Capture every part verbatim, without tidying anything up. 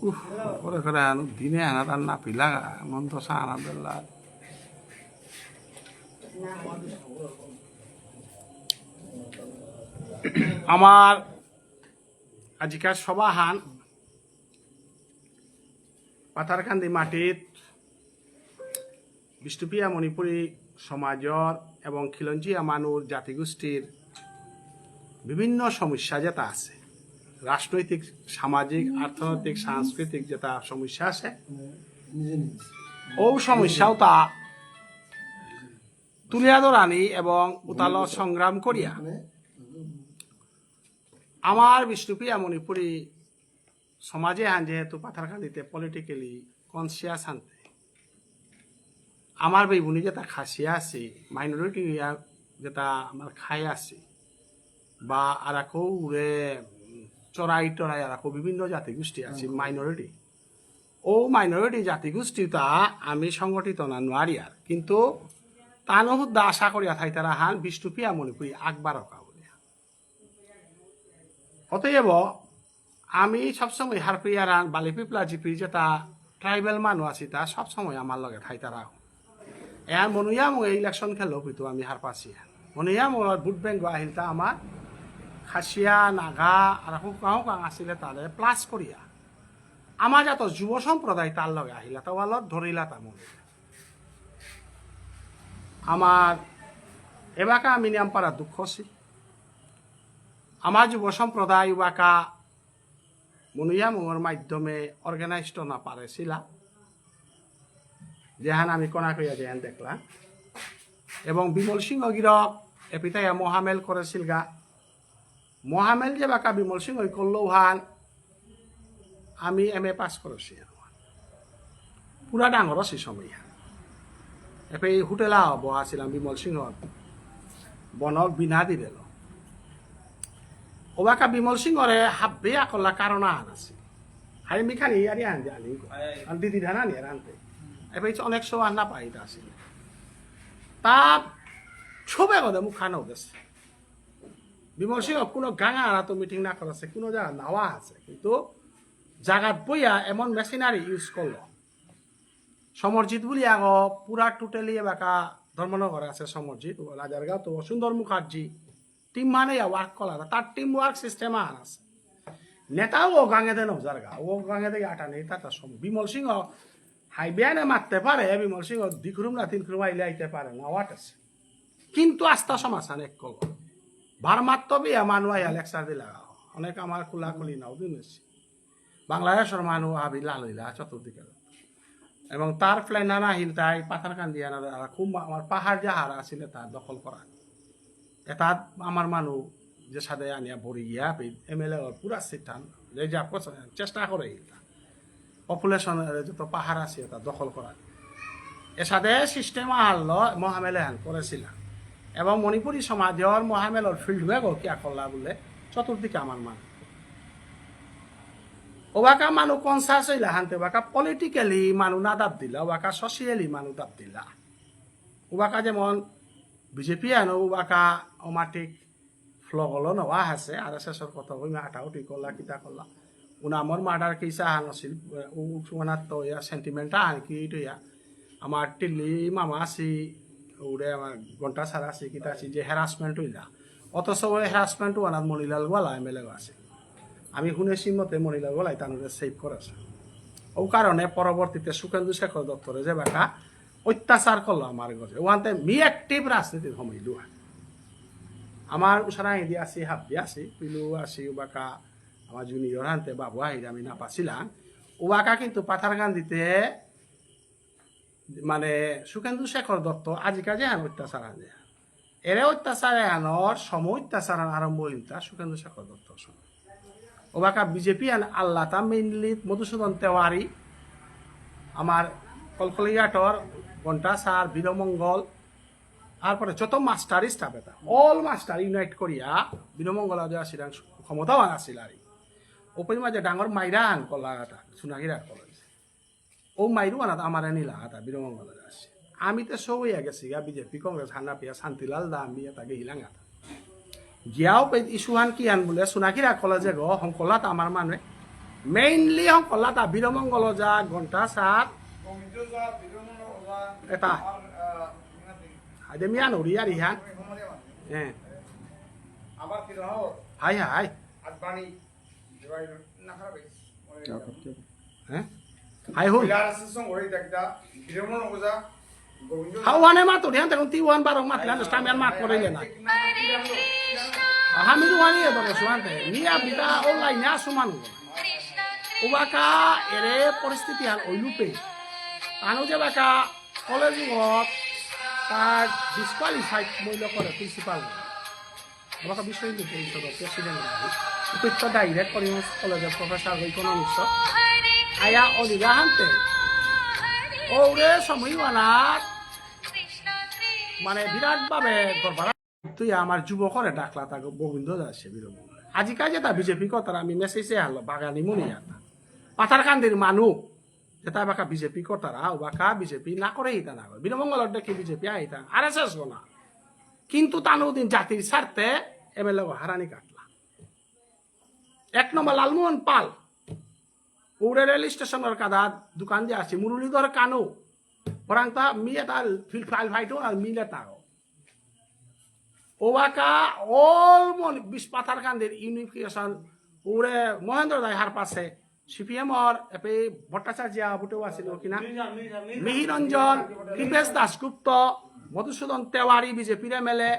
উফ, করে করে আনো দিনে আনা তার না পিলা মন তো সানা বেলা। আমার আজিকার সভাহান পাথারকান্দি মাটিত বিষ্ণুপ্রিয়া মণিপুরী সমাজর এবং খিলঞ্জিয়া মানুর জাতিগোষ্ঠীর বিভিন্ন সমস্যা যেটা আছে, রাজনৈতিক, সামাজিক, অর্থনৈতিক, সাংস্কৃতিক যেটা সমস্যা আছে, ও সমস্যাও তা তুলিয়া ধরানি এবং উতালো সংগ্রাম করিয়া আমার বিষ্ণুপ্রিয়া মণিপুরী সমাজে হান যেহেতু পাথারকান্দিতে পলিটিক্যালি কনসিয়াস আনতে আমার বেইবুনি যেটা খাসিয়া আছে, মাইনরিটি যেটা আমার খাই আছে, বা আর আকো উড়ে চড়াই টড়াই আর আকো বিভিন্ন জাতিগোষ্ঠী আছে মাইনরিটি। ও মাইনরিটি জাতিগোষ্ঠীটা আমি সংগঠিত না নোয়ারিয়ার, কিন্তু তানো হুদ্দা আশা করিয়া থাইতারা হান বিষ্ণুপ্রিয়া মণিপুরী আকবার অকা বুলিয়া। অতএব আমি সবসময় হারপিয়ারান বালি পিপলা জিপি যেটা ট্রাইবাল মানু আছি তা সবসময় আমার লগে থাইতারা। এহান মনুয়া মো ইলেকশন খেলো কিন্তু আমি হারপাসি। মনুয়া মো ভোট ব্যাংক আহিল তা আমার খাসিয়া, নাগা আর হুকাং হুকাং আসিলে তারে প্লাস করিয়া আমার যত যুব সম্প্রদায় তার লগে আহিলা তা ওয়ালত ধরিলা তা মনে। আমার এবাকা আমি নিয়াম পারা দুঃখ আছি। আমার যুব সম্প্রদায় উবাকা মনুয়া মঙর মাধ্যমে অর্গানাইজড না পারেছিলা, যেহান আমি কনা কইয়া যেহান দেখলাম। এবং বিমল সিংহ গিরক এপিতাইয়া মহামেল করেছিলগা। মহামেল যে বাকা বিমল সিংহ করলো হান, আমি এম এ পাস করেছি। পুরা ডাঙর আছি সময়। এপে এই হোটেল আহ বহাছিলাম বিমল সিংহ, বনক বিনা দিল। ওবাকা বিমল সিংহরে হাব্বে আকলা কারণ আহান আছে। হাই মিখানি ইয়ারি আনতে আনি। আর দিদি ধানা নিয়ে আনতে। এপে অনেক সৌ আন্না পাইতা আছে। তা ছবে গদে মুখানো গেছে। বিমল সিংহ কোনো গাঙা আনা তো মিটিং না করেছে, কোনো জায়গা নাওয়া আছে, কিন্তু জাগাত বইয়া এমন মেশিনারি ইউজ করলো। সমরজিৎ বুলি আগো পুরা টোটালি এবাকা ধর্মনগরে আছে সমরজিৎ, ও রাজারগাঁও তো সুন্দর মুখার্জি টিম মানে ওয়ার্ক করা, তার টিম ওয়ার্ক সিস্টেম আর আছে। নেতাও ও গাঙে দেন ওজারগা, ও গাঙে দেখে আটা নেই, তার সম-, বিমল সিংহ হাইবিয়ানে মারতে পারে, বিমল সিংহ দিখরুম না তিন খুরুম আইলে আইতে পারে না, ওয়াট আছে। কিন্তু আস্থা সমাধান এক কল। ভারমাত্ম বিয়া মানু আইয়া লেকচার দিলা, অনেক আমার খোলা খুলি নাও দিন এসে। বাংলাদেশের মানু হাবি লালইলা চতুর্দিকে। এবং তার প্ল্যান আনা হিল তাই পাথারকান্দি আনা আর খুব মা-, আমার পাহাড় যাহারা আসিলে তার দখল করা। এটা আমার মানু যে সাথে আনিয়া ভরি গিয়া এম এল এ পুরা সিট হান যে যা করছে, চেষ্টা করে হিলতা। পপুলেশন যত পাহাড় আছে এটা দখল করা। এসাদে সিস্টেম আহারলো মহামেলে হান করেছিলা। এবং মণিপুরী সমাজর মহামেলর ফিল্ড ওয়ার্ক কিয়া করলা বলে চতুর্দিকে আমার মানু। ওবাকা মানু কনসাস হইলা হানতে ওবাকা পলিটিক্যালি মানু না দাব দিলা, ওবাকা সোশিয়ালি মানু দাব দিলা। ওবাকা যেমন বিজেপি আনো ওবাকা অমাটিক ফ্লগ হলো নওয়া আছে, আর এস এস র কথা হইমা আটাউটি করলা, কিতা করলা। উনামর মার্ডার কেস আহান আছিল, উ-, উনার তো ইয়া সেন্টিমেন্ট আহান কি ইটো ইয়া। আমার টিল্লি মামা আছি, ওরে আমার ঘন্টা সারা আছি, কিতা আছি, যে হ্যারাসমেন্ট হইলা। অথচ ওই হ্যারাসমেন্ট ওনার মণিলাল গোয়ালা এম এল এ আছে। আমি শুনেছি মতে মণিলাল গোয়ালাই তানুরে সেভ করেছে। ও কারণে পরবর্তীতে সুখেন্দু শেখর দত্তরে যে বাকা অত্যাচার করলো আমার ঘরে। ওখানতে মি অ্যাক্টিভ রাজনীতির সময় লুয়া। আমার উসারা হিন্দি আছি, হাব্বি আছি, পিলু আছি, উবাকা আমার জুনিয়র হানতে বাবু আহিরে আমি না পাছিলাম। উবাকা কিন্তু পাথারকান্দিতে মানে সুখেন্দু শেখর দত্ত আজিকা যে হান অত্যাচার আনে। এরে অত্যাচার আনর সম অত্যাচার আন আরম্ভ হইল তা সুখেন্দু শেখর দত্ত সময়। ওবাকা বিজেপি আন আল্লাতা মেইনলি মধুসূদন তিওয়ারি, আমার কলকলিঘাটর ঘন্টা স্যার, বীরমঙ্গল, তারপরে যত মাস্টার স্টাফ এটা, অল মাস্টার ইউনাইট করিয়া বীরমঙ্গল আজ আসিলাম ক্ষমতাবান আসিল আর। ওপেন মাঝে ডাঙর মাইরা আন কলা এটা, সোনাগিরা কলেজ। ও মাইরু আনাত আমারে নিলা হাতা বীরমঙ্গল আছে। আমি তো সব হইয়া গেছি গা, বিজেপি, কংগ্রেস, হানা পিয়া, শান্তিলাল দা, আমি এটা গেহিলাং হাতা। গিয়াও পে ইস্যু হান কি হান বলে, সোনাকিরা কলেজে গো, হংকলাত আমার মানে, Mainly হঙকরলাতা বীরমঙ্গল ওঝা, ঘণ্টা স্যার, গোবিন্দ ওঝা, বীরমঙ্গল ওঝা, এটা। আর, আহ, ইংরাজি। আদে মিয়া নরি আর ইহান। আমি হমারে মানে। হ্যাঁ। আবার কি রহ? High high. আদবানি, জয় না খারাপ হয়েছে। হ্যাঁ? হাই হুন। ওই আর আছে সঙ্গ ওই দেখটা, বীরমঙ্গল ওঝা, হাওয়ানে মাতো, ধ্যান দেখুন, তি ওয়ান বারো মাতলে, আন্দাজ টাইম আর মাত করে না। হামি তো ওয়ানি এ বারো সুয়ান্তে, নি আপনি তা অনলাইনে আসো মানু। ওবাকা এরে পরিস্থিতি হান ওইলুপে। তানু যে বাকা কলেজ গত, তার ডিসকোয়ালিফাইড মইল করে প্রিন্সিপাল। ওবাকা বিশ্ব হিন্দু পরিষদ প্রেসিডেন্ট। উপযুক্ত ডাইরেক্ট করিমগঞ্জ কলেজর প্রফেসর ইকোনমিক্স। আয়া অলিগা হানতে। ওরে সময় ওয়ানাত মানে বিরাট ভাবে দরবার। তুই আমার যুবকরে ডাকলা তাকে গোবিন্দ দাস বীরমঙ্গল। আজিকাল যেটা বিজেপি কথার আমি মেসেজে হারলো বাগানি মনে আতা। পাথারকান্দির মানু যেটা বাকা বিজেপি কথারা, ও বাকা বিজেপি না করে ইতা না। বীরমঙ্গল দেখি বিজেপি আইতা, আরএসএস গো না। কিন্তু তানু দিন জাতির স্বার্থে এমএলএ গো হারানি কাটলা। এক নম্বর লালমোহন পাল, উড়ে রেল স্টেশনের কাদা দোকান দিয়ে আসি, মুরলীধর কানু, ওরাংতা মিয়ে তার ফিল ফাইল ফাইটো আর মিলে তাও। ওবাকা অল মন বিশ পাথারকান্দির ইউনিফিকেশন উড়ে মহেন্দ্র দায় হার পাশে সিপিএম অর এপে ভট্টাচার্য বুটেও আছিল কিনা? মিহিরঞ্জন, কৃপেশ দাশগুপ্ত, মধুসূদন তেওয়ারি বিজেপির এমএলএ,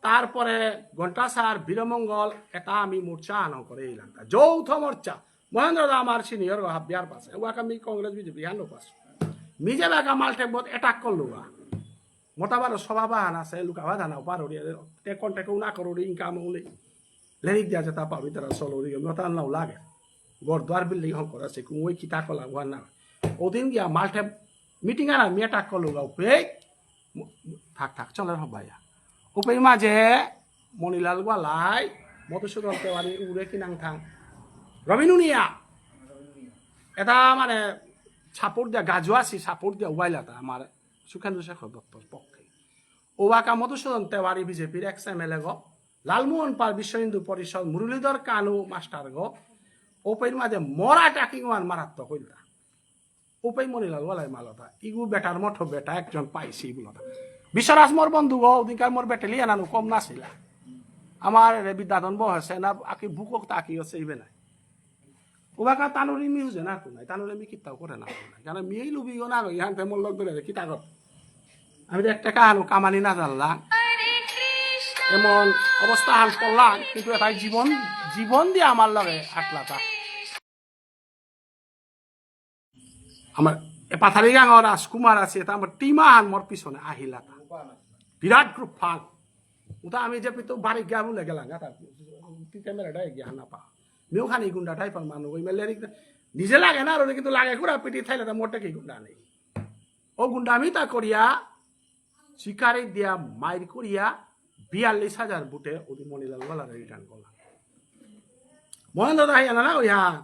তারপরে ঘণ্টা স্যার, বীরমঙ্গল, এটা আমি মোর্চা আনো করে এলাম। যৌথ মোর্চা, মহেন্দ্র দা আমার সিনিয়র গো হাবিয়ার পাশে, ওয়াকা মি কংগ্রেস বিজেপি হানো পাস। মি যে বাকা মালঠেপ বোধ অ্যাটাক করলো গা। মোটাবার সভা বাহান আছে, লুকাবা ধানা পারো রে, তে কন্ট্যাক্ট না করো রে, ইনকাম হলে। লেরিক দিয়া যেটা পাবি তারা চলো রে, মোটা নাও লাগে। ঘর দুয়ার বিল্ডিং হং করা আছে, কুমই কিতা কলা ওয়া না। ওদিন গিয়া মালঠেপ মিটিং আর আমি অ্যাটাক করলো গা, উপে থাক থাক চলে হবাইয়া। উপে মাঝে মণিলাল গোয়ালাই, মধুসূদন তেওয়ারি উড়ে কি নাং থাং। রবিনুনিয়া। এটা মানে সাপোর্ট দিয়া, গাজুয়াসি সাপোর্ট দিয়া ওয়াইলাতা আমার সুখেন্দু শেখর দত্তর পক্ষে। ওবাকা মধুসূদন তেওয়ারি বিজেপির এক্স এমএলএ গো, লালমোহন পাল বিশ্ব হিন্দু পরিষদ, মুরলীধর কানু মাস্টার গো, ওপের মাঝে মরা অ্যাটাকিং ওয়ান মারাত্মক হইলতা। উপেই মণিলাল ওয়ালাই মালতা, ইগু বেটার মঠো বেটা একজন পাইছি বুলতা। বিশ্বরাজ মোর বন্ধু গো, ওদিনকার মোর ব্যাটালিয়ান আনো কম নাছিলা। আমার রে বিদ্যাধন বহেছে না, আকি বুকক তাকি হচ্ছে ইবে নাই। ওবাকা তানুরি মি হুজে না তো নাই, তানুরে মি কিতাও করে না তো নাই। কারণ মি লুবিও না গো, ইহান তে মোর লগ ধরে কিতা কর। আমি তো একটা কাহানো কামানি না জানলাম। এমন অবস্থা হান করলাম, কিন্তু এটাই জীবন, জীবন দিয়ে আমার লগে আটলাতা। আমার এ পাথারি গাঙর রাজকুমার আছে, এটা আমার টিমা হান মোর পিছনে আহিলাতা। বিরাট গ্রুপ ফান। উতা আমি যে পিতো বাড়ি গিয়া বলে গেলাম, গাতা, তুই ক্যামেরাটা এগিয়ে হানা পা। মিউ খানি গুন্ডা টাইপের মানুষ, ওই মেলে নিজে লাগে না, আর ওরে কিন্তু লাগে কুড়া পিটি থাইলে তা মোটে কি গুন্ডা নেই। ও গুন্ডা আমি তা করিয়া, শিকারে দিয়া মাইর করিয়া, বিয়াল্লিশ হাজার বুটে ওদি মণিলাল গলারে রিটার্ন করলাম। মহেন্দ্র দাহি আনা না ওই হ্যাঁ।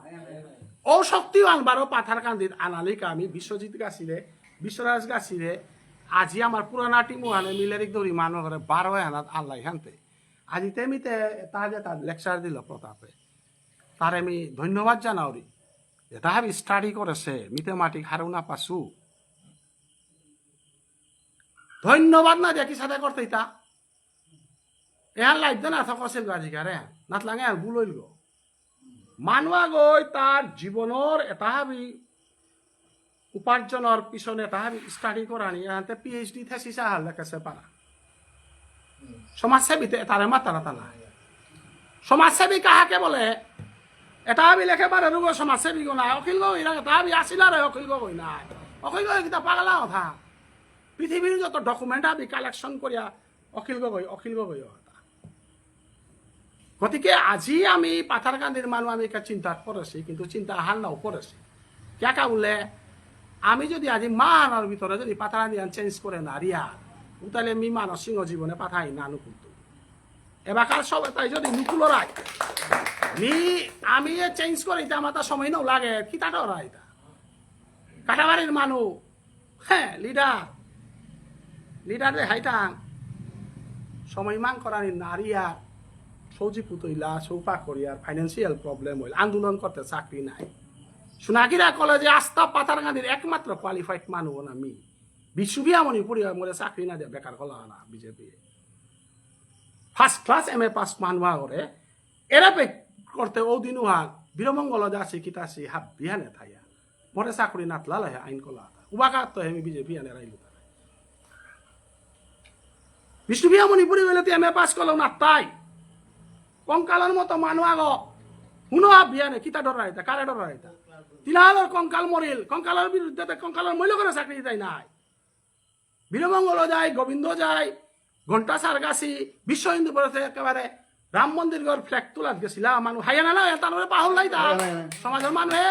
ও শক্তিবান বারো পাথার কান্দিত আনালিকা আমি বিশ্বজিৎ গাছিরে, বিশ্বরাজ গাছিরে, আজি আমার পুরানা টিম ওহানে মিলেরিক দৌড়ি মানু করে বারো হানাত আল্লাহ হানতে। আজি তে মিতে তাহাজে তার লেকচার দিল প্রতাপে। তারে আমি ধন্যবাদ জানাওরি। এটা হাবি স্টাডি করেছে, মিতে মাটি হারুনা পাসু। ধন্যবাদ না দিয়া কি সাথে করতে ইতা? এহান লাইফ দেন আশা করছিল আজিকারে। নাতলাঙে আর ভুল হইল গো। মানুয়া গই তার জীবনর এটা হাবি উপার্জনর পিছনে এটা হাবি স্টাডি করানি, এহানতে পিএইচডি থেসিস আহার লেখেছে পারা। সমাজসেবীতে এটারে মাতারা তালা। সমাজসেবী কাহাকে বলে? এটা হাবি লেখে পারে রুগো সমাজসেবী গো না, অখিল গো ইরা, এটা হাবি আসিল রে অখিল গো গই না। অখিল গো কিতা পাগলা কথা। পৃথিবীর যত ডকুমেন্ট আমি কালেকশন করিয়া অখিল গগৈ, অখিল গগৈ অতা। গতিকে আজি আমি পাথারকান্দির মানু আমি একটা চিন্তা করেছি, কিন্তু চিন্তা হার নাও করেছি। কিয়া কা বুললে, আমি যদি আজি মাহানর ভিতরে যদি পাথারকান্দি চেঞ্জ করে না রিয়া, উতালে মি মানব সিংহ জীবনে পাথাই না নুকুলতো। এবাকার সব তাই যদি নুকুলরাই, মি আমি এ চেঞ্জ করে ইতা আমার তা সময় নাও লাগে, কিতা ডরাইতা? কাটাবাড়ির মানু, হ্যাঁ, লিডার। লিডার রে হাইতাং। সময় মাং করানি নারী আর সৌজি পুতইলা, সৌপা করিয়ার, ফাইন্যান্সিয়াল প্রবলেম হইল, আন্দোলন করতে চাকরি নাই। সোনাগিরা কলেজে আস্থা পাথারকান্দির একমাত্র কোয়ালিফাইড মানুষ না মি। বিষ্ণুপ্রিয়া মণিপুরী মরে চাকরি না দিয়ে বেকার করলা না BJP. First class M A pass মানুয়া করে এরা পে করতে ও দিন উহান বীরমঙ্গল দাসী কিতাসী হাবিয়ানে থাইয়া। মরে চাকরি নাতলা লহে আইন কলা। উবাকা তো হেমি বিজেপি আনে রাইলু তারা। বিষ্ণুপ্রিয়া মণিপুরী হইলে তুই এম এ পাস করলেও না তাই। কঙ্কালর মতো মানু আগো। হুনো আবিয়ানে, কিতা ডরাইতা, কারে ডরাইতা? তিলালর কঙ্কাল মরিল, কঙ্কালর বিরুদ্ধে তো কঙ্কালর মইল করে চাকরি দিতাই নাই। বীরমঙ্গল যায়, গোবিন্দ যায়, ঘন্টা সারগাছি, বিশ্ব হিন্দু পরিষদে একেবারে রাম মন্দির ঘর ফ্ল্যাগ তুলাত গেছিলা, মানু হাইয়া না না, তার মানে পাহল নাই তা। হাইয়া না, হাইয়া না। সমাজের মানুষে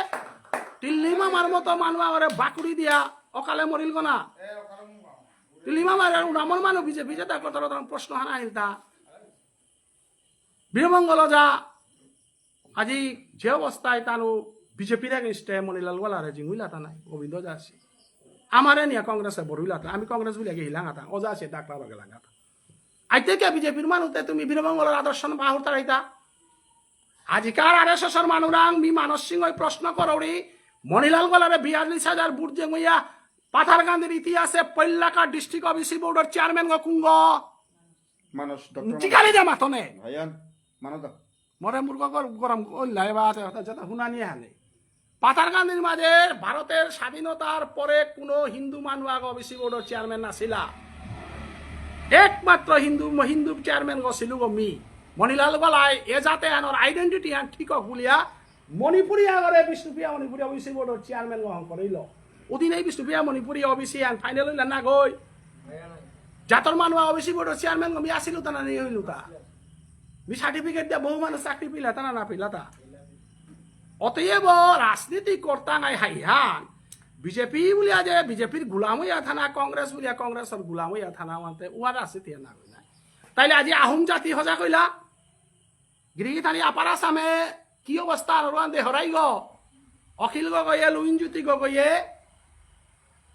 টিল্লি মামার মতো মানু আগরে বাকুড়ি দিয়া অকালে মরিল গো না। টিল্লি মামার উনামর মানু বিজেপি যেতা করতে প্রশ্ন হানা আহিল তা। বীরমঙ্গল যা, আজি যে অবস্থায় তানু বিজেপির এগেনস্টে মণিলাল গোয়ালারে জিঙুইলা তা নাই, গোবিন্দ যা আছে। আমারে নিয়ে কংগ্রেসে বড়ুইলা তা, আমি কংগ্রেস বুলিয়া গেহিলাঙা তা, ওজা আছে ডাকলা বাগে লাঙা তা। আইতে কে বিজেপির মানুতে তুমি বীরমঙ্গলর আদর্শ না বাহুর তারাইতা? আজিকার আর এস এসর মানুরাং মি মানস সিংহই প্রশ্ন করৌরি, মণিলাল গোয়ালারে বিয়াল্লিশ হাজার ভোট জেঙুইয়া পাথারকান্দির ইতিহাসে পৈলাকা ডিস্ট্রিক্ট ওবিসি বোর্ডর চেয়ারম্যান গো কুঙ্গ? মানস, ডক্টর টিকালি দে মাথনে। ভাইয়ান, মানো দা। মরে মুরগ গর-, গরম ওইলাই বা তে-, তে-, যেটা হুনানি হানে। পাথারকান্দির মাঝে ভারতের স্বাধীনতার পরে কোনো হিন্দু মানু আগে ওবিসি বোর্ডর চেয়ারম্যান নাছিলা। একমাত্র হিন্দু, হিন্দু চেয়ারম্যান গো সিলু গো মি। মণিলাল গোয়ালাই এ জাতে আনর আইডেন্টিটি আন ঠিক বুলিয়া মণিপুরী আগরে বিষ্ণুপ্রিয়া মণিপুরী ওবিসি বোর্ডর চেয়ারম্যান গো হং করিল। ওদিন এই বিষ্ণুপ্রিয়া মণিপুরী ওবিসি আন ফাইনাল হইলা না গই। জাতর মানু ওবিসি বোর্ডর চেয়ারম্যান গো মি আসিলু তা না নেই হইলু তা। মি সার্টিফিকেট দিয়া বহু মানুষ চাকরি পিলা তা না না পিলা তা। অতএব রাজনীতি করতা নাই হাইহান। বিজেপি বুলিয়া যে বিজেপির গুলাম হইয়া থানা, কংগ্রেস বুলিয়া কংগ্রেসর গুলাম হইয়া থানা মানতে উহার রাজনীতি না হই না। তাইলে আজি আহোম জাতি হজা কইলা, গিরিগিথানি আপার আসামে কি অবস্থা আর ওয়ান দে হরাই গো? অখিল গগৈয়ে, লুইনজ্যোতি গগৈয়ে,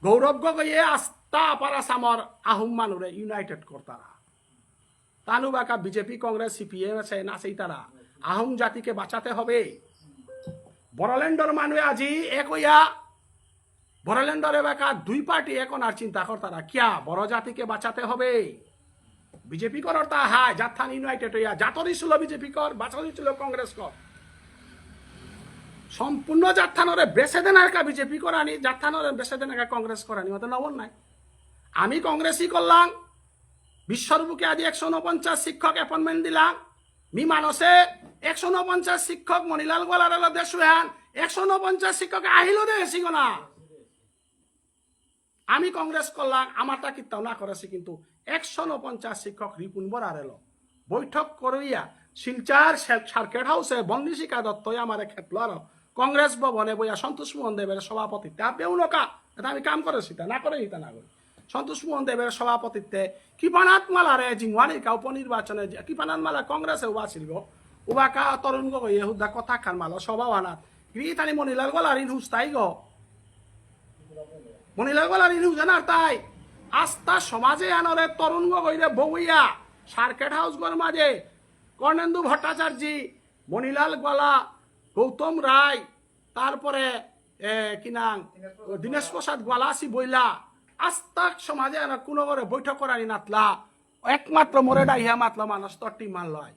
গৌরব গগৈয়ে আস্তা আপার আসামর আহোম মানুরে ইউনাইটেড করতারা। তানু বাকা বিজেপি, কংগ্রেস, সিপিএম আছে, না সেইতারা। আহোম জাতিকে বাঁচাতে হবে। বড়োল্যান্ডর মানুষ আজি এক হইয়া, বড়োল্যান্ডর এবাকা দুই পার্টি এখন আর চিন্তা করতারা। কিয়া? বড় জাতিকে বাঁচাতে হবে। বিজেপি করার তা হায়, জাতহান ইউনাইটেড হইয়া, জাতরই ছিল বিজেপি কর, বাঁচারই ছিল কংগ্রেস কর। সম্পূর্ণ জাতহানরে বেসে দেন আর কা বিজেপি করানি, জাতহানরে বেসে দেন আর কা কংগ্রেস করানি, অত নবন নাই। আমি কংগ্রেসই করলাম, বিশ্বর বুকে আজি একশো ঊনপঞ্চাশ শিক্ষক অ্যাপয়েন্টমেন্ট দিলাম। মি মানসে একশো ঊনপঞ্চাশ শিক্ষক মণিলাল গোয়ালার এলো দেশ হুয়ান, একশো ঊনপঞ্চাশ শিক্ষক আহিল দে এসিগ না। আমি কংগ্রেস করলাম, আমারটা কিত্তাও না করেছি, কিন্তু একশো ঊনপঞ্চাশ শিক্ষক রিপুন বরার এলো বৈঠক করিয়া শিলচর সে-, সার্কিট হাউসে বন্নিশিকা দত্তই আমারে খেপলো আর কংগ্রেস ভবনে বইয়া সন্তোষ মোহন দেবের সভাপতিত্বে, আপনি উনকা, এটা আমি কাম করেছি, তা না করে এটা না করি। সন্তোষ মোহন দেবের সভাপতিত্বে কৃপানাথ মালারে জিংওয়ানি কা উপনির্বাচনে যে-, কৃপানাথ মালা কংগ্রেসে উবাসিল গো, উবাকা তরুণ গগৈয়ে হুদ্দা কথা খান মালো সভা ওয়ানাত। গিরিগিথানি মণিলাল গোয়ালার ইন হুস্তাই গো। মণিলাল গোয়ালার ইন হুজানার তাই। আস্তা সমাজে আনরে তরুণ গগৈরে বউইয়া, সার্কিট হাউস গর মাঝে, কর্ণেন্দু ভট্টাচার্য, মণিলাল গোয়ালা, গৌতম রায়, তারপরে, এ, কি নাম? দীনেশ প্রসাদ গোয়ালা আসি বইলা। আস্তা সমাজে আনর কোনো করে বৈঠক করানি নাতলা। একমাত্র মোরে ডাইহা মাতলা মানুষ তো টিম মারলাই।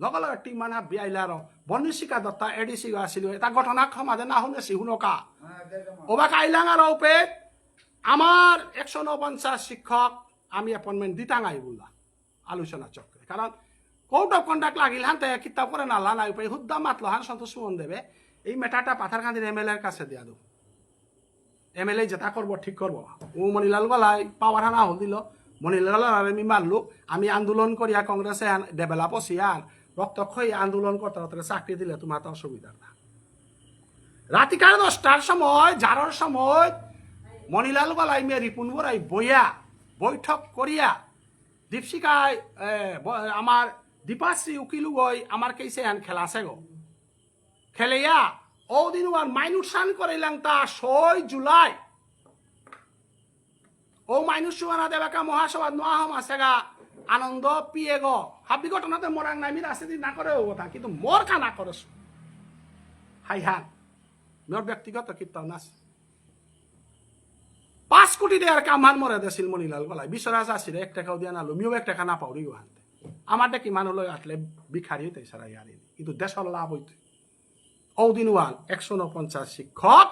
লগে লগে টিম মানে বিয়াইলে আরো বন্নিশিকা দত্তা এডিসি আছিল, এটা ঘটনা সমাজে না শুনেছি, শুনকা। ওবাকা আইলাং আরো উপে আমার একশো ঊনপঞ্চাশ শিক্ষক আমি অ্যাপয়েন্টমেন্ট দিতাঙাই বললা আলোচনা চক্রে। কারণ কোড অফ কন্ডাক্ট লাগিল হান তে কিতাব করে নালা নাই উপে হুদ্দা মাতলো হান সন্তোষ মোহন দেবে এই ম্যাটারটা পাথারকান্দির এমএলএর কাছে দিয়া দেবো। এমএলএ যেটা করবো ঠিক করবো। ও মণিলাল গোয়ালাই পাওয়ার হানা হল দিল, মণিলাল গোয়ালারে আমি মারলু, আমি আন্দোলন করিয়া কংগ্রেসে আন-, ডেভেলপ হসি আর রক্তক্ষয়ী আন্দোলন করতে করতে চাকরি দিলে তোমার তো অসুবিধা না। রাতিকার দশটার সময়, জারর সময় মণিলাল গোয়ালাই মে রিপুন বরাই বইয়া, বৈঠক করিয়া, দীপশিকায়, এ, ব-, আমার দীপাশ্রী উকিল গই আমার কেসে আন খেলাছে গো। খেলেয়া, ও দিন ওয়ান মাইনুট সান করে ইলাং তা ছয় জুলাই। ও মাইনুট সুয়ানা দেবাকা মহাসভা নোয়া হম আছেগা, আনন্দ পিয়ে গো, হাবি ঘটনাতে মোরাং নাই, মি রাজনীতি না করে হবো তা, কিন্তু মোর কানা করেস। হাই হান, মোর ব্যক্তিগত কীর্তন আছে। পাঁচ কোটি টাকার কামহান মরে দেছিল মণিলাল গলাই, বিশ্বরাজ আসিরে এক টাকাও দিয়া না লো, মিও এক টাকা না পাউরি গো হানতে। আমার দেখি মানু লই আটলে ভিখারি হইতে সারা ইয়ারি, কিন্তু দেশর লাভ হইতে। ঔদিন ওয়ান একশো ঊনপঞ্চাশ শিক্ষক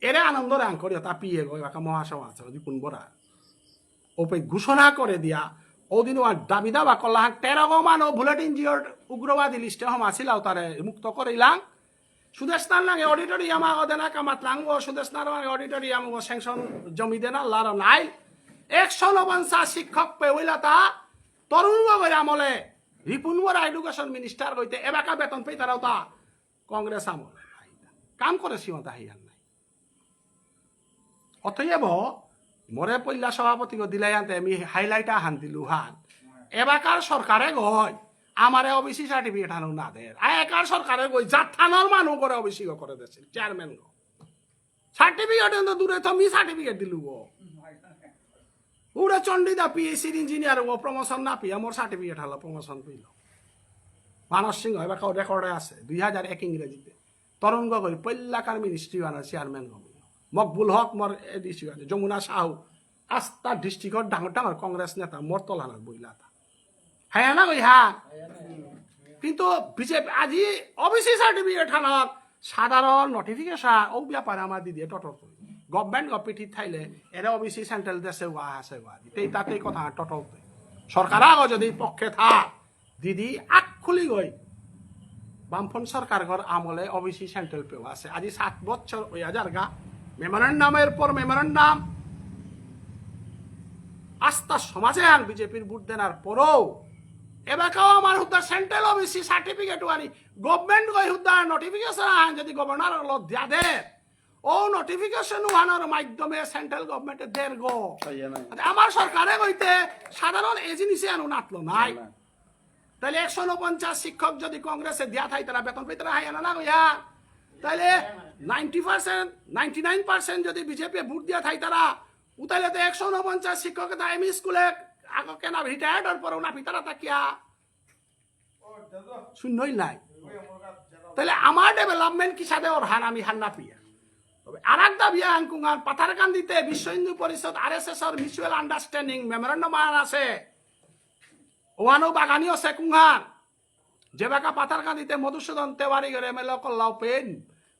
এরে আনন্দ রাং করিয়া তা পিয়ে গো এবাকা মহাসভা আছে রিপুন বরা। ওপে ঘোষণা করে দিয়া, ঔদিন ওয়ান দাবি দাবা করলা হান তেরো গো মানো বুলেটিন জিওর উগ্রবাদী লিস্টে হমাসিলাও তারে মুক্ত করিলাং। সুদেষ্ণার নাঙে অডিটোরিয়াম আগো দেনা কামাতলাং ও সুদেষ্ণার নাঙে অডিটোরিয়াম ও স্যাংশন জমি দেনা লারো নাই। একশো ঊনপঞ্চাশ শিক্ষক পেউইলা তা তরুণ গগৈর আমলে রিপুন বরা এডুকেশন মিনিস্টার হইতে এবাকা বেতন পেইতারাও তা কংগ্রেস আমলে। কাম করে সিমতা হাইয়ান নাই। অতএব মোরে পইলা সভাপতিগো দিলাই আনতে আমি হাইলাইট আহান দিলু হান। এবাকার সরকারে গই আমারে ওবিসি সার্টিফিকেট হানো না দের। আ একার সরকারে গই জাতহানর মানু করে ওবিসি গো করে দেছিল চেয়ারম্যান গো। সার্টিফিকেট এনে দূরে তো মি সার্টিফিকেট দিলু গো। উড়ে চণ্ডীদা পিএইচডি ইঞ্জিনিয়ার ও প্রমোশন না পিয়া মোর সার্টিফিকেট হালো প্রমোশন পেইল। মানস সিংহ এবাকাও রেকর্ডে আছে দুই হাজার এক ইংরেজিতে। তরুণ গগৈ পল্লাকার মিনিস্ট্রি বানার চেয়ারম্যান গো। মকবুল হক মোর এডিসি বানার, যমুনা সাহু, আস্তা ডিস্ট্রিক্টর ডাঙর ডাঙর কংগ্রেস নেতা মোর তলানার বইলাতা। হ্যাঁ না কই হ্যাঁ? কিন্তু বিজেপি আজি ওবিসি সার্টিফিকেট হানার সাধারণ নোটিফিকেশন ও ব্যাপারে আমার দিদিয়ে টটর করি। গভর্নমেন্ট গপিটি থাইলে এরা ওবিসি সেন্ট্রাল দেশে ওয়া আছে ওয়া। তেই তাতেই কথা টটর করি। সরকার আগো যদি পক্ষে থাক দিদি আক খুলি গই। বামফ্রন্ট সরকারগর আমলে ওবিসি সেন্ট্রাল পেওয়া আছে। আজি সাত বছর ওই হাজার গা। মেমোরেন্ডামের পর মেমোরেন্ডাম। আস্তা সমাজে আন বিজেপির ভোট দেনার পরও এবাকাও আমার হুদ্দা সেন্ট্রাল ওবিসি সার্টিফিকেট ওয়ানি গভর্নমেন্ট গই হুদ্দা নোটিফিকেশন আন যদি গভর্নর লো দিয়া দে ও নোটিফিকেশন ওয়ানোর মাধ্যমে সেন্ট্রাল গভর্নমেন্টে দের গো। তাই না? আচ্ছা, আমার সরকারে কইতে সাধারণ এজেন্সি আনো নাতলো নাই। না। তাহলে একশো ঊনপঞ্চাশ শিক্ষক যদি কংগ্রেসে দিয়া থাইতারা বেতন পেতারা হাই আনা না গইয়া। তাহলে ninety percent, ninety nine percent যদি বিজেপি ভোট দিয়া থাইতারা, উতাইলে তো একশো ঊনপঞ্চাশ শিক্ষক তা এমই স্কুলে আগে কেনা রিটায়ার্ড অর পরেও না পিতারা তা কিয়া? শূন্যই নাই। তাহলে আমার ডেভেলপমেন্ট কি সাথে ওর হান আমি হান না পিয়া। তবে আর এক দাবি আন কুঙ্গান পাথারকান্দিতে বিশ্ব হিন্দু পরিষদ আরএসএস আর মিউচুয়াল আন্ডারস্ট্যান্ডিং মেমোরেন্ডাম আন আছে। ওয়ানো বাগানিও সে কুঙ্গান। যেবাকা পাথারকান্দিতে মধুসূদন তেওয়ারি গরে এমএলএ কল্লাও পেন।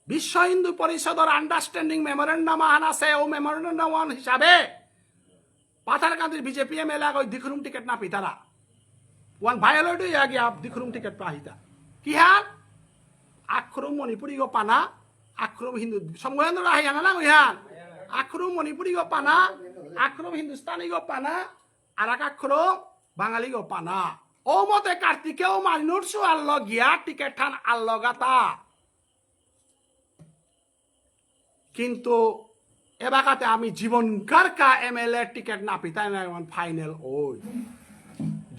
বিশ্ব হিন্দু পরিষদর আন্ডারস্ট্যান্ডিং মেমোরেন্ডাম আন আছে। ও মেমোরেন্ডাম আন হিসাবে পাথারকান্দির বিজেপি এমএলএ আগই দিখরুম টিকেট না পিতারা। ওয়ান ভায়োলেট হইয়া গিয়া দিখরুম টিকেট পাহিতা। কি হান? আখরুম মণিপুরী গো পানা, আখরুম হিন্দু। সমগেন্দ্র রাহি আনা না গই হান? আখরুম মণিপুরী গো পানা, আখরুম হিন্দুস্তানি গো পানা, আর এক আখরুম বাঙালি গো পানা। ও মতে কার্তিকেও মানুষ আল্ল গিয়া টিকেট হান আল্ল গাতা। কিন্তু এবাকাতে আমি জীবনকার কা এমএলএ টিকেট না পিতাই না এমন ফাইনাল ওই।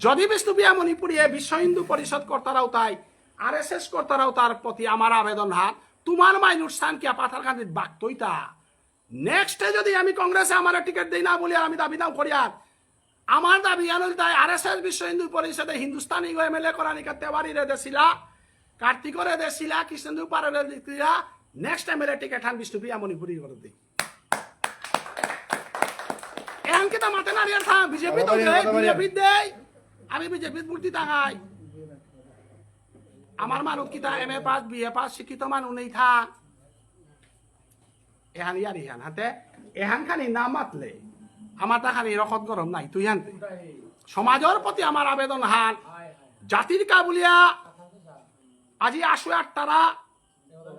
যদি বিষ্ণুপ্রিয়া মণিপুরী এ বিশ্ব হিন্দু পরিষদ কর্তারাও তাই, আরএসএস কর্তারাও তার প্রতি আমার আবেদন হাত, তোমার মাইনুর সান কি পাথারকান্দিত বাক্তইতা? নেক্সটে যদি আমি কংগ্রেসে আমার টিকেট দেই না বলি আর আমি দাবি দাও করি আর আমার দাবি আনল তাই আরএসএস বিশ্ব হিন্দু পরিষদে হিন্দুস্তানি গো এমএলএ করানিকা তেওয়ারি রে দেসিলা, কার্তিক রে দেসিলা, কৃষ্ণেন্দু পারে রে দিলা, নেক্সট এমএলএ টিকেট হান বিষ্ণুপ্রিয়া মণিপুরী করে দেই। এহান কিতা মাতে নারিয়ার থা, বিজেপি তো দেই, বিজেপি দেই, আমি বিজেপি ভোট দিতাঙাই। আমার মানু কিতা এমএ পাস, বিএ পাস, শিক্ষিত মানু নেই থা। এহান ইয়ারি হান হাতে, এহান খানি না মাতলে, আমার তা খানি রকত গরম নাই, তুই হানতে। সমাজর প্রতি আমার আবেদন হান, জাতির কা বুলিয়া, আজি আসু আটতারা,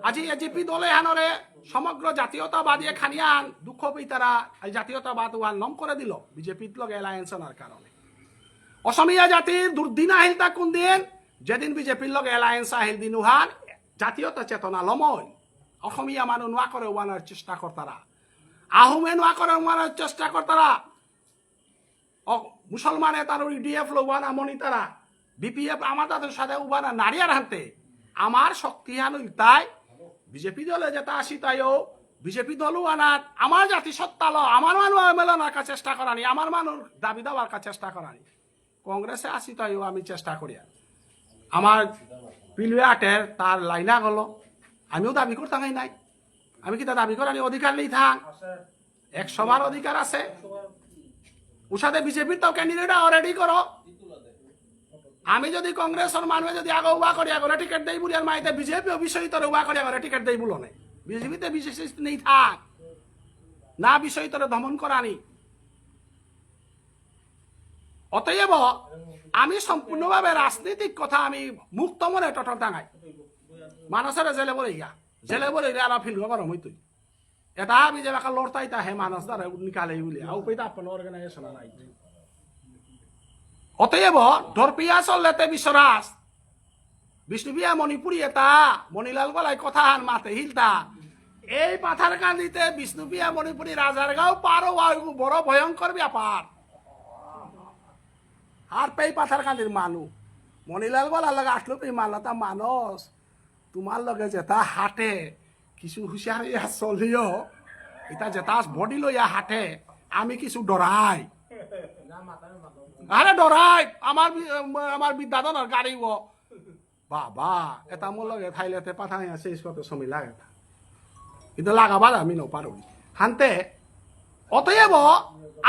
আজি এজিপি দলে হানরে সমগ্র জাতীয়তাবাদী খানিয়ান দুঃখ পেইতারা, এই জাতীয়তাবাদ ওয়ান নম করে দিল, বিজেপির লগে অ্যালায়েন্স আনার কারণে। অসমীয়া জাতির দুর্দিন আহিল তা কোন দিন? যেদিন বিজেপির লগে অ্যালায়েন্স আহিল দিন উহান জাতীয়তা চেতনা লমইল। অসমীয়া মানু নোয়া করে ওয়ানার চেষ্টা করতারা। আহোমে নোয়া করে ওয়ানার চেষ্টা করতারা। অ, মুসলমানে তার ইউডিএফ লো ওয়ানা মনিতারা। বিপিএফ আমার তাদের সাথে উবানা নারিয়ার হানতে। আমার শক্তি হান ইলতাই। বিজেপি দলে যেটা আসি তাইও বিজেপি দল আনাত আমার জাতিসত্তালো, আমার মানু এমএলএ আনার কাছে চেষ্টা করানি, আমার মানুর দাবি দাবার কাছে চেষ্টা করানি। কংগ্রেসে আসি তাইও আমি চেষ্টা করিয়া। আমার পিলুয়া আটের তার লাইনা গেল, আমিও দাবি করতাম এই নাই। আমি কিতা দাবি করানি অধিকার নেই থাক? একশো বার অধিকার আছে। উসাদে বিজেপির তো ক্যান্ডিডেট অলরেডি করো। আমি যদি কংগ্রেসের মানুষ যদি আগে উবা করি আগরে টিকিট দেই বলি আর মাইতে বিজেপি অবশ্যই তোর উবা করি আগরে টিকিট দেই বলো নেই। বিজেপিতে বিশেষ নেই থাক। না বিষয় তোরে দমন করানি। অতএব আমি সম্পূর্ণভাবে রাজনৈতিক কথা আমি মুক্ত মনে টটর দাঙাই। মানুষের জেলে বলে গিয়া, জেলে বলে গিয়া আর ফিল গরম হইতই। এটা আমি যে বাকা লড়তাই তা হে মানুষ দ্বারা নিকালে বলে, আউ পেয়ে আপনার অর্গানাইজেশন নাই। অতএব ডরপিয়া চললেতে বিশ্বরাজ, বিষ্ণুপ্রিয়া মণিপুরী এটা, মণিলাল গলাই কথা হান মাতে হিলতা। এই পাথারকান্দিতে বিষ্ণুপ্রিয়া মণিপুরী রাজার গাঁও পারো ওয়াইগু বড় ভয়ঙ্কর ব্যাপার। আর পেই পাথারকান্দির মানু, মণিলাল গলার লগে আসলো পেই মানতা মানুষ, তোমার লগে যেটা হাঁটে, কিছু হুঁশিয়ার ইয়া চলিও, এটা যেটা বডি লইয়া হাঁটে, আমি কিছু ডরাই। আরে ডরাই, আমার বি-, আমার বিদ্যাধনর গাড়ি ও। বাবা, এটা মোর লগে থাইলেতে পাঠাইয়া শেষ করতে সময় লাগে না। কিন্তু লাগাবার আমি ন পারুনি। হানতে, অতএব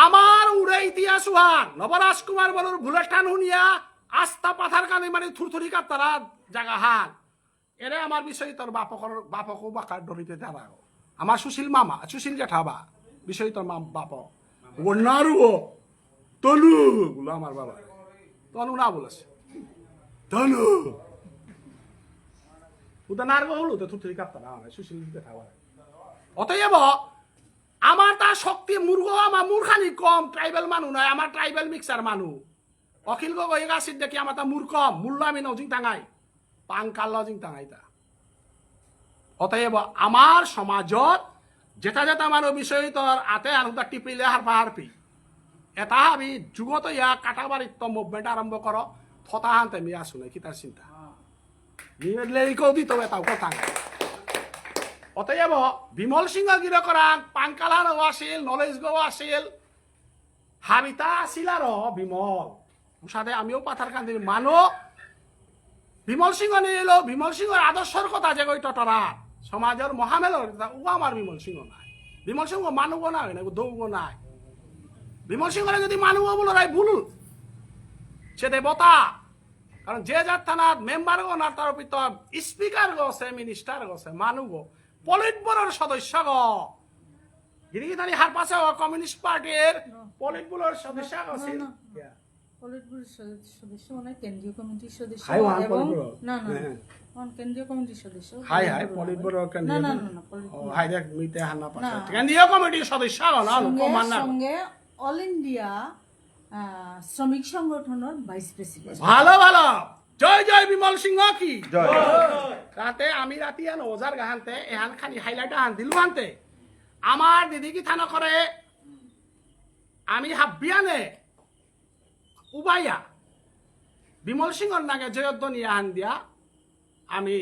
আমার উড়ে ইতিহাস উহান, নবরাজ কুমার বলুর বুলেট টান হুনিয়া, আস্তা পাথারকান্দি মানে থুরথুরি কাত্তারা জায়গা হান। এরে আমার বিষয় তোর বাপকর, বাপকও বাকা ডরিতে দাঁড়াও। আমার সুশীল মামা, সুশীল জেঠাবা, বিষয় তোর মাম-, বাপক। ও নারু ও, তনু, বলো আমার বাবা। তনু না বলেছে। তনু। উদা নারু হলো তো থুরথুরি কাত্তারা, আমার সুশীল জেঠাবা। অতএব, আমার তা শক্তি মুরগ, আমার মুরখানি কম, ট্রাইবাল মানু নয়, আমার ট্রাইবাল মিক্সার মানু। অখিল গগৈ গাছিত দেখি আমার তা মূর্খ, মূল্য আমি নজিং তাঙাই, পাংকাল লজিং তাঙাই তা। অতএব আমার সমাজত যেটা যেটা আমার বিষয় তোর আতে আর হুদা টিপিলে হারপা হারপি। এটা আমি যুগত ইয়া কাটাবাড়িত মুভমেন্ট আরম্ভ করো, থতা হানতে মি আসু নাই, কিতার চিন্তা। মি লেরিকও দিত এটাও কথা নাই। অতএব বিমল সিংহ গিরকরাং পাংকালানো আসিল, নলেজ গো আসিল, হাবিতা আসিল আর বিমল। উসাদে আমিও পাথারকান্দির মানু। বিমল সিংহ নিল, বিমল সিংহর আদর্শর কথা যে কই টটরা। সমাজর মহামেলর কথা, ও আমার বিমল সিংহ নাই। বিমল সিংহ মানুগ না হয় না, ও দৌগ নাই। বিমল সিংহ যদি মানুগ বলো রাই ভুল। সে দেবতা। কারণ যে যার থানার মেম্বার গো না তার ভিতর স্পিকার গো আছে, মিনিস্টার গো আছে, মানুগ। পলিট ব্যুরোর সদস্য গো। গিরিগিথানি হারপাসে ও কমিউনিস্ট পার্টির পলিট ব্যুরোর সদস্য গো না, আছিল। না, না। ইয়া। পলিট ব্যুরোর সদস্য, সদস্য মানে কেন্দ্রীয় কমিটির সদস্য হাই ওয়ান এবং পলিট ব্যুরো। না, না, হ্যাঁ। না। ওয়ান কেন্দ্রীয় কমিটির সদস্য, হাই, পলিট হাই, ব্যুরো পলিট না। ব্যুরো না, না, কেন্দ্রীয় না, না, না, পলিট ও, ব্যুরো। হাই দেখ, মিতে হান্না পাশে। না। কেন্দ্রীয় কমিটির সদস্য গো না, সঙ্গে কমান না। All India, আহ, শ্রমিক সংগঠনের ভাইস প্রেসিডেন্ট। ভালো, ভালো। জয় জয় বিমল সিংহ কি? জয়। রাতে আমি রাতি আন ওজার গাহান্তে, এহান খানি হাইলাইট আন দিলু আনতে। আমার দিদি কি থানা করে, আমি হাব্বিয়ানে উবাইয়া বিমল সিংহর নাগে জয়ধ্বনি আহান দিয়া আমি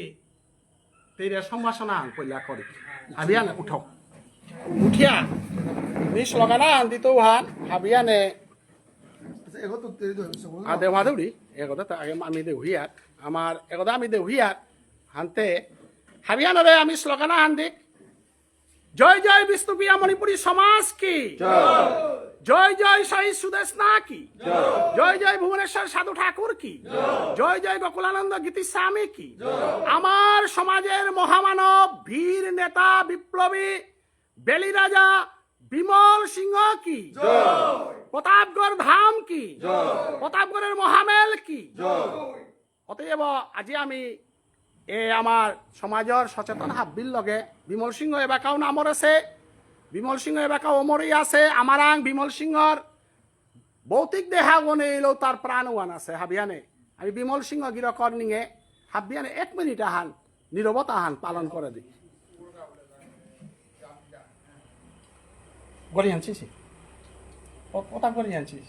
তেরে সম্ভাষণ আহান কইলা করি। হাবিয়ানে উঠো। উঠিয়া মি স্লোগান আহান দিত হান হাবিয়ানে। আচ্ছা, এগো তো তেরে তো সব আদে মাধুরী, এগোদা তো আগে আমি দেউহিয়ার, আমার এগোদা আমি দেউহিয়ার, হানতে হাবিয়ানরে আমি স্লোগান আহান দিক। জয় জয় বিষ্ণুপ্রিয়া মণিপুরী সমাজ কি? জয়। জয় জয় শহীদ সুদেষ্ণা কি? জয়। জয় জয় ভুবনেশ্বর সাধু ঠাকুর কি? জয়। জয় জয় গোকুলানন্দ গীতিস্বামী কি? জয়। আমার সমাজের মহামানব, বীর নেতা, বিপ্লবী, বেলি রাজা বিমল সিংহ কি? জয়। প্রতাপগড় ধাম কি? জয়। প্রতাপগড়ের মহামেল কি? জয়। অতএব আজি আমি এ আমার সমাজর সচেতন হাব্বির লগে বিমল সিংহ এবাকাও নামর আছে, বিমল সিংহ এবাকাও অমরই আছে। আমারাং বিমল সিংহর ভৌতিক দেহা গনে এলেও তার প্রাণ ওয়ান আছে হাবিয়ানে। আমি বিমল সিংহ গিরকর নিঙে হাবিয়ানে এক মিনিট আহান নীরবতা আহান পালন করে দিই। গড়ি আনছিস? ও-, ওটা গড়ি আনছিস?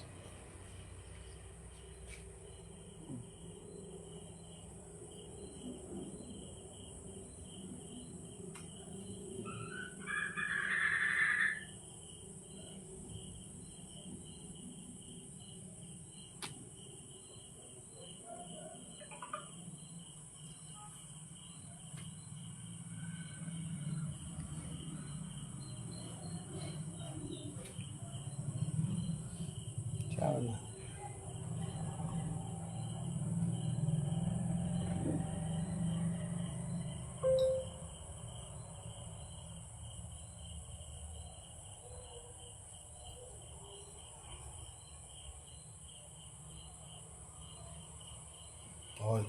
হয়।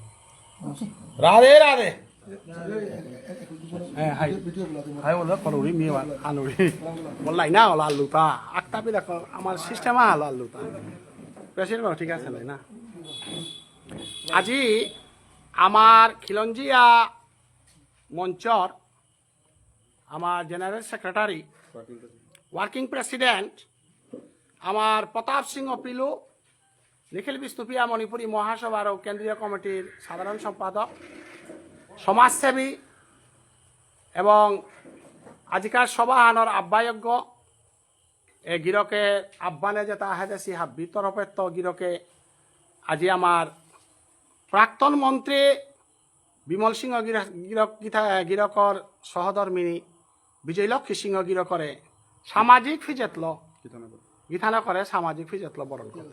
রাধে রাধে। হ্যাঁ, হাই। হাই বলো, কলৌরি, মিয়া, আনুরি। বললাই না, ওলা আল্লুতা। আক্তা বিলা কল, আমার সিস্টেম আলো আল্লুতা। প্রেসিডেন্ট ঠিক আছে, নাই না? আজি আমার খিলঞ্জিয়া মঞ্চর আমার জেনারেল সেক্রেটারি, ওয়ার্কিং প্রেসিডেন্ট, আমার প্রতাপ সিংহ পিলু, নিখিল বিষ্ণুপ্রিয়া মণিপুরী মহাসভার ও কেন্দ্রীয় কমিটির সাধারণ সম্পাদক, সমাজসেবী এবং আজিকার সভাহানর আহ্বায়ক, এ গিরকে আহ্বানে যেতা আহেদেসি হাব্বি তরফেত্ত গিরকে আজি আমার প্রাক্তন মন্ত্রী বিমল সিংহ গিরক, গিরক, গিথা-, গিরকর সহধর্মিনী বিজয়লক্ষ্মী সিংহ গিরকরে সামাজিক ফিজেতল, গিথানকরে সামাজিক ফিজেতল বরণ করে।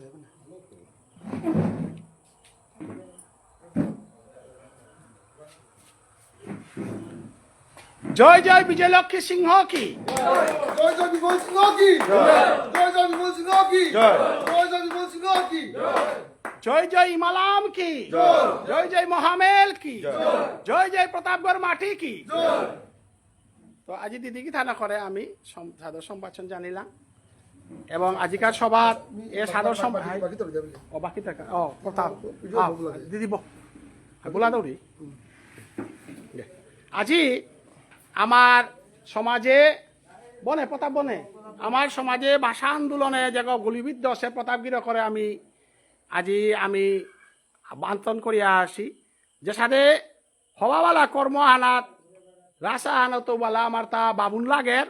জয় জয় বিজয়লক্ষ্মী সিংহ কি? জয় জয় বিমল সিংহ কি? জয় জয় বিমল সিংহ কি? জয় জয় বিমল সিংহ কি? জয় জয় ইমালাম কি? জয়। জয় জয় মহামেল কি? জয়। জয় জয় প্রতাপগড় মাটি কি? জয়। তো আজি দিদি গিথানকরে আমি সম-, সাদর সম্ভাষণ জানিলাম এবং আজিকার সভার এ সাদর সম-, বাকি, বাকি তো যাবে। ও, বাকি থাকা, ও, প্রতাপ। ভিডিও আ, বলা যায়। দিদি বল। হ্যাঁ, বলা দৌড়ি। দে। আজি আমার সমাজে বনে, প্রতাপ বনে, আমার সমাজে ভাষা আন্দোলনে যে গুলিবিদ্ধ সে প্রতাপ গিরকরে আমি আজি আমি আহ্বান করিয়া আসি, যে সাদে হবাবালা কর্ম আহানাত, রাসা আহানাত বালা আমার তা বাবুন লাগের,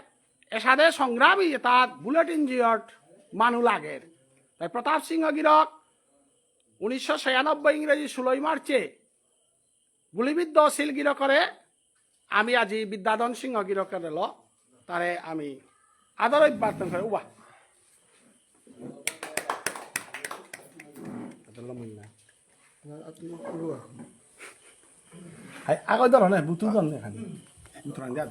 এসাদে সংগ্রামী তাত বুলেটিন জিয়ট মানু লাগের। তাই প্রতাপ সিংহ গিরক উনিশশো ছিয়ানব্বই ইংরেজি ষোলোই মার্চে গুলিবিদ্ধ সিল গিরকরে আমি আজি বিদ্যাধন সিংহ গিরকরে ল, তারে আমি আদর অভ্যর্থন করে উবা। আদর লমইন না। হাই, আগো ধরো না, বুতু ধরো না এখানে। বুতু রান দে।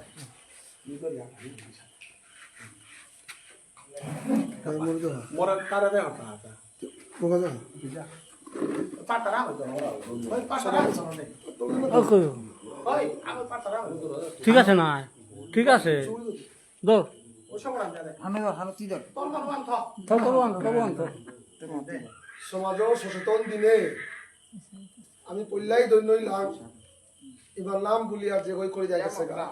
মোর তারা দে হতা হতা। মোর কথা। পাতারা হতো। ওই পাতারা হতো না। ওকে। ওই, আমি পাতারা হতো। ঠিক আছে না? ঠিক আছে। ধর। ওই সব রান দে। হানো ধর, হানো তুই ধর। তোর মতো আন থ। তোর, তোর আন, তোর আন, তোর। সমাজর সচেতন দিনে আমি পল্লাই দৈন্য ইলাম, এবার নাম বলিয়া যে কই করে যায় গেছে গা,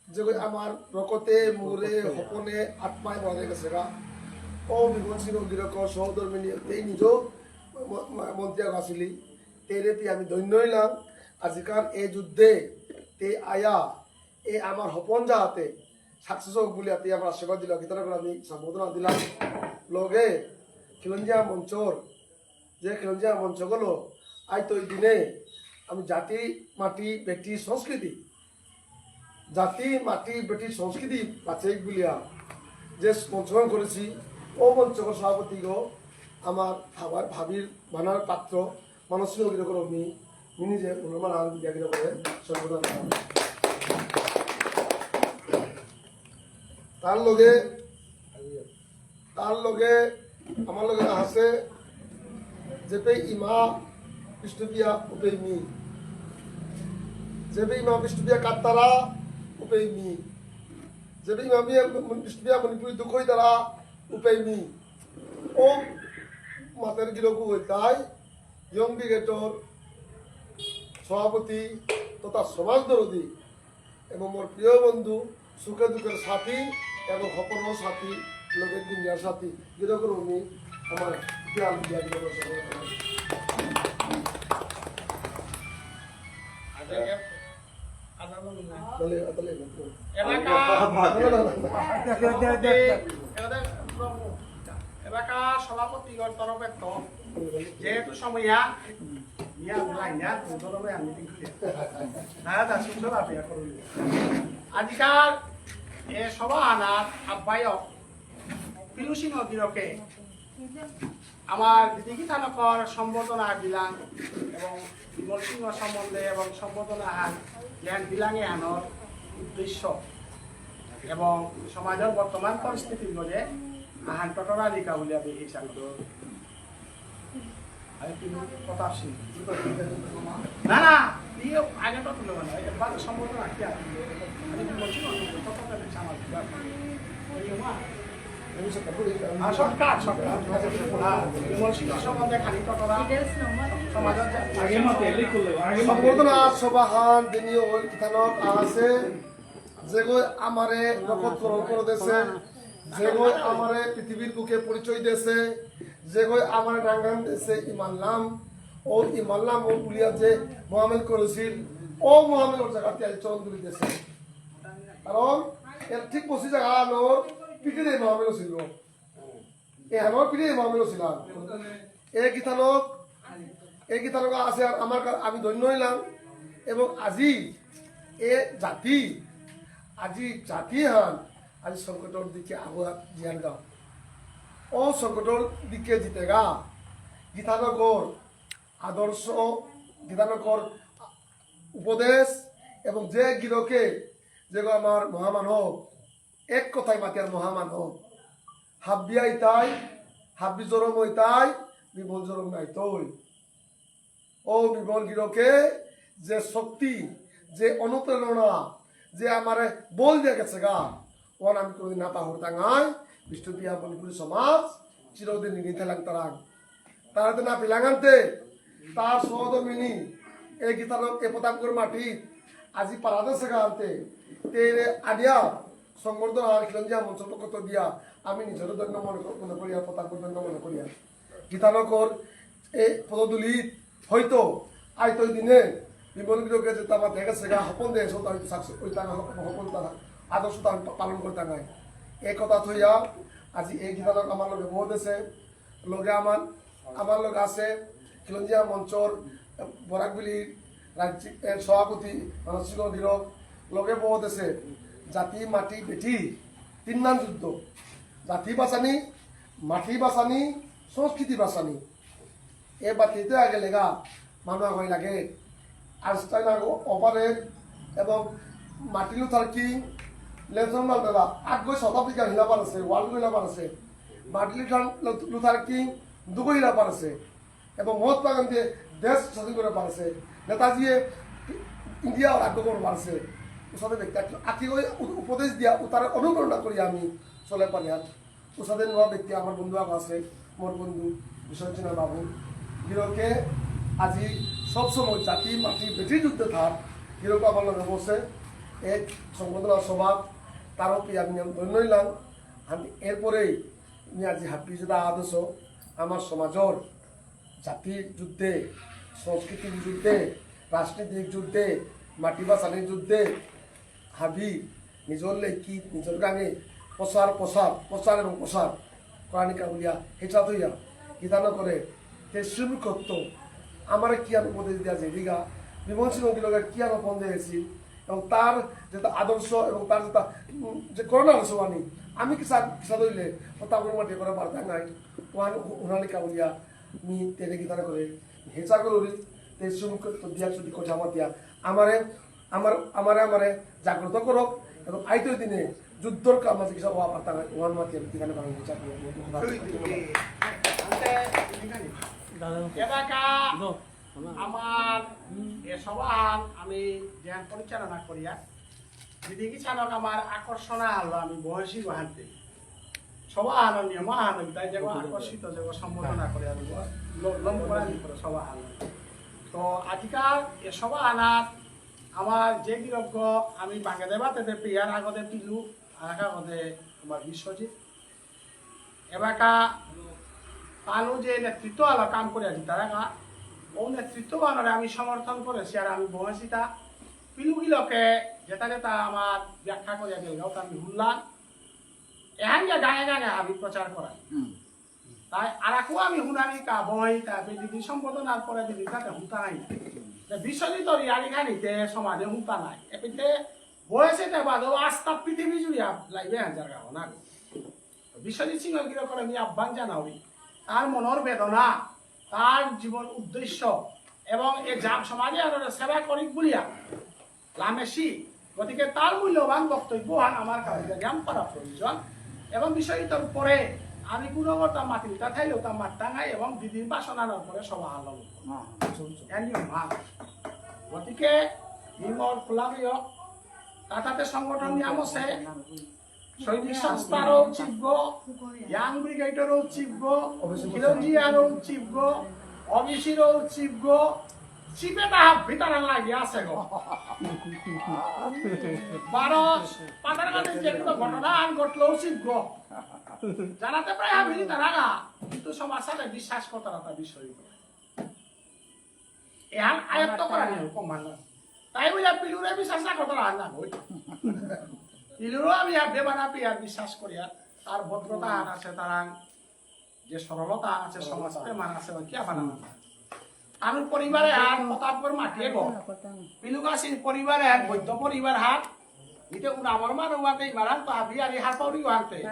যে কই আমার রকতে, মোরে, হপনে, আত্মায় বলা যায় গেছে গা। ও বিমল সিংহ গিরকর সহধর্মিনী, তেই নিজেও ম-, ম-, মন্ত্রী আগ আসিলি, তেরে তি আমি দৈন্য ইলাম, আজিকার এ যুদ্ধে, তে আয়া, এ আমার হপন যাহাতে success হোক বলিয়া তে আমার আশীর্বাদ দিলা, গিথানকরে আমি সম্বর্ধনা দিলাম। লগে খিলঞ্জিয়া মঞ্চর যে খিলঞ্জিয়া মঞ্চগ ল, আইতো এই দিনে আমি জাতি, মাটি, বেটি, সংস্কৃতি, জাতি, মাটি, বেটি, সংস্কৃতি বাঁচেক বুলিয়া যে মঞ্চগ করেছি, ও মঞ্চগর সভাপতিগ আমার ভাবার, ভাবির ভাবনার পাত্র মানসিক অগ্রকর্মী, মিনি যে উন্নমান আনন্দ বিয়াগির করে সর্বদা তার লগে তার লগে, আমার লগে আছে, যেপে ইমা বিষ্ণুপ্রিয়া উপেই মি। যেপে ইমা বিষ্ণুপ্রিয়া কাত্তারা উপেই মি। যেপে ইমা বিয়া-, বিষ্ণুপ্রিয়া মণিপুরী দুখই তারা উপেই মি। ও মাতের গিরকু হইতাই, ইয়ং ব্রিগেডর সভাপতি তথা সমাজ দরদি এবং মোর প্রিয় বন্ধু, সুখে দুঃখের সাথী এবং হপনর সাথী, লোকের দুনিয়ার সাথী, যেরকম উনি আমার জ্ঞান, জ্ঞান, জ্ঞান, জ্ঞান। তাহলে, তাহলে, এলাকা, না, না, না, না। এলাকা সভাপতিগর তরফে তো যেহেতু সময়া, ইয়া, না, ইয়া, দুটো তরফে আমি ঠিক করি। না, না, সুন্দর আপনি করুন। আজিকার এ সভা আনার আহ্বায়ক পিলু সিংহ গিরকে আমার দিদি গিথানকর সম্বর্ধনা দিলাম এবং বিমল সিংহ সম্বন্ধে এবং সম্বর্ধনা হান জ্ঞান দিলাম এহানর উদ্দেশ্য এবং সমাজের বর্তমান পরিস্থিতির মধ্যে আহান টটরা লিখা বলে আমি হিসাব করি। আমি কিন্তু প্রতাপ সিং। না, না, ইয়ে আগে তো তুলে মানে, এটা বাদ সম্বর্ধনা কি আছে? আমি কি বলছি না, কথা তো আমি সামাল দিলাম। এই মা, আমি সব কাপড় এই কারণে আর সব কাজ, সব কাজ। হ্যাঁ, বলছি না, সম্বন্ধে খালি কথা না। সমাজের যা- আগে মা তেলে করলে, আগে মা তেলে সম্বর্ধনা করলে। সভাহান দিনীয় ওই কিতানক আছে, যেগই আমারে নক্ষত্র করে দেছে, যেগই আমারে পৃথিবীর বুকে পরিচয় দেছে, যেগই আমারে নাঙ্গান দেছে, ইমানলাম, ও ইমানলাম, ও উলিয়া যে মোহামেল করেছিল, ও মোহামেল ওর জায়গাতে আজ চরণ তুলি দেছে। কারণ এর ঠিক বসি জায়গা আলো, পিঠে দিয়ে মোহামেল ছিল। এ আমার পিঠে মোহামেল ছিল। এ গিথানক, এ গিথানক আছে আর আমার কা-, আমি ধন্য হইলাম। এবং আজি এ জাতি, আজি জাতি হান, আজি সংকটর দিকে আগুয়া জিয়ান গাও। ও সংকটর দিকে জিতেগা, গিথানকর আদর্শ, গিথানকর উপদেশ, এবং যে গিরকে, যেগো আমার মহামানব, এক কথায় মাতিয়ার মহামানব। হাব্বি আইতাই, হাব্বি জরম হইতাই, বিমল জরম নাইতই। ও বিমল গিরকে যে শক্তি, যে অনুপ্রেরণা, যে আমারে বল দিয়ে গেছে গা, ওহান আমি কোনোদিন না পাহরতাঙাই। বিষ্ণুপ্রিয়া মণিপুরী সমাজ চিরদিন ঋণী থাইলাং তারাং। তারাতে না পিলাঙান্তে, তার সহধর্মিনী, এ গিথানক, এ প্রতাপগড় মাটি, আজি পারাদে সেগান্তে, তেরে আনিয়া, সংবর্ধনা আর খিলঞ্জিয়া মঞ্চ পক্ষ দিয়া, আমি নিজেরও ধন্য মনে কর-, মনে করিয়া, প্রতাপগড় ধন্য মনে করিয়া। গিথানকর এ পদধূলিত হয়তো আইতই দিনে বিমল গিরকে যে তামা দেখা সেগা হপন দে, সব তার সাকসেস ওই তার হপন, তার আদর্শ তার পালন করতে নাই। এ কথা থইয়া আজি এই গিথানক আমার লগে বহুত আছে, লগে আমার, আমার লগে আছে খিলঞ্জিয়া মঞ্চর বরাকবিলি রাজ্যিক, এ, সভাপতি মানস সিংহ গিরক, লগে বহুত আছে জাতি, মাটি, বেটি, তিননান যুদ্ধ। জাতি বাঁচানি, মাটি বাঁচানি, সংস্কৃতি বাঁচানি। এ বাতিতে আগে লেগা মানু আগই লাগে। আইনস্টাইন আগ অপারে এবং Martin Luther king, Nelson Mandela, আগই সাউথ আফ্রিকা হিলা পারেছে, ওয়ার্ল্ড হিলা পারেছে। মার্টিন লুথার, লুথার কিং দুগো হিলা পারেছে। এবং মহাত্মা গান্ধী দেশ স্বাধীন করে পারেছে। নেতাজিয়ে ইন্ডিয়া রাজ্য করে পারেছে। উসাদে ব্যক্তি আকি, আকি ওই উপ-, উপদেশ দিয়া, উতারে অনুপ্রেরণা করি আমি চলে পারি। আর উসাদে নোয়া ব্যক্তি আমার বন্ধু আগ আছে, মোর বন্ধু বিশ্বজিৎ সিনহা বাবু। গিরকে আজি সবসময় জাতি, মাটি, বেটির যুদ্ধে থাক। গিরক আমার লগে বসে এক সংবর্ধনা সভা, তারও পেয়ে আমি ধন্য হইলাম। আমি এরপরেই আমি আজি হাবি যেতা আদর্শ আমার সমাজর জাতির যুদ্ধে, সংস্কৃতির যুদ্ধে, রাজনৈতিক যুদ্ধে, মাটি বাঁচানির যুদ্ধে, হাবি নিজর লেখি, নিজর গাঙে প্রচার, প্রসার, প্রচার এবং প্রসার করানিকা বুলিয়া হেচা থইয়া গিথানকরে তে শ্রীমুখত্ব আমারে কিয়ান উপদেশ দিয়া যে দিগা, বিমল সিংহ গিরকে কিয়ান অপন দিয়েছি, এবং তার যেতা আদর্শ এবং তার যেতা, উম, যে করোনা আদর্শ আনি, আমি কিসা, কিসা ধরলে, ও তারপর মাটি করে বার্তা নাই, ওহান উনানিকা বুলিয়া মি তেরে গিথানকরে হেচা করুরি, তে সুমুখ তো দিয়া চুটি কথা মাতিয়া। আমারে, আমার, আমারে, আমারে জাগ্রত করক এবং আইতই দিনে যুদ্ধর কাম আছে কিসব হওয়া পারতা না, ওহান মাতিয়া গিথানকরে হেচা করুরি। এবাকা আমার এ সভাহান আমি ধ্যান পরিচালনা করিয়া, দিদি গিথানক আমার আকর্ষণ হলো আমি বয়সী গহান্তে। সভাহানর নিয়ম আহান, তাই যেগো আকর্ষিত, যেগো সম্বোধনা করে আমি ল-, লম করে আমি করে সভাহান। তো আজিকার এ সভাহানাত আমার যে গিরক আমি বাঙে দেবা তেতে পেয়ার আগতে পিলু, আর আগতে আমার বিশ্বজিৎ। এবাকা তানু যে নেতৃত্ব আলো কাম করে আজি তারাকা, ও নেতৃত্ব আলোরে আমি সমর্থন করেছি আর আমি বহেছিতা। পিলু গিরকে যেতা যেতা আমার ব্যাখ্যা করে গেল, ওতা আমি শুনলাম। এহান যে গাঙে গাঙে আমি প্রচার করাই। হুম। তাই আর আকো আমি শুনানি কা বই, তা আপনি যদি সম্বোধন আর পরে যদি তাতে হুতাই। তা বিশ্বজিৎ ইয়ারি খানিতে সমাজে হুতা নাই। এপিতে বয়সে তে বাদো আস্তা পৃথিবী জুড়িয়া লাইবে হাজার গাও না। বিশ্বজিৎ সিংহ গিরকরে আমি আহ্বান জানাউরি। তার মনর বেদনা, তার জীবন উদ্দেশ্য এবং এ জাত সমাজে আরো সেবা করিক বুলিয়া লামেসি। গতিকে তার মূল্যবান বক্তব্য হান আমার কাছে জ্ঞান করা প্রয়োজন। এবং বিষয়টার পরে আমি কোনো কথা মাতিলতা থাইলেও তা মাত্তাঙাই এবং দিদির বাসনার পরে সভা আলো। এমনি মা। গতিকে নিমর খোলা হইও। তাতাতে সংগঠন নিয়াম আছে। সৈনিক সংস্থারও চিপব, ইয়াং ব্রিগেডরও চিপব, খিলঞ্জিয়ারও চিপব, ওবিসিরও চিপব, চিপে তা হাবি তারা লাগি আছে গো। বারো, পাতার কাছে যে কোনো ঘটনা আর ঘটলেও চিপব। জানাতে প্রায় হাবি তারা না, কিন্তু সমাজ সাথে বিশ্বাস করতে না তা বিষয়। এহান আয়ত্ত করা নিয়ে কম মানুষ। তাই বুঝা পিলুরে বিশ্বাস না করতে রাখা না বই। পিলুরও আমি আর বেবানা পিয়ার বিশ্বাস করিয়া, তার ভদ্রতা হান আছে, তার আং-, যে সরলতা আছে, সমাজ প্রেম হান আছে, ওই কিয়া বানা না? তার পরিবারে হান প্রতাপগড় মাটিয়ে গো। পিলু গাছির পরিবারে হান বৈদ্য পরিবার হান। ইতে উনাবর মানু মাতে ইমারাং পাবি আরি হারপাউরি ওয়ান্তে।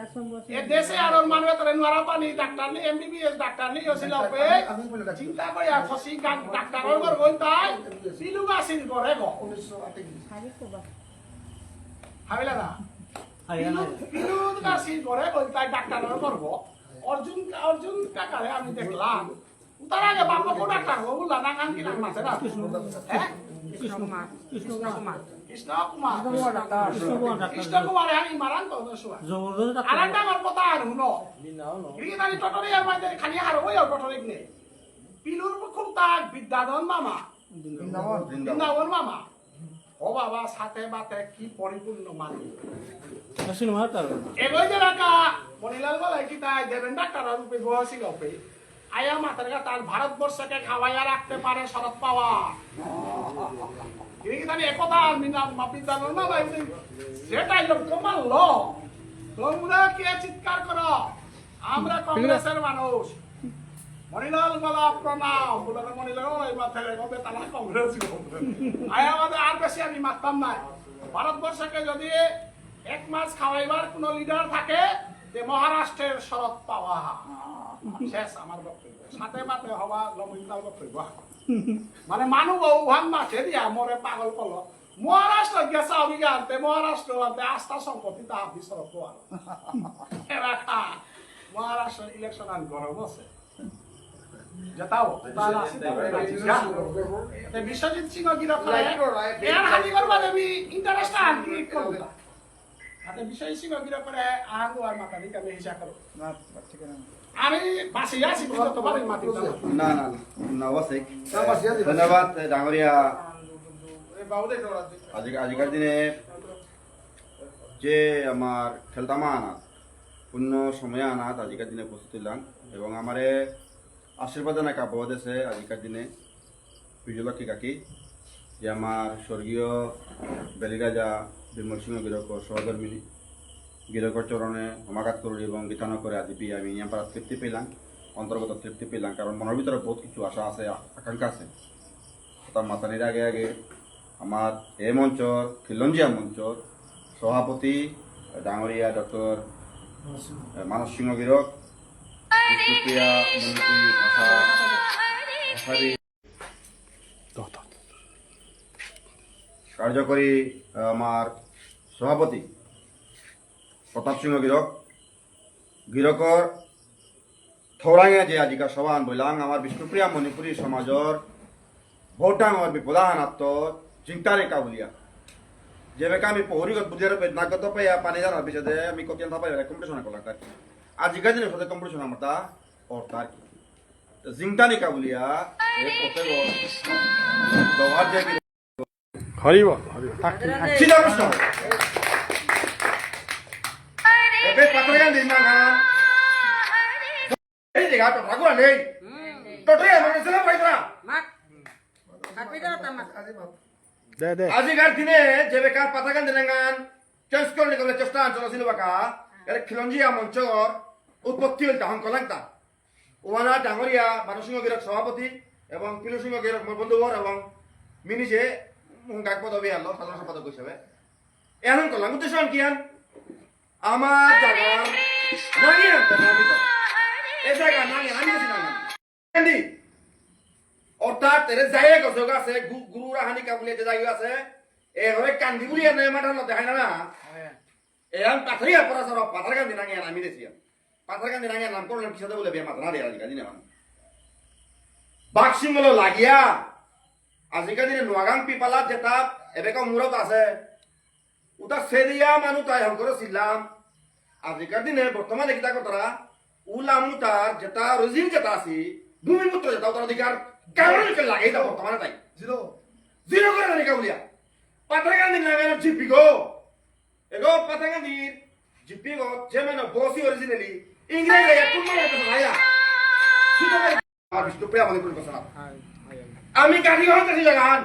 এ দেশে আরর মানু এতরে নুয়ারা পানি ডাক্তার নেই, এমবিবিএস ডাক্তার নেই, ওসি লাউপে। চিন্তা করে আর ফসি গান ডাক্তারর ঘর গই তাই। পিলু গাছির ঘরে গো। হাবিলা না। পিলু, পিলু গাছির ঘরে গই তাই ডাক্তারর ঘর গো। অর্জুন, অর্জুন কাকারে আমি দেখলাম। তার আগে বাপ কো ডাক্তার হো বুলা না কান কি নাম আছে না? হ্যাঁ? কৃষ্ণ কুমার। কৃষ্ণ কুমার। কৃষ্ণ কুমার। কৃষ্ণ কুমার ডাক্তার। কৃষ্ণ কুমার, হ্যাঁ, ইমারাং তো সুয়া। জবরদস্ত ডাক্তার। আর একটা আমার কথা আর হুনো। কি জানি টটরি আর মাঝে খালি হারো ওই টটরি নেই। পিলুর খুব তার বিদ্যাধন মামা। বৃন্দাবন। বৃন্দাবন মামা। ও বাবা, সাথে বাতে কি পরিপূর্ণ মানুষ। আসলে মার তার। এগোই যে রাখা, মণিলাল বলে কি তাই দেবেন ডাক্তার আর রূপে বসি গপে। আয়া মাতার গা তার ভারতবর্ষকে খাওয়াইয়া রাখতে পারে শরদ পাওয়ার। কিন্তু আমি একথা আমি না মাপিত জানো না ভাই, সেটাই লোক কমাল লো। তোমরা কে চিৎকার করো? আমরা কংগ্রেসের মানুষ। মণিলাল বালা প্রণাম। বলে, "মণিলাল বালা এই মাথায় লেগে হবে, তারা কংগ্রেস করবে।" আয়া আমাদের আর বেশি আমি মারতাম নাই। ভারতবর্ষকে যদি এক মাস খাওয়াইবার কোনো লিডার থাকে, যে মহারাষ্ট্রের শরদ পাওয়া। শেষ আমার বক্তব্য। সাথে মাতে হবা লমিতাল বক্তব্য। মানে মানু বউ ভান মাছে দিয়া মরে পাগল করলো। মহারাষ্ট্র গেছে আমি জানতে, মহারাষ্ট্র আনতে আস্থা সম্পত্তি তা আপনি শরদ পাওয়া। এরা খা, মহারাষ্ট্র ইলেকশন আন গরম আছে। যেটাও, তাহলে আসি তাহলে রাজি যা। তে বিশ্বজিৎ সিংহ গিরক করে, এর হানি করবা দেবী ইন্টারেস্ট আন ক্রিয়েট করবো। আতে বিশ্বজিৎ সিংহ গিরক করে আহান দুয়ার মাথা দিকে আমি হিসাব করবো। না, ঠিক আছে। আমি বাসি আছি, তুই তো তোমার মাটি না। না, না, না, না, বাসি। না, বাসি আছি। ধন্যবাদ, এ, ডাঙরিয়া। এই বাবু দেখো, আজি, আজিকার দিনে যে আমার খেলতামা আনাত, পুণ্য সময় আনাত আজিকার দিনে উপস্থিত হইলাম এবং আমারে আশীর্বাদ জানাই কাব্য দেশে আজিকার দিনে বিজয়লক্ষ্মী কাকি, যে আমার স্বর্গীয় বেলিরাজা বিমল সিংহ গিরকর সহধর্মিনী, গিরকর চরণে সমাঘাত করুরি এবং গীতানগরে আদিপি আমি ইয়াম্পারা তৃপ্তি পেলাম। অন্তর্গত তৃপ্তি পেলাম, কারণ মনের ভিতরে বহুত কিছু আশা আছে, আ-, আকাঙ্ক্ষা আছে। কথা মাতানির আগে আগে আমার এ মঞ্চর, খিলঞ্জিয়া মঞ্চর সভাপতি ডাঙরিয়া ডক্টর মানস সিংহ গিরক, বিষ্ণুপ্রিয়া মণিপুরী ভাষা, ভাষাবিদ, কার্যকরী আমার সভাপতি প্রতাপ সিংহ গিরক, গিরকর থৌরাঙে যে আজিকা সভাহান বইলাং, আমার বিষ্ণুপ্রিয়া মণিপুরী সমাজর বহুত ডাঙর বিপদাহানাত্ত জিংতারে কাবুলিয়া। যেবাকা আমি পৌরিগত বুঝার বেদনাগত পাইয়া পানি জানার পিছনে আমি কতিয়ান থাপাই কম্পিটিশন করলাম তার। আজিকা দিনে সাথে কম্পিটিশন আমার তা অর্থাৎ জিংতানি কাবুলিয়া, এ পথে গো, দোহার যে কি হরি বল, হরি বল। তাক, তাক। শ্রীরামকৃষ্ণ। এবে পাত্রগান দিন না, না। এই জায়গা তো রাগুয়া নেই। হুম। তো রে, মানে, সেটা পাইতরা। মাত। হাবিদা তা মাত। দে, দে। আজিকার দিনে যে বেকার পাতাগান দিলেন, চেঞ্জ করে নিকলে চেষ্টা চলেছিল বাকা। এর খিলঞ্জিয়া মঞ্চর উৎপত্তি হইল তখন কলাংতা। ওয়ানা ডাঙরিয়া মানস সিংহ গিরক সভাপতি এবং পিলু সিংহ গিরক মোর বন্ধুবর এবং মিনি যে মুঙ্গাক পদবী আনলো সাধারণ সম্পাদক হিসেবে। এখন করলাম উদ্দেশ্য কি আন? আমার জায়গা নাই আনতে পারবি তো। এ জাগা না, আমি, আমি গেছি না। কান্দি। অর্থাৎ এরে যাইয়ে গজগ আছে, গু-, গুরু রাহানি কাবুলিয়া যে যাইয়ে আছে, এ হরে কান্দি বুলি এনে মাঠার লতে হয় না না। এ আমি পাথারিয়া পড়া সারা পাথার কান্দি নাঙে আমি দেছি। পাথার কান্দি নাঙে নাম করলাম কিসাদে বলে বিয়া মাথা না দেয়া কান্দি না। বাক্সিং হলো লাগিয়া। আজিকালি নোয়াগাং পিপালা যেটা এবেকা মুরত আছে, উতা সেদিয়া মানু তাই হঙকরে ছিলাম। আজিকার দিনে বর্তমানে কিতা করতারা? উলাম উতার যেটা অরিজিন যেটা আছে, ভূমিপুত্র যেটা উতার অধিকার, কারণ কে লাগে এটা বর্তমানে তাই। জিরো। জিরো করে জানি কাউলিয়া। পাথারকান্দি নাঙে জিপি গো। এগো পাথারকান্দির জিপি গো, যে মানে বসি অরিজিনালি, ইংরেজ লাগে কোন মানে এটা ভাইয়া। সুতরাং আমার বিষ্ণুপ্রিয়া মণিপুরী ঘোষণা। আমি কাঠি গ্রহণ করছি জায়গা হান।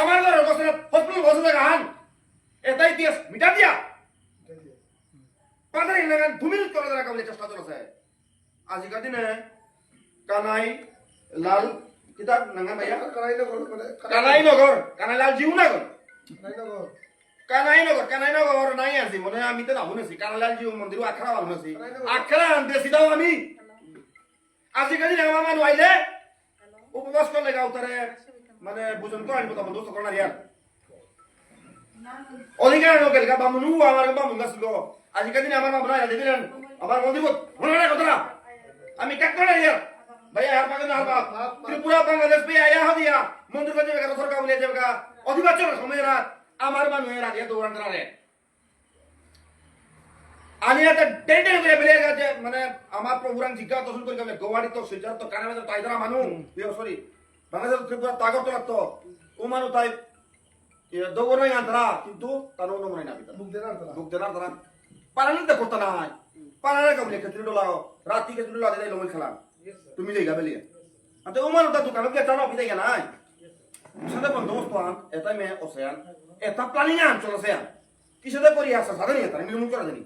আমার ঘরের ঘোষণা, হসপিটাল ঘোষণা জায়গা হান। এটা ইতিহাস মিটা দিয়া। পাথারি লাগান ভূমির তলে তারা কাবলে চেষ্টা চলেছে। আজিকার দিনে কানাই লাল, কিতা নাঙা ভাইয়া? কানাই নগর, মানে, কানাই নগর, কানাই লাল জিউ নগর। কানাই নগর। কানাই নগর, কানাই নগর নাই আজি, মনে হয় আমি তো না শুনেছি, কানাই লাল জিউ মন্দির আখড়া শুনেছি। কানাই নগর। আখড়া আনতে সিধাও আমি। আজিকালি আমার মানু আইলে উপবাস করলে গাও তারে, মানে, ভোজন করে আনবো, তখন দোস্ত করে না রিয়ার। অধিকার লোকের গা বামুনু, আমার বামুন গাছ গো। আজিকালি আমার বামুন আইলে দিলেন, আমার মন্দির গো, মনে হয় কথা না। আমি কাট করে রিয়ার। ভাই, আর পাকে না, আর পাক। ত্রিপুরা, বাংলাদেশ, ভাই, আয়া হদিয়া। মন্দির গো যাবে গা, সরকার বলে যাবে গা। অধিবাচন সময় রাত। আমার মানু এর আগে দৌড়ান তারা রে। আনি একটা টেন্ডের করে বেরিয়ে গেছে, মানে, আমার প্রভুরাং জিজ্ঞাসা দর্শন করে গেলে, গোয়াড়ি তো, শিলচর তো, কানাডা তো, তাই তারা মানু, হুম। ইয়ে, সরি, বাংলাদেশ তো, ত্রিপুরা তো, আগরতলা তো, ও মানু তাই, ইয়ে, দৌড় নাই আনতারা, কিন্তু তার অন্য মনে না পিতা। বুক দেনা আনতারা। বুক দেনা আনতারা। পালানি তো করতে নাই। পালানি কাবলে খেতুরি ডোলাও, রাতি খেতুরি ডোলা দিলে লমই খেলা। তুমি যাই গাবেলিয়া। আতে ও মানু তা দোকানে গিয়ে চালা পিতা গিয়া নাই। সাথে বন্দোবস্ত আন, এটা মে ওসে আন, এটা প্ল্যানিং আন, চলেছে আন। কিসাদে করি আসা সাদে নিয়ে তারা নির্মূল করা জানি।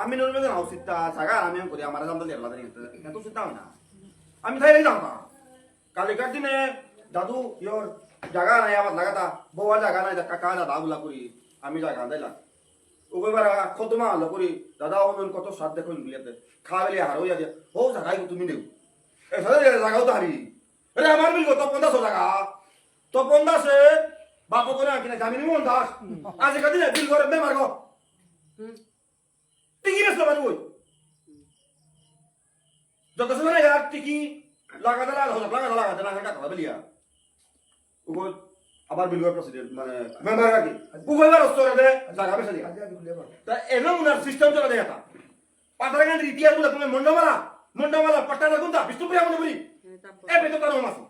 আমি নির্মূল করা উচিত তা জায়গা আমি করি আমার জানতে জানলা জানি। এত চিন্তা হয় না। আমি তাই না। কালিকার দিনে দাদু ইয়োর জায়গা নাই আমার লাগাতা, বউয়া জায়গা নাই, কাকা দাদা বুলা করি, আমি জায়গা দিলাম। ওগোবার খতমা আলো করি, দাদা ও মন কত সাত দেখুন বিয়েতে। খাবেলি হারো ইয়া দিয়া, ও জায়গায় তুমি দেও। এসাদে জায়গাও তো হারি। আরে আমার বিল কত পঞ্চাশ টাকা। তপন দাসে বাপ করে আঁকি না জামিনী মোহন দাস। আজিকার দিনে বিল করে মেমার গো। টিকি বেসলো বারু ওই। যত সময় না ইয়ার টিকি লাগাতে লাগা, হলো লাগাতে লাগাতে লাগাতে টাকা বেলিয়া। উগো আবার বিল করে প্রেসিডেন্ট, মানে, মেম্বার আর কি। উগো এবার অস্ত্র দে, জায়গা বেসে দিয়া। তা এনে উনার সিস্টেম চলে দেয় তা। পাথারকান্দির ইতিহাস বলে তুমি মন্ডমালা, মন্ডমালা, পাট্টারা গুন্ডা, বিষ্ণুপ্রিয়া মণিপুরী। এ বেতো তার মাসু।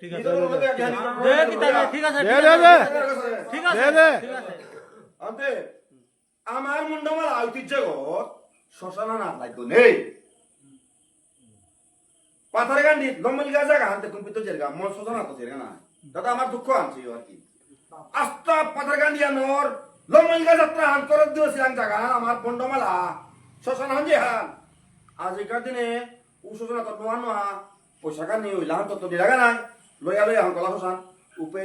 ঠিক আছে। দে, কিতা দে, ঠিক আছে, দে, ঠিক দে, আছে। দে। ঠিক আছে, দে, দে। ঠিক আছে। আনতে, আমার মন্ডমালা ঐতিহ্যগত শ্মশান না লাগতো নেই। পাথারকান্দি লম্বলগা জায়গা হানতে কুম্পিত জেরগা, মন শ্মশান তো জেরগা না। দাদা আমার দুঃখ আনছে আর কি। আস্তা পাথারকান্দি আনর লম্বলগা যাত্রা হান করে দিয়েছিলাম জায়গা, আমার মন্ডমালা শ্মশান হান যে হান। আজিকার দিনে ও শ্মশান তো নোয়া নোয়া, পয়সা কানি ওই লাহান তো তো জায়গা নাই। লইয়া লইয়া হান কলা শ্মশান, উপে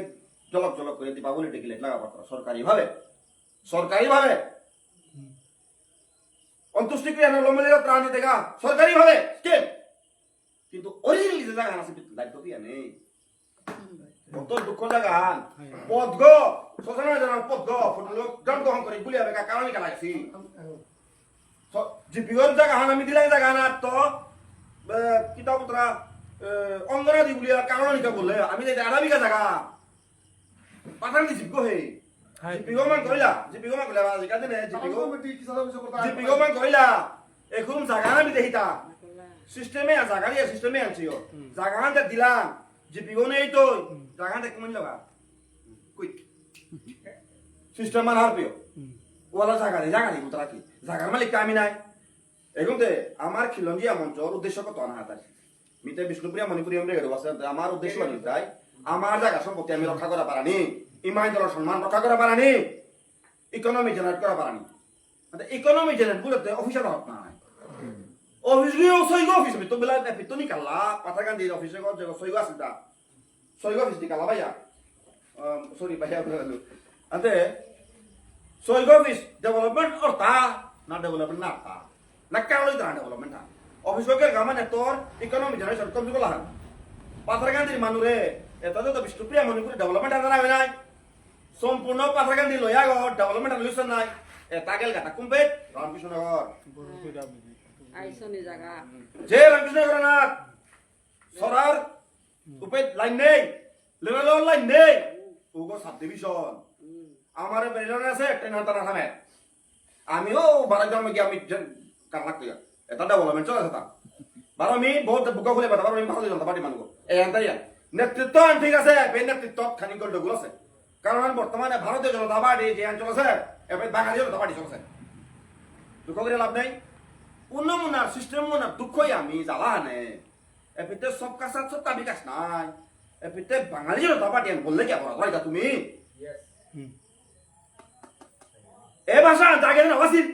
জলক জলক করে দীপাবলি ডেকে লাগা পড়তো সরকারি ভাবে। সরকারি ভাবে। অন্ত্যেষ্টিক্রিয়া না লম্বলগা প্রাণী দেখা সরকারি ভাবে। স্কিম। কিন্তু অরিজিনাল যে জায়গা আছে, লাইট তো দিয়া নেই। কত দুঃখ জায়গা হান। পথগ, শ্মশান জানা পথগ, ফটো লোক গ্রাম দখল করে গুলিয়া বেকা কারণে কেন লাগছি। জিপিওর জায়গা হান আমি দিলাই জায়গা হান আর তো, এ, কিতা পুত্রা, এ, অঙ্গনাদি গুলিয়া কারণে কে বলে, আমি যে আধা বিঘা জায়গা। পাঠান দি জিপি গো হে। হাই। জিপি গো মান কইলা, জিপি গো মান কইলা, আজিকার দিনে জিপি গো। জিপি গো মান কইলা। এখন জায়গা আমি দেখিতা। সিস্টেমে আ, জায়গা দিয়া সিস্টেমে আনছি ও। হুম। জায়গা আনতে দিলাম। জিপি গো নেই তো। হুম। জায়গা আনতে কমিন লগা। কুইক। সিস্টেম মান হারপিও। হুম। ওয়ালা জায়গা দে, জায়গা দি উতরা কি? জায়গার মালিক তো আমি নাই। এখন তে আমার খিলঞ্জিয়া মঞ্চর উদ্দেশ্য কত আনা হাতার? মিতে বিষ্ণুপ্রিয়া মণিপুরী আমরা এরো আছে, আমার উদ্দেশ্য হলো তাই, আমার জায়গা সম্পত্তি আমি রক্ষা করা পারানি, ইমাম দলের সম্মান রক্ষা করা পারানি, ইকোনমি জেনারেট করা পারানি। মানে ইকোনমি জেনারেট বলতে অফিসে হক নাই। অফিস গিয়ে সৈগ অফিস, তো বেলা পিতনি কাল্লা, পাথারকান্দির অফিসে গো, যে সৈগ আছে তা। সৈগ অফিস দি কালা ভাইয়া। আম, সরি, ভাইয়া বলে গেল। আতে, সৈগ অফিস ডেভেলপমেন্ট অর্থা, না ডেভেলপমেন্ট না অর্থা। না কারণ ইতারা ডেভেলপমেন্ট হা। অফিস ওয়ার্কের গামানে তোর ইকোনমি জেনারেশন কম যুগল হান। পাথারকান্দির মানুরে, এটা তো বিষ্ণুপ্রিয়া মণিপুরি ডেভেলপমেন্ট হান না নাই। সম্পূর্ণ পাথারকান্দি লয়া গো ডেভেলপমেন্ট হান লুইছে নাই। এ তাগেল গাটা কুম্পে রামকৃষ্ণনগর। আইসনি জায়গা। যে রামকৃষ্ণনগর না সরার উপে লাইন নেই, লেভেল লাইন নেই। ওগো সাব ডিভিশন। আমার বেলন আছে ট্রেন হাতার হামে। আমিও বারো গ্রামে গিয়ে আমি কার লাগতে গা। এটা ডেভেলপমেন্ট চলে সেটা। বারো আমি বহুত বুকা খুলে বাতা, বারো আমি ভারতীয় জনতা পার্টি মানুষ। এ আনতাই নেতৃত্ব আন ঠিক আছে, বে নেতৃত্ব খানি গন্ডগোল আছে। কারণ বর্তমানে ভারতীয় জনতা পার্টি যে আন চলেছে, এবে বাঙালি জনতা পার্টি চলেছে। দুঃখ করে লাভ নেই। অন্য মুনার সিস্টেম মুনার দুঃখই আমি জ্বালা আনে। এপিতে সবকা সাথ সবকা বিকাশ নাই। এপিতে বাঙালি জনতা পার্টি আন বললে কি বড় হয় তুমি? এ ভাষা আনতে আগে না আসিল।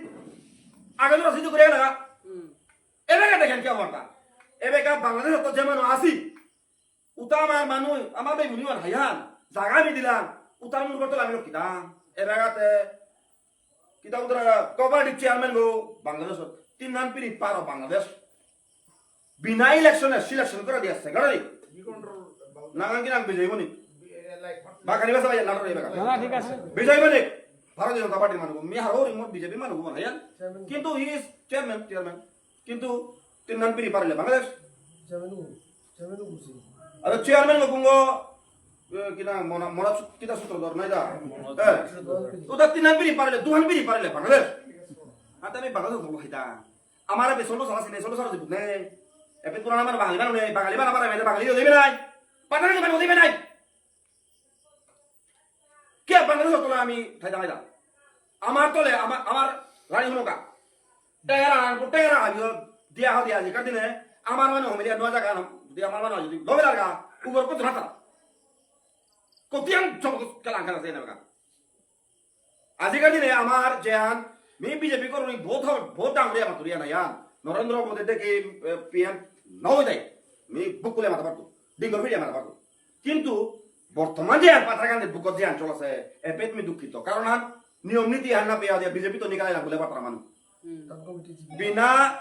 আগে তো রাজনীতি করে গেল। এবাকা দেখেন কি অবস্থা? এবাকা বাংলাদেশ তো যেমন আসি, উতা আমার মানুষ, আমার ভাই মুনিওয়ান হাইহান, জায়গা আমি দিলাম, উতার মূল করতে আমি কিতাম। এবাকাতে কিতাব উতারা কোঅপারেটিভ চেয়ারম্যান গো বাংলাদেশ, তিন নাম পিরি পারো বাংলাদেশ। বিনা ইলেকশনে সিলেকশন করে দিয়ে আসছে, গাড়ি। নাগান কি নাম বিজয় বণিক? বাগানি বাসা ভাই, নাটক এই বাগান। না, ঠিক আছে। বিজয় বণিক, ভারতীয় জনতা পার্টির মানুষ, মি হারো রিমোট বিজেপি মানুষ, মনে হয়। কিন্তু he is chairman, চেয়ারম্যান। কিন্তু তিন নাম পিরি পারলে বাংলাদেশ। চেয়ারম্যান ও, চেয়ারম্যান ও বুঝি। আরে চেয়ারম্যান গো কুঙ্গো, এ, কিনা মনা, মনা সু-, কিতা সূত্রধর নাই দা? হ্যাঁ। তো তা তিন নাম পিরি পারলে, দুহান পিরি পারলে বাংলাদেশ। আর আমি বাংলাদেশ তো খাইতা। আমার এপে ষোলো সাল আছে, ষোলো সাল আছে, বুঝলে? এপে পুরানা আমার বাঙালি বানানো নেই, বাঙালি বানা পারে, বাঙালি দেবে নাই। পাঠানি বানানো দেবে নাই। কে বাংলাদেশ তলে আমি থাইতাম, থাইতাম। আমার তলে, আমার, আমার রানী হনুকা। টেরা আনবো, টেরা আনবো, দিয়া হো দিয়া, আজিকার দিনে আমার মানে হমিলিয়া নোয়া জায়গা, যদি আমার মানে যদি লবে লাগা, উপর কত হাতা। কতিয়ান জগৎ কালাঙ্কার আছে, এনে বাগা। আজিকার দিনে আমার যেহান, মি বিজেপি করুনি বহুত, বহুত ডাঙরিয়া মাতুরিয়া না ইয়ান। নরেন্দ্র মোদী দেখে, এ, পিএম না হয়ে যায়। মি বুকুলে মাথা পারতো, ডিঙ্গল ফিরিয়া মাথা পারতো। কিন্তু বর্তমান যে পাথারকান্দির বুকত যে অঞ্চল আছে, এপেত মি দুঃখিত। কারণ আর নিয়ম নীতি হার না পেয়া দিয়া বিজেপি তো নিকালে না বলে পাতারা মানুষ। বিনা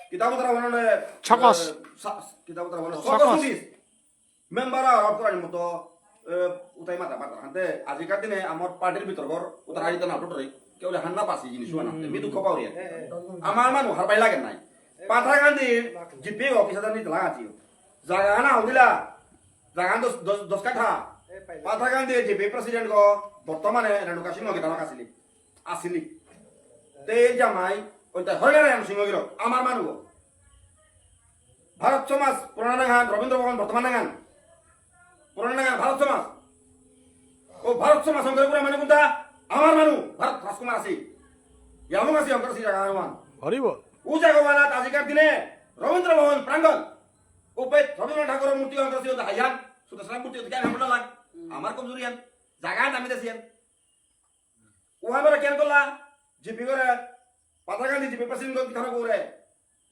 কিতাব তারা মানে, ছকস। এ, সা-, কিতাব তারা মানে ছকস। ছকস উদিস। মেম্বার আর অপরাধী মতো, এ, উতাই মাথা পাতা। হানতে আজিকার দিনে আমার পার্টির ভিতর ঘর উতারা আইতে না টোটরি। কেউ হান্না পাসি জিনিস না। মি দুঃখ পাও রে। আমার মানু হারপাই লাগে নাই। পাথারকান্দি জিপি অফিস আদার নিতে লাগা আছি। জায়গা না হদিলা। জায়গা দশ, দশ, দশ কাঠা। পাথারকান্দি জিপি প্রেসিডেন্ট গো বর্তমানে রেণুকা সিংহ গিথানক আসিলি। আসিলি। তে জামাই, ওইটা হরিনারায়ণ সিংহ গিরক, আমার মানু গো। ভারত সমাজ, পুরানা নাঙহান, রবীন্দ্র ভবন, বর্তমান নাঙহান। পুরানা নাঙহান, ভারত সমাজ। ও ভারত সমাজ, শঙ্করপুরা মানে কোনটা? আমার মানু, ভারত রাজকুমার আসি। ইয়ামুং আসি, শঙ্কর আসি, জায়গা আহান। হরি বল। ও জায়গা ওয়ালাত আজিকার দিনে রবীন্দ্র ভবন প্রাঙ্গণ। উপে রবীন্দ্র ঠাকুরের মূর্তি, শঙ্কর আসি, ওটা হাইয়ান, সুতরাং মূর্তি ওদিকে আমি বললাম, আমার কমজোরি আন। জায়গা আমি দেশিয়ান। উহাই বারো কেন করলা? জিপি করে, পাথারকান্দি জিপি প্রেসিডেন্ট গিথানক করে।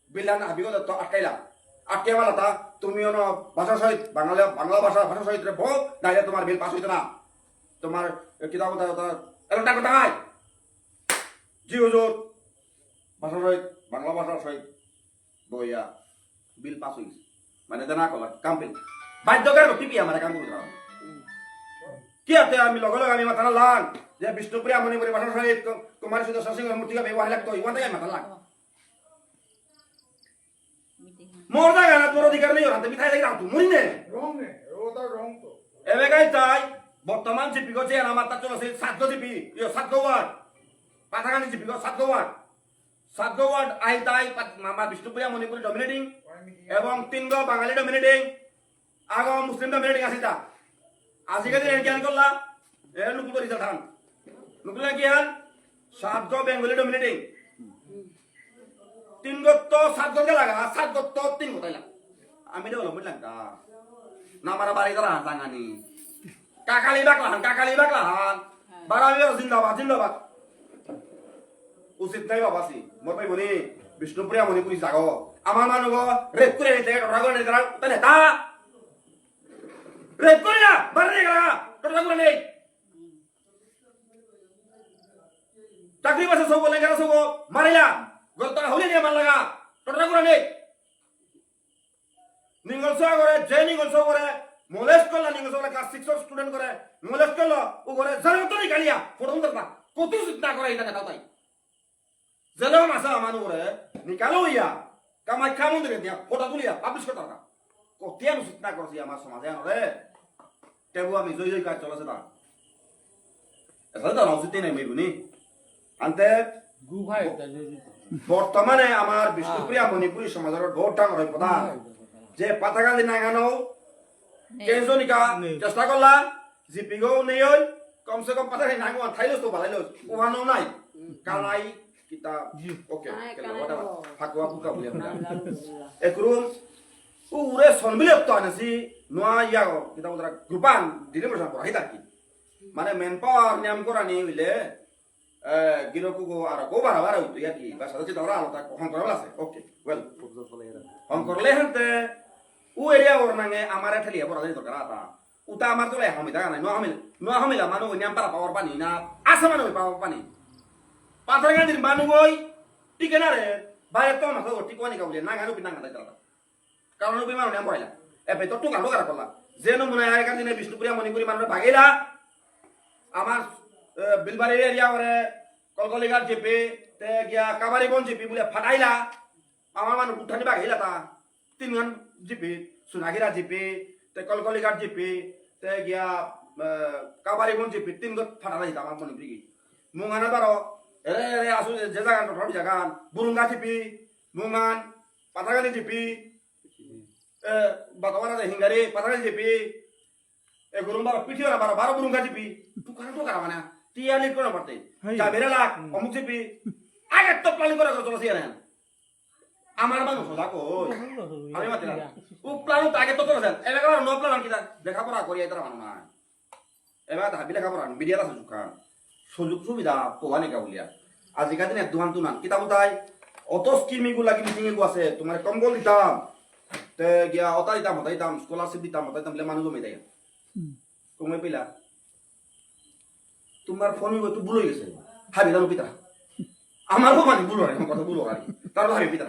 বিল আন হাবিগত তো আটকাইলা। আটকে বালা তা, তুমি অন ভাষা শহীদ, বাংলা, বাংলা ভাষা, ভাষা শহীদ রে ভোগ, নাইলে তোমার বিল পাস হইতো না। তোমার, এ, কিতাব কথা, কথা, এলো টাকা টাকায়। জি হুজুর, ভাষা শহীদ, বাংলা ভাষা শহীদ। বইয়া বিল পাস হইছে। মানে দেনা কলা, কাম পেল। বাধ্যকার টিপি আমার কাম করে দাও। কি আতে আমি লগে লগে আমি মাথা লাং যে বিষ্ণুপ্রিয়া মণিপুরী ভাষা শহীদ ক-, কুমারী সুদর্শন সিংহর মূর্তি হবে, ওয়াহিলা তো, ওয়ান তাই মাথা লাং। মোর জায়গা না, তোর অধিকার নেই, ওরা তো মিঠাই লাগি রাখতো, মরি নে। রং নে, ওটা রং তো। এবেকাই তাই, বর্তমান জিপি গো যে আমার তা চলেছে, সাত গো জিপি, ইয়ো, সাত গো ওয়ার্ড। পাথারকান্দি জিপি গো, সাত গো ওয়ার্ড। সাত গো ওয়ার্ড আই তাই পাত-, মা-, মা বিষ্ণুপ্রিয়া মণিপুরী ডমিনেটিং এবং তিন গো বাঙালি ডমিনেটিং, আগো মুসলিম ডমিনেটিং আসিতা। আজিকালি এর জ্ঞান করলা, এ নুকুতো রিজাল্ট হান। নুকুলা কি হান? সাত গো বেঙ্গলি ডমিনেটিং। তিন গো তো সাত গো লাগা, সাত গো তো তিন গো তাইলা। আমি ডেভেলপমেন্ট লাগা। না মারা বাড়ি তারা হান সাঙ্গানি। কাকালি বাকলা হান, কাকালি বাকলা হান। বারো আমি জিন্দাবাদ, জিন্দাবাদ। উচিত নাই বাবা সি। মোর ভাই বলি, বিষ্ণুপ্রিয়া মণিপুরী জাগো। আমার মানু গো, রেপ করে নিতে, ডরা করে নিতে, তাহলে তা। রেপ করে না, বারো নিয়ে গেলা, ডরা করে নেই। চাকরি বাসা সব, লেখাপড়া সব, মারিলা। গরতা হলে নিয়ে মারলাগা। টোটা করে নেই। নিঙ্গল সহ করে, যে নিঙ্গল সহ করে, মোলেস্ট করলা নিঙ্গল সহ করে, ক্লাস সিক্স অফ স্টুডেন্ট করে, মোলেস্ট করলো, ও করে, জানো তো নিকালিয়া, ফটো উঠার না। কত উচিত না করে এটা নেতা তাই। যেন মাসা মানু করে, নিকালো ইয়া, কামাখ্যা মন্দিরে দিয়া, ফটো তুলিয়া, পাবলিশ করতাম না। কতিয়া উচিত না করছি আমার সমাজে আনরে। তেবু আমি জয় জয় কাজ চলেছে না। এসাদে তো উচিত নাই মেগুনি। আনতে গুহায় তা জয় জয়। বর্তমানে আমার বিষ্ণুপ্রিয়া মণিপুরী সমাজের বহুত ডাঙর হয় প্রধান। যে পাতাগালি নাঙানো, নেই। কেজনিকা নেই। চেষ্টা করলা, জিপিগো নেই ওই, কমসে কম পাতাগালি নাঙো, থাইলস তো বালাইলস, ওহানো নাই। কালাই, কিতা, জি। ওকে, আয়, কেলা, কালাই ওটা, হবো। ফাকুয়া ফুকা বুলিয়া বুলিয়া। নাম লালু বুলিয়া। একরুম, উরে সনবিলে তো আনেছি, নোয়া ইয়া, কিতা ওটা, গ্রুপান, ডিলিমিটেশন করা, হিতা কি? মানে, ম্যান পাওয়ার নিয়ম করা নেই হইলে, এ, গিরকু গো আর গো বাড়া বাড়া হইতো, ইয়া কি? বা সাথে চিন্তা করা আলাদা, হং করা আছে। ওকে, ওয়েল। হং করলে হানতে, উ এরিয়া ওর নাঙে আমার ঠেলিয়া বড় দরকার আতা। উতা আমার তোলে হামি দাগা নাই, নোয়া হামিল, নোয়া হামিলা মানু নিয়াম পারা পাওয়ার পানি না, আসে মানু পাওয়ার পানি। পাথারকান্দির মানু গই, টিকে না রে, বাইরে তো আমার টিকো নি কাবুলে, নাঙা রুপি নাঙা দাই দাদা। কারণ বিমান নিয়াম পড়াইলা। এপে তো টুকা টুকা করলা। যে নমুনা আগেকার দিনে বিষ্ণুপ্রিয়া মণিপুরী মানুষ ভাগিলা। আমার, এ, বিলবাড়ির এরিয়া ওরে কলকলিঘাট জিপি, তে গিয়া কাবারিবন জিপি বুলে ফাটাইলা। আমার মানুষ উঠানি ভাগিলা তা। তিনখান জিপি, সোনাঘিরা জিপি, তে কলকলিঘাট জিপি, তে গিয়া, এ, কাবারিবন জিপি, তিন গত ফাটাইলা আমার মণিপুরী। মুঙানা বারো, এরে এরে আসু যে জায়গা, টোটাল জায়গা, বুরুঙ্গা জিপি, মুঙান, পাথারকান্দি জিপি, এ, বাতাবারা দে হিঙ্গারি, পাথারকান্দি জিপি, এ, গুরুম বারো, পিঠিওরা বারো, বারো বুরুঙ্গা জিপি, টুকারা টুকারা মানে, টিয়া লিট করে পারতে, হাই। জাবেরা লাখ, হুম। অমুক জিপি, আগে তো প্ল্যানিং করে চলেছি আর। আমার মানুষ সোজা কই? আমি মাতি না। ও প্ল্যান তো আগে তো চলেছে, এবার আবার নো প্ল্যান আর কি তা? লেখাপড়া করি, এটা মানুষ না। এবার হাবি লেখাপড়া, মিডিয়াত আছে যুকান। সুযোগ সুবিধা পোয়া নেই কাবুলিয়া। আজিকার দিনে দুহান তুনান। কিতাব তাই, অত স্কিম এগু লাগি মিটিং এগু আছে, তোমার কম্বল দিতাম। তে গিয়া অতা দিতাম, অতা দিতাম, স্কলারশিপ দিতাম, অতা দিতাম, বলে মানুষ জমি দেয়। হুম। কমে পেলা। তোমার ফোন তো ভুল হয়ে গেছে। হাবি দাম পিতা। আমারও মানে ভুল হয়, আমার কথা ভুল হয়। তার হাবি পিতা।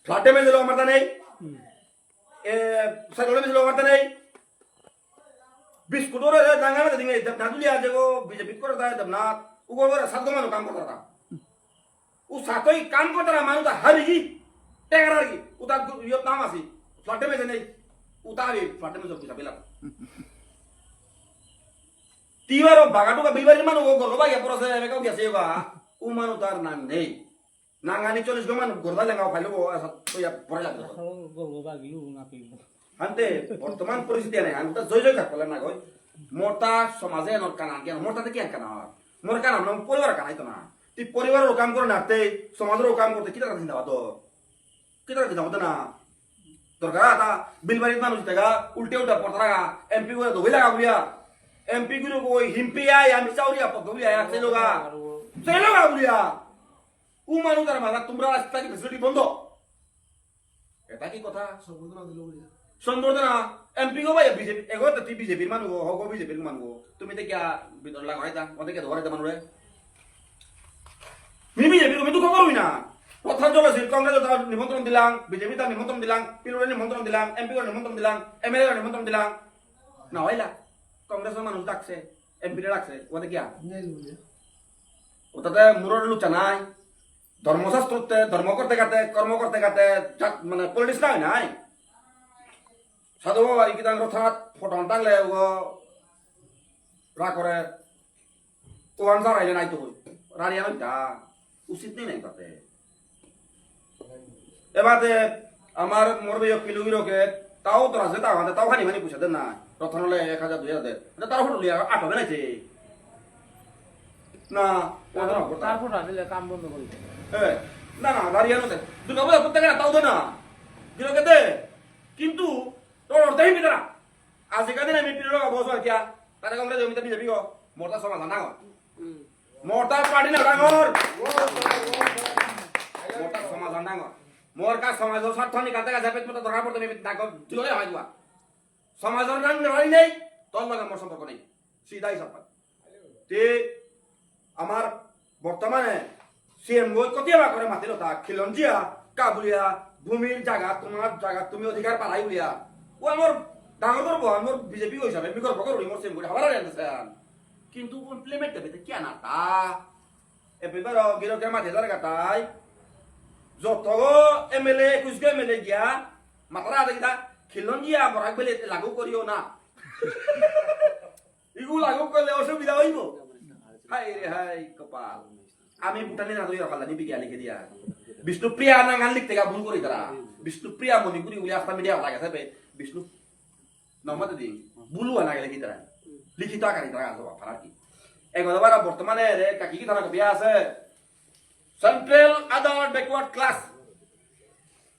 ফ্ল্যাটে মেজেলো আমার তা নেই। হুম। এ, সাইকেলে মেজেলো আমার তা নেই। বিস্কুটরে জাঙ্গানা দিঙে, দেবনাথ বুলিয়া যেগো বিজেপি করে দেয় দেবনাথ, উগো করে সাত গো মানু কাম করতারা। উ সাতই কাম করতারা মানু তা হারিগি, টেকারাগি, উ তা ইয়ত নাম আসি, ফ্ল্যাটে মেজে নেই, উ তা হারি ফ্ল্যাটে মেজে পয়সা পেলাম। তিওয়ারও বাগাটুকা বিলবাড়ির মানু ও গরো বাগিয়া পড়ছে, এবাকাও গেছে গা, উ মানু তার নাম নেই। নাঙানি চল্লিশ গো মানু গরদা লেঙ্গাও ফাইলবো, এসা তো ইয়া পড়ে লাগবে। আসলে গরু বাগিও না পিব। হানতে বর্তমান পরিস্থিতি নাই, হানতে জয় জয় কাকলে না গই। মোরতা সমাজে নর কানা কি, মোরতা দেখি কানা। মোর কানা, মোর পরিবার কানাই তো না। তুই পরিবারের কাম করে নাতে, সমাজের কাম করতে, কিতা চিন্তা বাদ? কিতা চিন্তা বাদ না? দরকার আতা, বিলবাড়ির মানুষ দেখা, উল্টে উল্টা পড়তারা, এমপি করে দবই লাগা বুলিয়া। এমপি গুলো কই, হিম্পি আয়, আমি চাউরিয়া পদ দবই আয়, আর সেলোগা। সেলোগা বুলিয়া। উমানু তার মাথা তোমরা রাস্তা কি ফেসিলিটি বন্ধ? এটা কি কথা? সম্বর্ধনা দিল বুলিয়া। সম্বর্ধনা, এমপি গো ভাই বিজেপি, এগো তো তুই বিজেপির মানু গো, হগো বিজেপির মানু গো। তুমি তো কিয়া ভিতর লাগাইতা, ওতে কে ধরে তা মানুরে? মি বিজেপি তুমি দুঃখ করবি না। প্রধান দল আছে, কংগ্রেস তার নিমন্ত্রণ দিলাম, বিজেপি তার নিমন্ত্রণ দিলাম, পিলুরে নিমন্ত্রণ দিলাম, এমপি করে নিমন্ত্রণ দিলাম, এমএলএ করে নিমন্ত্রণ দিলাম। না হইলা। কংগ্রেসের মানুষ ডাকছে, এমপি রে ডাকছে, ওতে কিয়া? নেই বুলিয়া। ওটাতে মুরর লুচা নাই। ধর্মশাস্ত্রতে, ধর্ম করতে গেতে, কর্ম করতে গেতে, জাত-, মানে, পলিটিক্স নাই, নাই। সাধু বাবা, ইকিদান রথাত, ফটো টানলে, ও, রা করে, ও আনসার আইলে নাই তো হই। রানিয়া নাই তা। উচিত নেই নাই তাতে। এবারে আমার মরবে কিলো কিলো কে, তাও তো রাজে তাও আনতে, তাও খানি মানি পয়সা দেন না। রতন হলে এক হাজার, দুই হাজার দেন। এটা তার হোটেল লিয়া, আটো বেনাইছে। না, ও তো না করতা। তার ফটো আসলে কাম বন্ধ করে দে। এ, না, না, দাঁড়িয়ে আনো দে। দুর্গা পূজা করতে গেলে তাও দে না। দিল কে দে। কিন্তু, তোর অর্ধেক ভিতরা। আজিকালি আমি পিরিয়ড বসো কিয়া? তারে কংগ্রেস জমিতে বিজেপি গো। মোরতা সমাজ আন্ডা গো। হুম। মোরতা পার্টি না ডাঙর। মোরতা সমাজ আন্ডা গো। মোর কা সমাজ স্বার্থ নি কাতে কাছে পেট মতো ধরা পড়তে আমি ডাঙর। তুই হয় দুয়া। সমাজর নাম নেওয়াই নেই, তোর লগে মোর সম্পর্ক নেই। সিধাই সব কথা। তে আমার বর্তমানে সিএম গো কতিয়া বা করে মাতিল তা, খিলঞ্জিয়া, কাবুলিয়া, ভূমির জাগা, তোমার জাগা, তুমি অধিকার পালাই বুলিয়া। ও আমার ডাঙর গর্ব, আমার বিজেপি হিসাবে আমি গর্ব করি, মোর সিএম গো, হাবার আর এনসেন। কিন্তু ইমপ্লিমেন্ট করবে তো কি না তা? এবার গিরকে মাতে যার গাতাই। যত গো এমএলএ, একুশ গো এমএলএ গিয়া, মাতারা আদে কিতা, খিলঞ্জিয়া, বরাক ভ্যালি লাগু করিও না। ইগু লাগু করলে অসুবিধা হইব। হায় রে হায়, কপাল। আমি ভুটানি না ধরিয়া পারলাম, বিজ্ঞান লিখে দিয়া। বিষ্ণুপ্রিয়া নাঙাল লিখতে গা ভুল করি তারা। বিষ্ণুপ্রিয়া মণিপুরি উলি আস্তা মিডিয়া লাগে থাকবে। বিষ্ণু নম্বর দিন। ভুল হওয়া না গেলে কি তারা? লিখিত আকারে তারা আসবে, পারা কি? এগুলো বারা বর্তমানে রে, কাকি কি তারা কবি আছে? সেন্ট্রাল আদার ব্যাকওয়ার্ড ক্লাস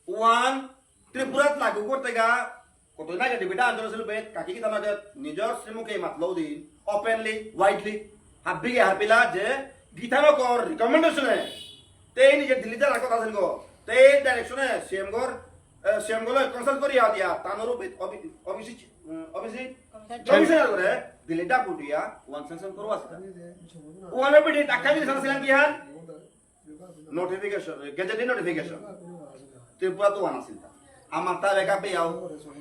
ওয়ান ত্রিপুরাত লাগু করতে গা কত না গেটিভ এটা আন্দোলন ছিল বেদ, কাকি গীতানগর নিজর শ্রীমুখে মাতলো দিন, ওপেনলি, ওয়াইডলি, হাব্বিকে হারপিলা যে গীতানগর রিকমেন্ডেশনে তেই নিজে দিল্লিতে রাখো তাদের গো, তেই ডাইরেকশনে সিএম গর, সিএম গলো কনসাল্ট করিয়া দিয়া, তানুরু ওবিসি, ওবিসি কমিশনার করে দিল্লিটা বুটিয়া ওয়ান স্যাংশন করো আছে। ওয়ান এপিডি টাকা দিলে সারা সিলান কি হান? Notification, gazette notification. ত্রিপুরা তো ওয়ান আছিল তা। আমার তা বেকা পেয়াও,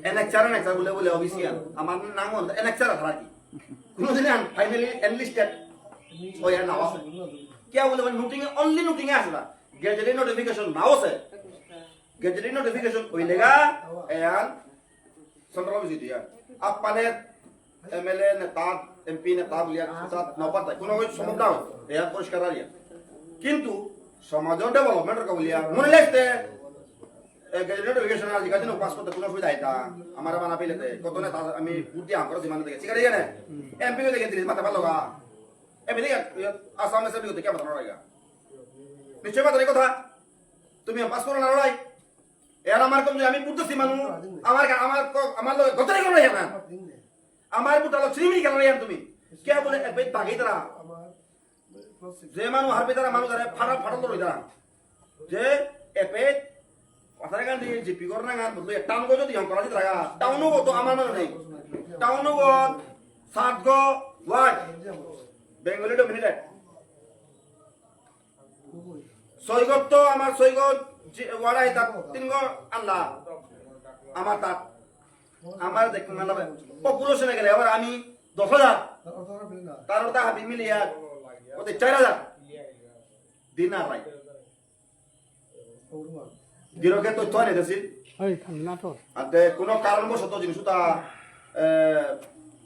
এনএক্সআর, এনএক্সআর বলে, বলে ওবিসি আর। আমার নাম হল এনএক্সআর আর কি। কোনোদিন আন, ফাইনালি এনলিস্টেড ওই আর নাও আছে। কিয়া বলে, মানে, নোটিং, অনলি নোটিং আছে না। গেজেট নোটিফিকেশন নাও আছে। গেজেট নোটিফিকেশন ওই লেগা, এয়ান সেন্ট্রাল অফিস দিয়া। আপানে এমএলএ নেতা, এমপি নেতা বুলিয়া, সাত নপাতা, কোনো কিছু সম্ভব না হয়। এয়া পরিষ্কার আর ইয়া। কিন্তু সমাজের ডেভেলপমেন্ট কা বুলিয়া, মনে লাগতে, এ, গেজেট নোটিফিকেশন আজ কাছে পাস করতে কোনো অসুবিধা হয় না। আমার বানা পেলেতে, কত নেতা আমি ভোট দিয়ে আম করে দিমান দেখে, ঠিক আছে, এখানে? এমপি দেখে দিলে মাথা ভালো গা। এমপি দেখে, আসামে সব দেখে মাথা ভালো লাগা। নিশ্চয় মাথা কথা। তুমি পাস করো না লড়াই। এর আমার কম আমি বুঝতেছি মানু, আমার গা-, আমার ক-, আমার লগে গতরে গেল না। আমার বুটালো চিনি গেল না তুমি। কে বলে এপে তাগি তারা? যে মানু হারপে তারা মানু তারা ফাটা ফাটা লড়ি তারা। যে এপে পাথারকান্দি জিপি কর না গান বদলে টাউন গো যদি হম করা দিতে লাগা। টাউন গো তো আমার মানে নেই। টাউন গো সাত গো ওয়ার্ড বেঙ্গলি ডমিনেটেড। ছয়গত তো আমার ছয়গত যে ওয়াড়া এটা তিনগো আল্লাহ। আমার তাত, আমার দেখ, মানে, পপুলেশনে গেলে আবার আমি দশ হাজার, তার ওটা হাবি মিলিয়া ওতে চার হাজার দিন আর নাই। গিরকে তথ্য আনে দেছিল। এই, ঠান্ডা তো। আতে কোনো কারণবশত জিনিসটা, এ,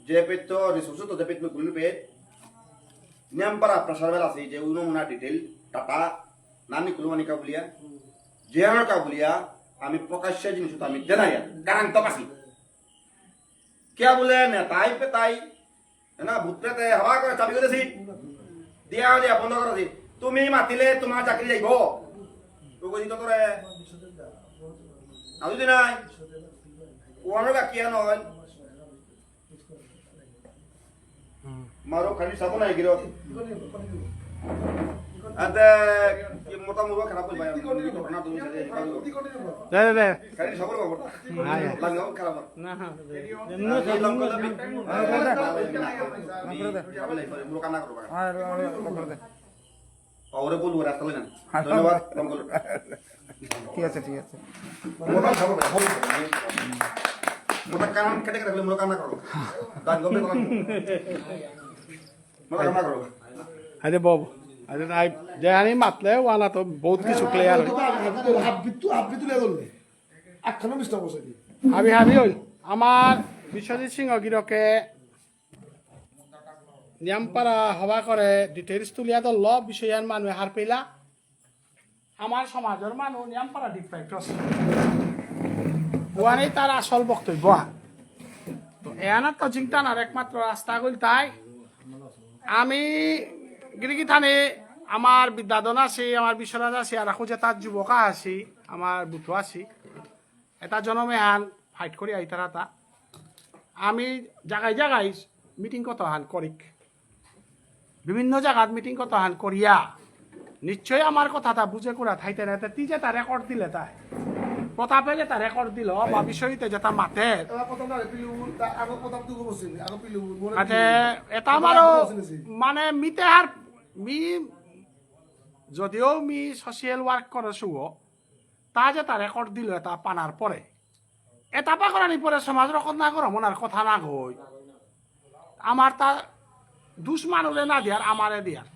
যে পেট তো রিসোর্স তো যে পেট মি গুলি পেট নিয়াম পারা প্রেশার বেলা আছে যে উনো মুনা ডিটেইল টাটা নানি কুলমানি কা বুলিয়া, যে আমার কা বুলিয়া, আমি প্রকাশ্যে জিনিসটা আমি দেনাইয়া, গারান্ত পাসি। কিয়া বুলে নেতাই পেতাই, না, ভূত পেতে হাওয়া করে চাবি করে দিছি। দিয়া দিয়া বন্ধ করে দিছি। তুমি মাতিলে তোমার চাকরি যাইব। তো কই দিত তোরে। না যদি নাই। ওয়ানোর গা কিয়া নয়। মারো খালি সাবো নাই গিরো। আতে কি মোটা মুরো খারাপ হই ভাই। না তুমি সাথে দে, দে, দে। খালি সবর খবর। হ্যাঁ, হ্যাঁ। লাগাও খারাপ। না, হ্যাঁ, দে। মুরো কান্না করো। হ্যাঁ, লো, লো, লো, করে দে। ওরে বলবো রাস্তা লেন। হ্যাঁ, ধন্যবাদ। ঠিক আছে, ঠিক আছে। মোটা খাবো ভাই, হবে। মোটা কান কেটে কেটে মোটা কান্না করো। দান গমে করো। মোটা কান্না করো। আরে বাবু, আরে নাই, যে আমি মাতলে ওয়ালা তো বহুত কিছু ক্লিয়ার হয়। হাব্বি তু-, হাব্বি তুলে ধরলে। আটখানা মিস্টার বসে দিয়ে। হাবি হাবি হই। আমার বিশ্বজিৎ সিংহ গিরকে নিয়ামপারা হবা করে ডিটেইলস তুলিয়া ধরল, বিষয়ান মানু হারপেলা। আমার সমাজর মানু নিয়ামপারা ডিপ্রাইভড আছে। ওয়ানেই তার আসল বক্তব্য। তো এহানাত তো চিন্তা না, একমাত্র রাস্তা কইল তাই। আমি গিরিগিথানে আমার বিদ্যাধন আছি, আমার বিশ্বনাথ আছি, আর এখন যে তার যুবকা আছি, আমার বুথ আছি। এটা জনমে হান ফাইট করি আইতারা তা। আমি জায়গায় জায়গায় মিটিং কত হান করিক। বিভিন্ন জায়গাত মিটিং কত হান করিয়া। নিশ্চয় আমার কথাটা বুঝে করা থাইতে না, তি যে তার রেকর্ড দিলে তাই। প্রতাপে যে তার রেকর্ড দিল, বা বিষয়তে যেটা মাতে। এবার প্রথম না, পিলু, তা আগে প্রতাপ দুগো বসে, আগে পিলু, মনে আতে, পিলু। এটা আমারও, বসে নিছি। মানে, মিতে আর, মি, যদিও মি সোশ্যাল ওয়ার্ক করে শুভ, তা যে তা রেকর্ড দিল, এটা পানার পরে, এটা পাকরানি পরে সমাজ রক্ষা না করো, মনার কথা না কই। আমার তা দুষ মানুরে না দিয়ার, আমারে দিয়ার।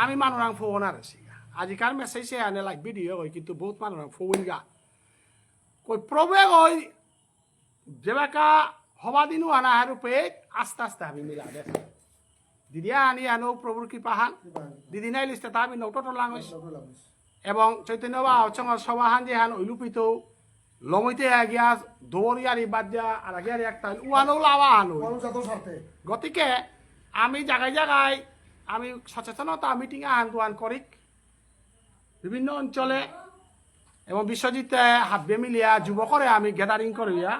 আমি মানুরাং ফোন আর আছি। আজিকার মেসেজ এ আনে লাইভ ভিডিও কই, কিন্তু বহুত মানুরাং ফোন গা। কই প্রভু কই, যেবাকা হবা দিনু আনা হারু পে আস্তে আস্তে আমি মিলা দে। দিদি আনি আনো প্রভুর কৃপা হান। দিদি নাই লিস্টে তা আমি নৌটো টোলাং হইস। এবং চৈতন্য বা অচঙ্গ সভা হান যে হান ওইলুপিত লমইতে আগিয়া দৌড়িয়ারি বাদ দিয়া আর আগিয়ারি একটা উহানো লাভা হান হই। মানুষ যত স্বার্থে। গতিকে আমি জায়গায় জায়গায় আমি সচেতনতা মিটিং আহান দুহান করিক। বিভিন্ন অঞ্চলে এবং বিশ্বজিতে হাব্বে মিলিয়া যুবকরে আমি গ্যাদারিং করিয়া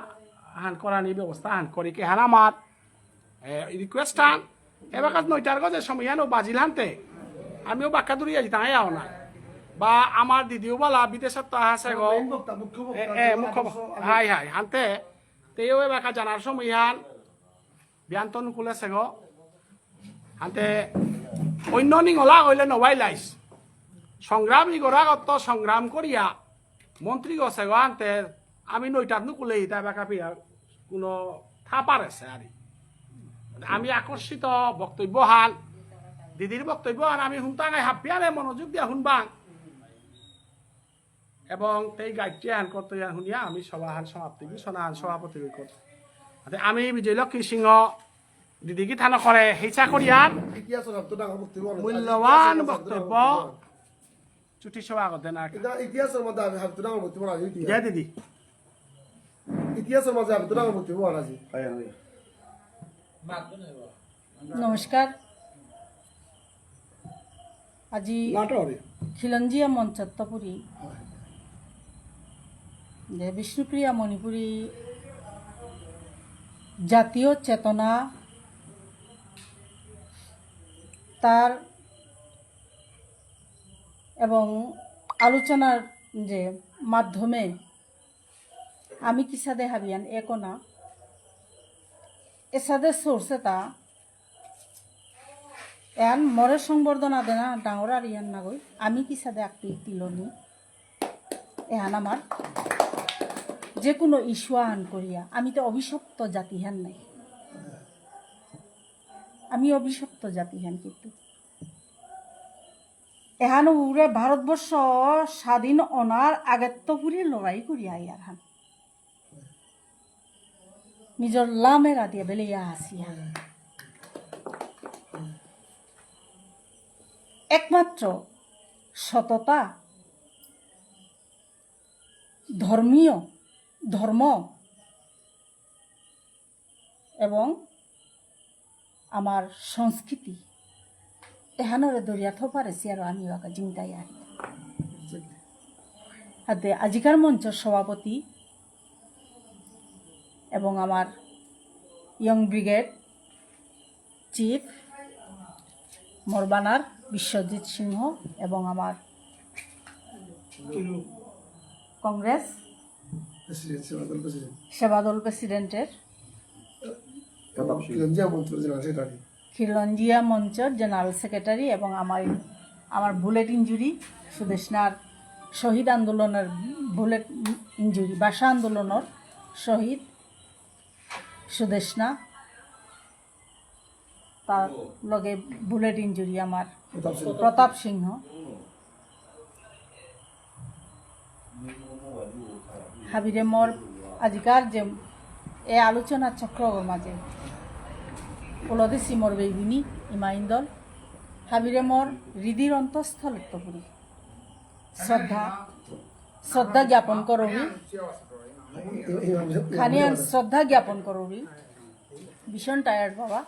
হান করানি ব্যবস্থা হান করি। কে হান আমার, এ, রিকোয়েস্ট হান, এবার কাজ নয়টার গজে সময় হানো বাজিল হানতে, আমিও বাক্কা দূরিয়া জিতাঙে যাও না। বা আমার দিদিও বলা বিদেশত তো আছে গো। মেইন বক্তা, মুখ্য বক্তা, এ, এ, যেমন মুখ্য আদর্শ, বক্তা। হাই, হাই, হানতে, তেও এবার কাজ জানার সময় হান, বিয়ান্ত নুকুলে সেগো। আনতে অন্য নিঙলা হইলে নবাই লাইস। সংগ্রাম ইগরাগত সংগ্রাম করিয়া মন্ত্রী গো সেগো আনতে আমি নইটাত নুকুলে ইতা বেকা পিয়া কোনো থা পারেছে আরি। আমি আকর্ষিত বক্তব্য হান, দিদির বক্তব্য হান আমি হুনতাঙাই হাবিয়ানে মনোযোগ দিয়া হুনবাং। এবং তেই গাইডটি আহান করতে আহান শুনিয়া আমি সভাহান সমাপ্তি ঘোষণা আহান সভাপতি হই করতে। আতে আমি বিজয়লক্ষ্মী সিংহ দিদি কি থানা করে হেচা করিয়ার ইতিহাসর সবচেয়ে ডাঙর বক্তব্য অনা। মূল্যবান ইতিহাসর সবচেয়ে ডাঙর বক্তব্য। বক্তব্য অনা। চুটি সভা করতে না। এটা ইতিহাসর মধ্যে আমি সবচেয়ে ডাঙর বক্তব্য অনা, ইতিহাস। জয় দিদি। ইতিহাসর মাঝে আমি তো ডাঙর বক্তব্য অনা আজি। নমস্কার। আজি নাটরে। খিলঞ্জিয়া মঞ্চত্বপুরী যে বিষ্ণুপ্রিয়া মণিপুরী জাতীয় চেতনা তার এবং আলোচনার যে মাধ্যমে আমি কিসাদে হাবিয়ান একনা এসাদে সোর্সে তা এহান মরে সংবর্ধনা দেনা ডাঙর আর ইয়ান নাগই, আমি কিসাদে আকটি তিলনি। এহান আমার যে কোনো ইস্যু আহান করিয়া আমি তো অভিশপ্ত জাতি হান নাই, আমি অভিশপ্ত জাতি হান কিন্তু এহান উরে ভারতবর্ষ স্বাধীন অনার আগেত্ত পুরি লড়াই করিয়া আইয়ার হান। নিজর লামেরা দিয়া বেলিয়া আসিয়া। একমাত্র সততা, ধর্মীয়, ধর্ম এবং আমার সংস্কৃতি এহানরে ধরিয়া থপারেছি আর আমি বাকা জিংতাই আর। হাতে আজিকার মঞ্চর সভাপতি এবং আমার ইয়ং ব্রিগেড চিফ মোরবানার বিশ্বজিৎ সিংহ এবং আমার কংগ্রেস প্রেসিডেন্ট, সেবাদল প্রেসিডেন্ট। সেবাদল প্রেসিডেন্টের এবং খিলঞ্জিয়া মঞ্চর জেনারেল সেক্রেটারি। খিলঞ্জিয়া মঞ্চর জেনারেল সেক্রেটারি এবং আমার, আমার বুলেট ইঞ্জুরি, সুদেষ্ণার শহীদ আন্দোলনের বুলেট ইঞ্জুরি, ভাষা আন্দোলনের শহীদ সুদেষ্ণা, তার লগে বুলেট ইঞ্জুরি আমার প্রতাপ সিংহ। প্রতাপ সিংহ। হাবিরে মোর আজিকার যে এ আলোচনা চক্র মাঝে উপলদেশী মোর বেগুনি ইমাইন্দল হাবিরে মোর হৃদির অন্তঃস্থলত্ব পুরি শ্রদ্ধা, শ্রদ্ধা জ্ঞাপন করবি। খানিয়ান শ্রদ্ধা জ্ঞাপন করবি। ভীষণ টায়ার্ড বাবা,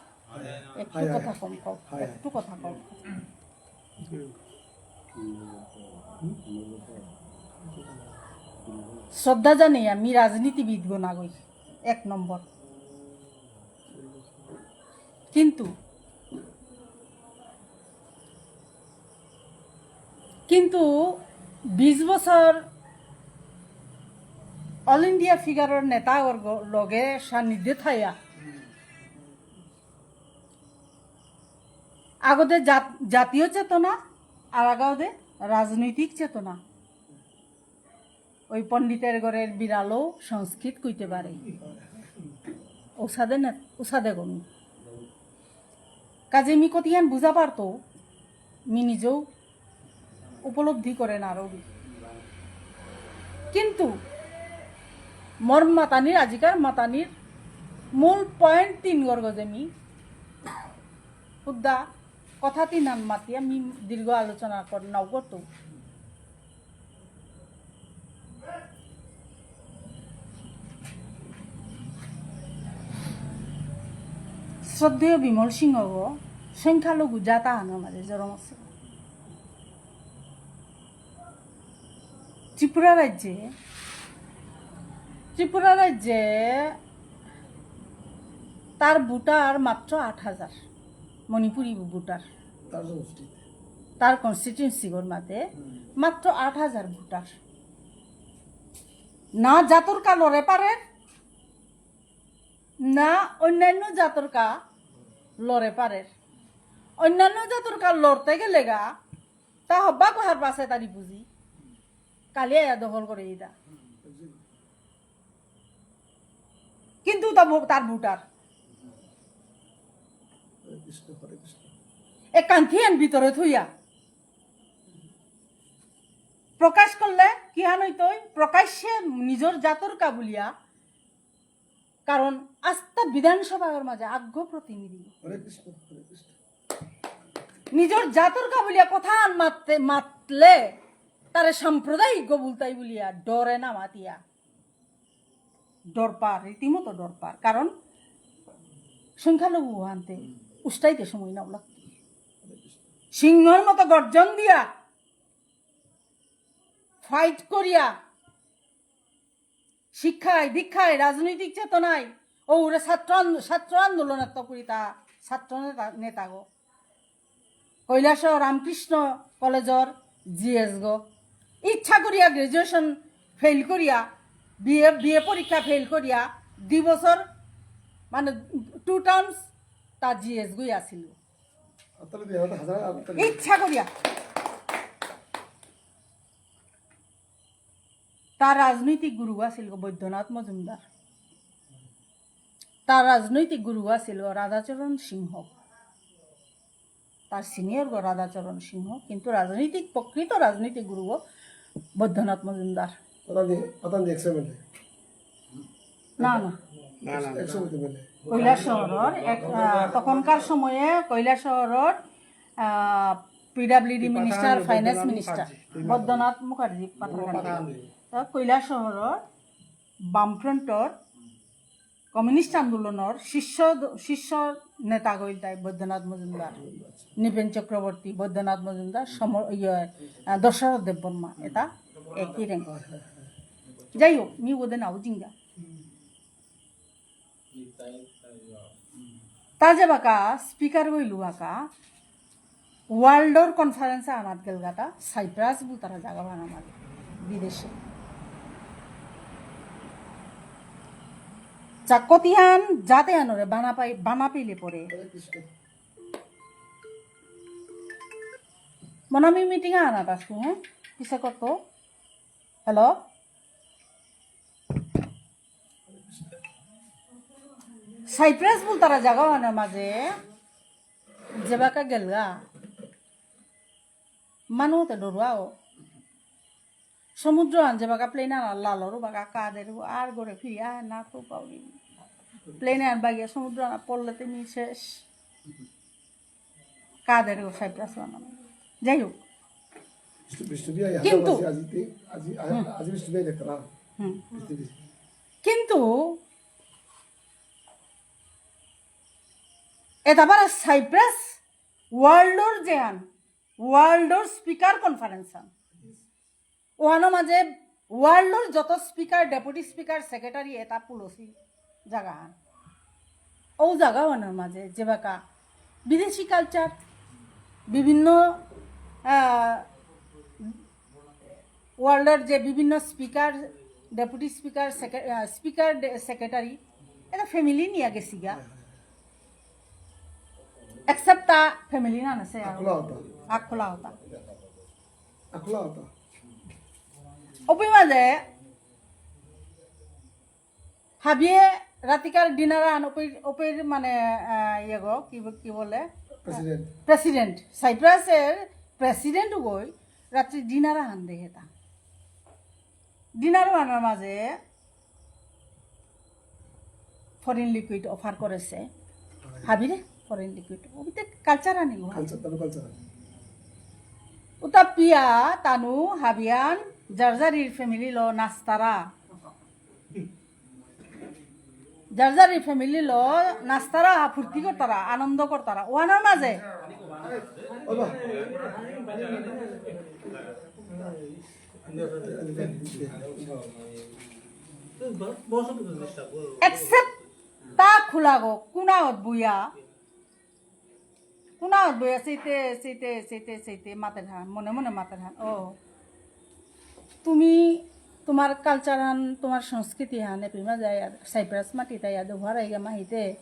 একটু কথা কম কও, একটু কথা কম। শ্রদ্ধা জানাই আমি রাজনীতিবিদ গো নাগই, এক নম্বর। কিন্তু কিন্তু বিশ বছর অল ইন্ডিয়া ফিগারর নেতা ওর গ-, লগে সান্নিধ্যে থাইয়া আগতে জাত-, জাতীয় চেতনা আর আগতে রাজনৈতিক চেতনা। ওই পণ্ডিতের ঘরের বিড়ালও সংস্কৃত কইতে পারে। ওসাদে না, ওসাদে গমি। কাজে মি কতিহান বুঝা পারতো, মি নিজেও উপলব্ধি করে না রবি। কিন্তু মোর মাতানির, আজিকার মাতানির মূল পয়েন্ট তিন গর্গ যে মি হুদ্দা কথা তিন আন মাতিয়া মি দীর্ঘ আলোচনা কর নাও করতো। শ্রদ্ধেয় বিমল সিংহ গো, সংখ্যালঘু জাত আহানর মাঝে জরম আছে। ত্রিপুরা রাজ্যে, ত্রিপুরা রাজ্যে তার ভোটার মাত্র আট হাজার, মণিপুরি ভোটার। তার জনগোষ্ঠীতে। তার কনস্টিটিউয়েন্সিগর মাঝে হুম। মাত্র আট হাজার ভোটার। না জাতর কা লড়ে পারে, না অন্যান্য জাতর কা লড়ে পারে। অন্যান্য জাতর কা লড়তে গেলে গা, তা হব্বা কোহার পাশে তারি বুঝি। কালি আয়া দখল করে এটা। কিন্তু তা ভো-, তার ভোটার। হরে কৃষ্ণ, হরে কৃষ্ণ। এ কান্থিয়ান ভিতরে থইয়া প্রকাশ করলে কিহান হইতই? প্রকাশ্যে নিজের জাতর কা বুলিয়া, কারণ আস্তা বিধানসভার মাঝে আগ্য প্রতিনিধি। হরে কৃষ্ণ, হরে কৃষ্ণ। নিজের জাতর কা বুলিয়া কথা আন মাততে, মাতলে তারে সাম্প্রদায়িক বুলতাই বুলিয়া ডরে না মাতিয়া। ডরপার, রীতিমতো ডরপার। কারণ সংখ্যালঘু আনতে উষ্টাইতে সময় না লাগতো। সিংহর মতো গর্জন দিয়া, ফাইট করিয়া, শিক্ষায়, দীক্ষায়, রাজনৈতিক চেতনায়, ও ওরা ছাত্র আন-, ছাত্র আন্দোলনের তো করি তা ছাত্র নেতা, নেতা গো। কৈলাসহর রামকৃষ্ণ কলেজর জিএস গো। ইচ্ছা করিয়া গ্র্যাজুয়েশন ফেল করিয়া, বিএ, বিএ পরীক্ষা ফেল করিয়া, দুই বছর, মানে, টু টার্মস তা জিএস গই আসিল। ইচ্ছা করিয়া। তার রাজনৈতিক গুরু আছিল গো বৈদ্যনাথ মজুমদার। তার রাজনৈতিক গুরু আছিল গো রাধাচরণ সিংহ। তার সিনিয়র গো রাধাচরণ সিংহ, কিন্তু রাজনৈতিক, প্রকৃত রাজনৈতিক গুরু গো বৈদ্যনাথ মজুমদার। প্রধান দি-, প্রধান দি এক্স এমএলএ। না, না। না, না, না। X MLA. কৈলাসহরর এক, আহ, তখনকার সময়ে কৈলাসহরর, আহ, PWD minister, finance minister Baidyanath Mukherjee পাঠাগার। তা কৈলাসহরর বামফ্রন্টর কমিউনিস্ট আন্দোলনর শীর্ষ, শীর্ষ নেতা গইল তাই বৈদ্যনাথ মজুমদার, নৃপেন চক্রবর্তী, বৈদ্যনাথ মজুমদার, সম-, ইয়ে, আহ, দশরথ দেববর্মা, এটা একই রেঞ্জ। যাই হোক, মি ওদের নাও জিঙ্গা। তা যে বাকা স্পিকার গইলু বাকা, ওয়ার্ল্ডর কনফারেন্স আনাত গেলগাতা সাইপ্রাস বুলতারা জাগা বানা মারি বিদেশে। চাকতিহান জাতে আনরে বানা পাই, বানা পেলে পরে। মনামি মিটিং আনাত আসু, হ্যাঁ? পিছে কত? হ্যালো? সাইপ্রাস বুলতারা জাগা আনার মাঝে যেবাকা গেলগা, মানু হতে ডরুয়াও। সমুদ্র আন যেবাকা প্লেন আন লালরু বাকা কাদের আর ঘরে ফিরিয়া না তো পাউরি। প্লেন আন বাগিয়া সমুদ্র আন পড়লে তুমি শেষ। কাদের গো সাইপ্রাস বানানো। যাই হোক। বিষ্ণু-, বিষ্ণুপ্রিয়া ইয়াদব কিন্তু আজি, আজি তে-, আজি, আ-, হুম। আজি বিষ্ণুপ্রিয়া দেখতাম। হুম। বিষ্ণুপ্রিয়া। কিন্তু এটা বারে সাইপ্রাস ওয়ার্ল্ডর যে আন, ওয়ার্ল্ডর স্পিকার কনফারেন্স আন। ওহানো মাঝে ওয়ার্ল্ডর যত স্পিকার, ডেপুটি স্পিকার, সেক্রেটারি এটা পুলসি জায়গা আন। ও জায়গা ওহানোর মাঝে যেবাকা বিদেশি কালচার, বিভিন্ন, আহ, ওয়ার্ল্ডর যে বিভিন্ন স্পিকার, ডেপুটি স্পিকার, সেক্রে-, আহ, স্পিকার, ডে-, সেক্রেটারি, এটা ফ্যামিলি নিয়ে গেছি গা। এক্সেপ্ট তা ফ্যামিলি না আছে আর। আকলা হতা। আকলা হতা। আকলা হতা। ওপি মাঝে হাবিয়ে রাতিকার ডিনার আন ওপি, ওপির মানে, আহ, ইয়ে গো, কি ব-, কি বলে? প্রেসিডেন্ট। প্রেসিডেন্ট, সাইপ্রাসের প্রেসিডেন্ট গই রাত্রি ডিনার আন দেহেতা। ডিনার আনার মাঝে ফরেন লিকুইড অফার করেছে। হাবিরে ফরেন লিকুইড। ওবিতে কালচার আনি গো। কালচার, তারপর কালচার আনি। উতা পিয়া তানু হাবিয়ান যার যারির ফ্যামিলি লো নাস্তারা। যার যার এই ফ্যামিলি লো নাচতারা, ফুর্তি করতারা, আনন্দ করতারা। ওয়ানোর মাঝে এক্সেপ্ট তা খোলা গো, কুনাওত বুয়া। কুনাওত বইয়া সেইতে, সেইতে, সেইতে, সেইতে মাতের হান, মনে মনে মাতের হান। ও, তুমি, তোমার কালচার হান, তোমার সংস্কৃতি হান, এপিমা যায় আর সাইপ্রাস মাটি তাই আর দেওয়ার আগে মাহিতে,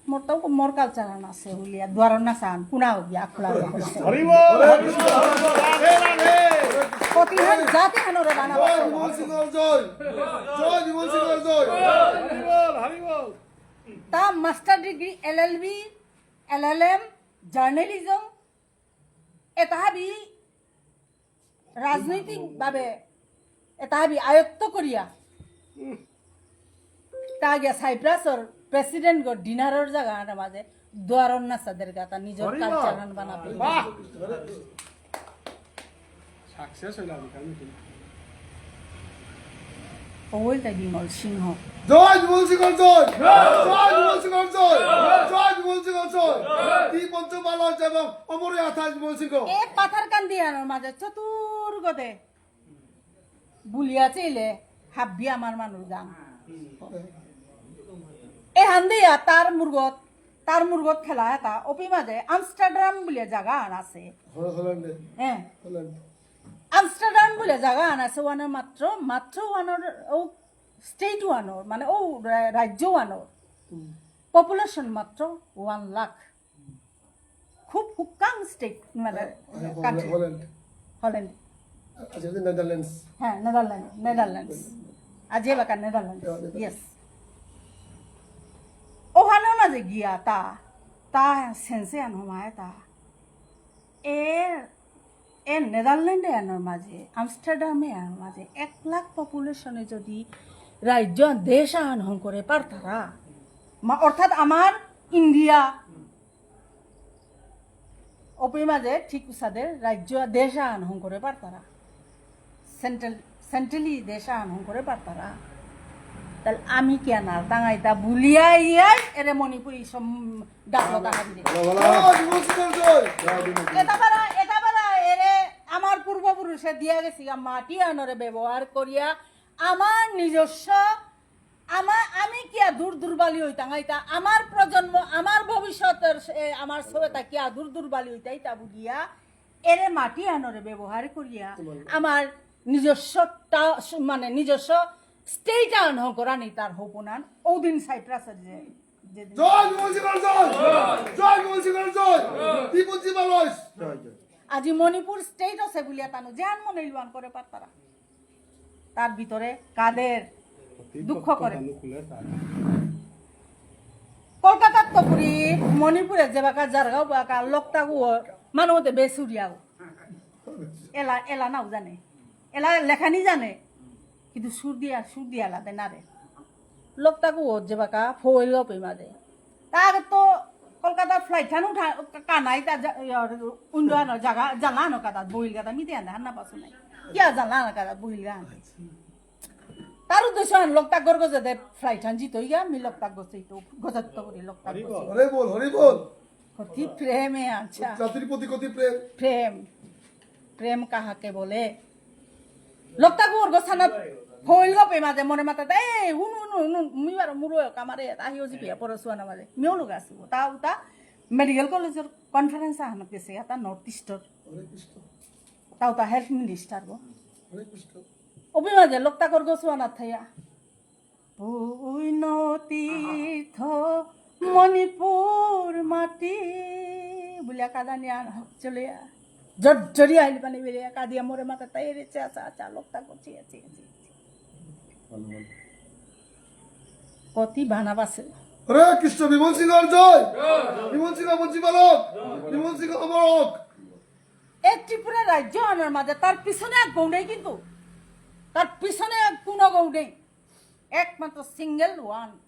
মোর তাও মোর কালচার হান আছে, বুলিয়া দুয়ার না সান, কুনাও গিয়া খোলা গিয়া করছে। হরি বল, হরি বল, রাধে রাধে। কতি হান জাতি হান ওরে বানা জয় বসে। বিমল সিংহ জয়। জয় বিমল সিংহ জয়। হরি বল, হরি বল। তা master degree, LLB, LLM, journalism, এতা হাবি রাজনৈতিকভাবে এতা হাবি আয়ত্ত করিয়া তা গিয়া সাইপ্রাসর প্রেসিডেন্ট গো ডিনারর জায়গা আনার মাঝে দুয়ারর নাসাদের গাতা নিজের হরি বল। কালচার হান বানাতে। বাহ। সাকসেস হইল আজিকাল মিটিং। ওই তাই বিমল সিংহ। জয় বিমল সিংহ জয়। জয় বিমল সিংহ জয়। জয় বিমল সিংহ জয়। তি পঞ্চ বালক এবং অমর আথাস বিমল সিংহ। এ পাথার কান্দি আনার মাঝে চতুর্গদে বুলিয়া চেইলে হাব্বি আমার মানুষ গান। এ হান্দিয়া তার মুরগত, তার মুরগত খেলা এটা ওপি মাঝে আমস্টারডাম বুলিয়া জায়গা আন আছে। হল-, হল্যান্ডে। হ্যাঁ। হল্যান্ড। আমস্টারডাম বুলিয়া জায়গা আন আছে ওয়ানোর মাত্র, মাত্র ওয়ানোর ও স্টেট ওয়ানোর, মানে ও রা-, রাজ্য ওয়ানোর। হুম। পপুলেশন মাত্র ওয়ান লাখ। খুব হুকাং স্টেট, মানে, হ্যাঁ, হ্যাঁ, কান্ট্রি। হল্যান্ড। হল্যান্ড। আচ্ছা, এটা নেদারল্যান্ডস। হ্যাঁ, নেদারল্যান্ড, নেদারল্যান্ডস। আজ এবাকা নেদারল্যান্ডস। হ্যাঁ, নেদারল্যান্ডস। ইয়েস। ওখানে মাঝে গিয়া তা, তা সেন্সে আন হমায় তা। এ, এ নেদারল্যান্ডে আনার মাঝে, আমস্টারডামে আনার মাঝে এক লাখ পপুলেশনে যদি রাজ্য দেশ আন হং করে পারতারা, মা-, অর্থাৎ আমার ইন্ডিয়া ওপি মাঝে ঠিক উসাদে রাজ্য দেশ আন হং করে পারতারা। সেন্ট্রাল, সেন্ট্রালি দেশ আন হং করে পারতারা। তাহলে আমি কি আনার তাঙাইতা বুলিয়া ইয়াই এরে মণিপুরি সম-, ডাকলো তাহার দিকে। ভালো, ভালো। জয় বিমল সিংহ জয়। জয় বিমল সিংহ। এটা বারা, এটা বারা এরে আমার পূর্বপুরুষে দিয়া গেছি গা মাটি আনরে ব্যবহার করিয়া আমার নিজস্ব আমা-, আমি কিয়া দূর দুর্বালি হইতাম, আইতা আমার প্রজন্ম, আমার ভবিষ্যতের সে-, আমার সবেতা কিয়া দূর দুর্বালি হইতা, ইতা বুলিয়া এরে মাটি আনরে ব্যবহার করিয়া আমার নিজস্ব টা-, মানে নিজস্ব স্টেট আন হকরানি তার হপনান ওদিন সাইপ্রাসের যে, যে দিন। জয় বিমল সিংহ জয়। জয় বিমল সিংহ জয়। ত্রিপুজি বালস। জয়, জয়। আজি মণিপুর স্টেট আছে বুলিয়া তানু যেহান মনে ইলুয়ান করে পারতারা। তার ভিতরে কাদের দুঃখ করে। কলকাতাত তো পুরি মণিপুরে যে বাকা জারগাও বাকা লোকটাকু মানু হতে বেসুরিয়াও। এলা, এলা নাও জানে। এলা লেখানি জানে। কিন্তু সুর দিয়া, সুর দিয়া লাদে না রে। লোকটাকু যে বাকা ফোইল পেমা দে। তার তো কলকাতা ফ্লাইট হান উঠা, কানাই তা জা-, ইয়া, উইন্ডো আনো, জাগা, জানলা আনো কাদা, বইল গাদা, মিতে আন্দা, হান্না পাসু নাই। কিয়া জানলা আনো কাদা, বইল গান। তার উদ্দেশ্য আন, লোকটা গর গজে দে, ফ্লাইট হান জিতই গা, মি লোকটা গজে তো, গজে তো করি লোকটা হরি বল। গজে। হরি বল, হরি বল। কতি প্রেমে, আচ্ছা। জাতির প্রতি কতি প্রেম। প্রেম। প্রেম কাহাকে বলে? লোকটা গুর গোসানা ফইল গো পেমা দে মনে মাতা দে, এই, হুন, হুন, হুন, হুন, মি বারো মুরো কামারে, তাহি ওজি পিয়া পরসুয়া না মারে। মিও লোক আসিব। তা উতা মেডিকেল কলেজর কনফারেন্স আহান গেছে, এটা নর্থ ইস্টর। হরে কৃষ্ণ। তা উতা হেলথ মিনিস্টার গো। হরে কৃষ্ণ। ওপি মাঝে লোকটা কর গোসুয়া না থাইয়া। পুণ্য তীর্থ মণিপুর মাটি বুলিয়া কাদানিয়া চলিয়া। জর্জরি আহিল পানি বেরিয়া কাদিয়া মোরে মাথা তাই রে চা চা চা লোক তা করছি আছে আছে। কতি বানা বাসে। হরে কৃষ্ণ, বিমল সিংহর জয়। বিমল সিংহ বঞ্চিপালক। বিমল সিংহ অমরক। এই ত্রিপুরা রাজ্য আনার মাঝে তার পিছনে এক গৌড়েই কিন্তু, তার পিছনে এক কোনো গৌড়েই, একমাত্র সিঙ্গেল ওয়ান।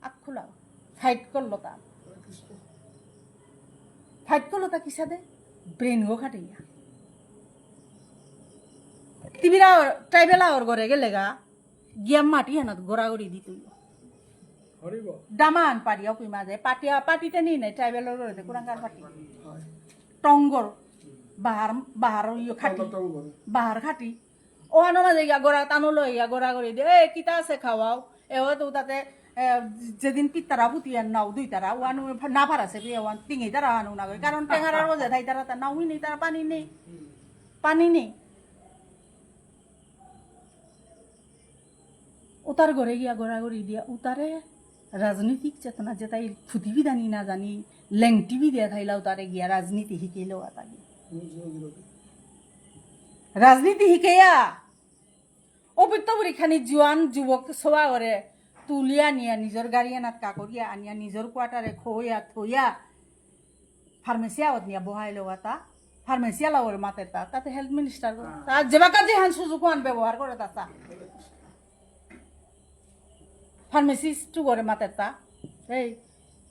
আখুলা ফাইট করলো তা। ফাইট করলো তা কিসাদে? ব্রেন গো খাটিয়া। তিবিরা ট্রাইবেল আওর ঘরে গেলেগা, গিয়া মাটি হানাত গড়াগড়ি দিত। হরিব। দামান পারিয়া কুই মাঝে, পাটিয়া, পাটিতে নেই নাই, ট্রাইবেল ঘরে কুরাঙ্গার পাটি। হয়। টঙ্গর, বাহার, বাহার ইয়ে খাটি। টঙ্গর, টঙ্গর। বাহার খাটি। ওহানো মাঝে ইয়া গড়া, তানো লই ইয়া গড়াগড়ি দে, "এ, কিতা আছে খাওয়াও?" এ, ও তো তাতে, এ, যেদিন পিত্তারা ফুটিয়া নাও দুই তারা, ওহানো না পারাছে, বিয়ে ওহান তিঙি তারা হানো না গই। কারণ টেঙারার ওজে থাই তারা তা নাও নেই, তারা পানি নেই। পানি নেই। উতার ঘরে গিয়া গড়াগড়ি দিয়া, উতারে রাজনৈতিক চেতনা যেতাই ফুতিবি দানি না জানি, লেংটিবি দিয়া থাইলা উতারে গিয়া রাজনীতি হিকেইলো আতা গিয়া। রাজনীতি হিকেয়া, অবিত্ত বুড়ি খানি জুয়ান যুবক সবা ওরে তুলিয়া নিয়া নিজর গাড়ি আনাত কাকরিয়া আনিয়া নিজর কোয়ার্টারে খোয়া থইয়া ফার্মেসি আওয়াত নিয়া বহাইলো আতা, ফার্মেসি আলাওরে মাতেতা, তাতে হেলথ মিনিস্টার গো। তা যেবাকা যেহান সুযোগ হান ব্যবহার করে তাতা। ফার্মেসিস্ট গরে মাতেতা, এই,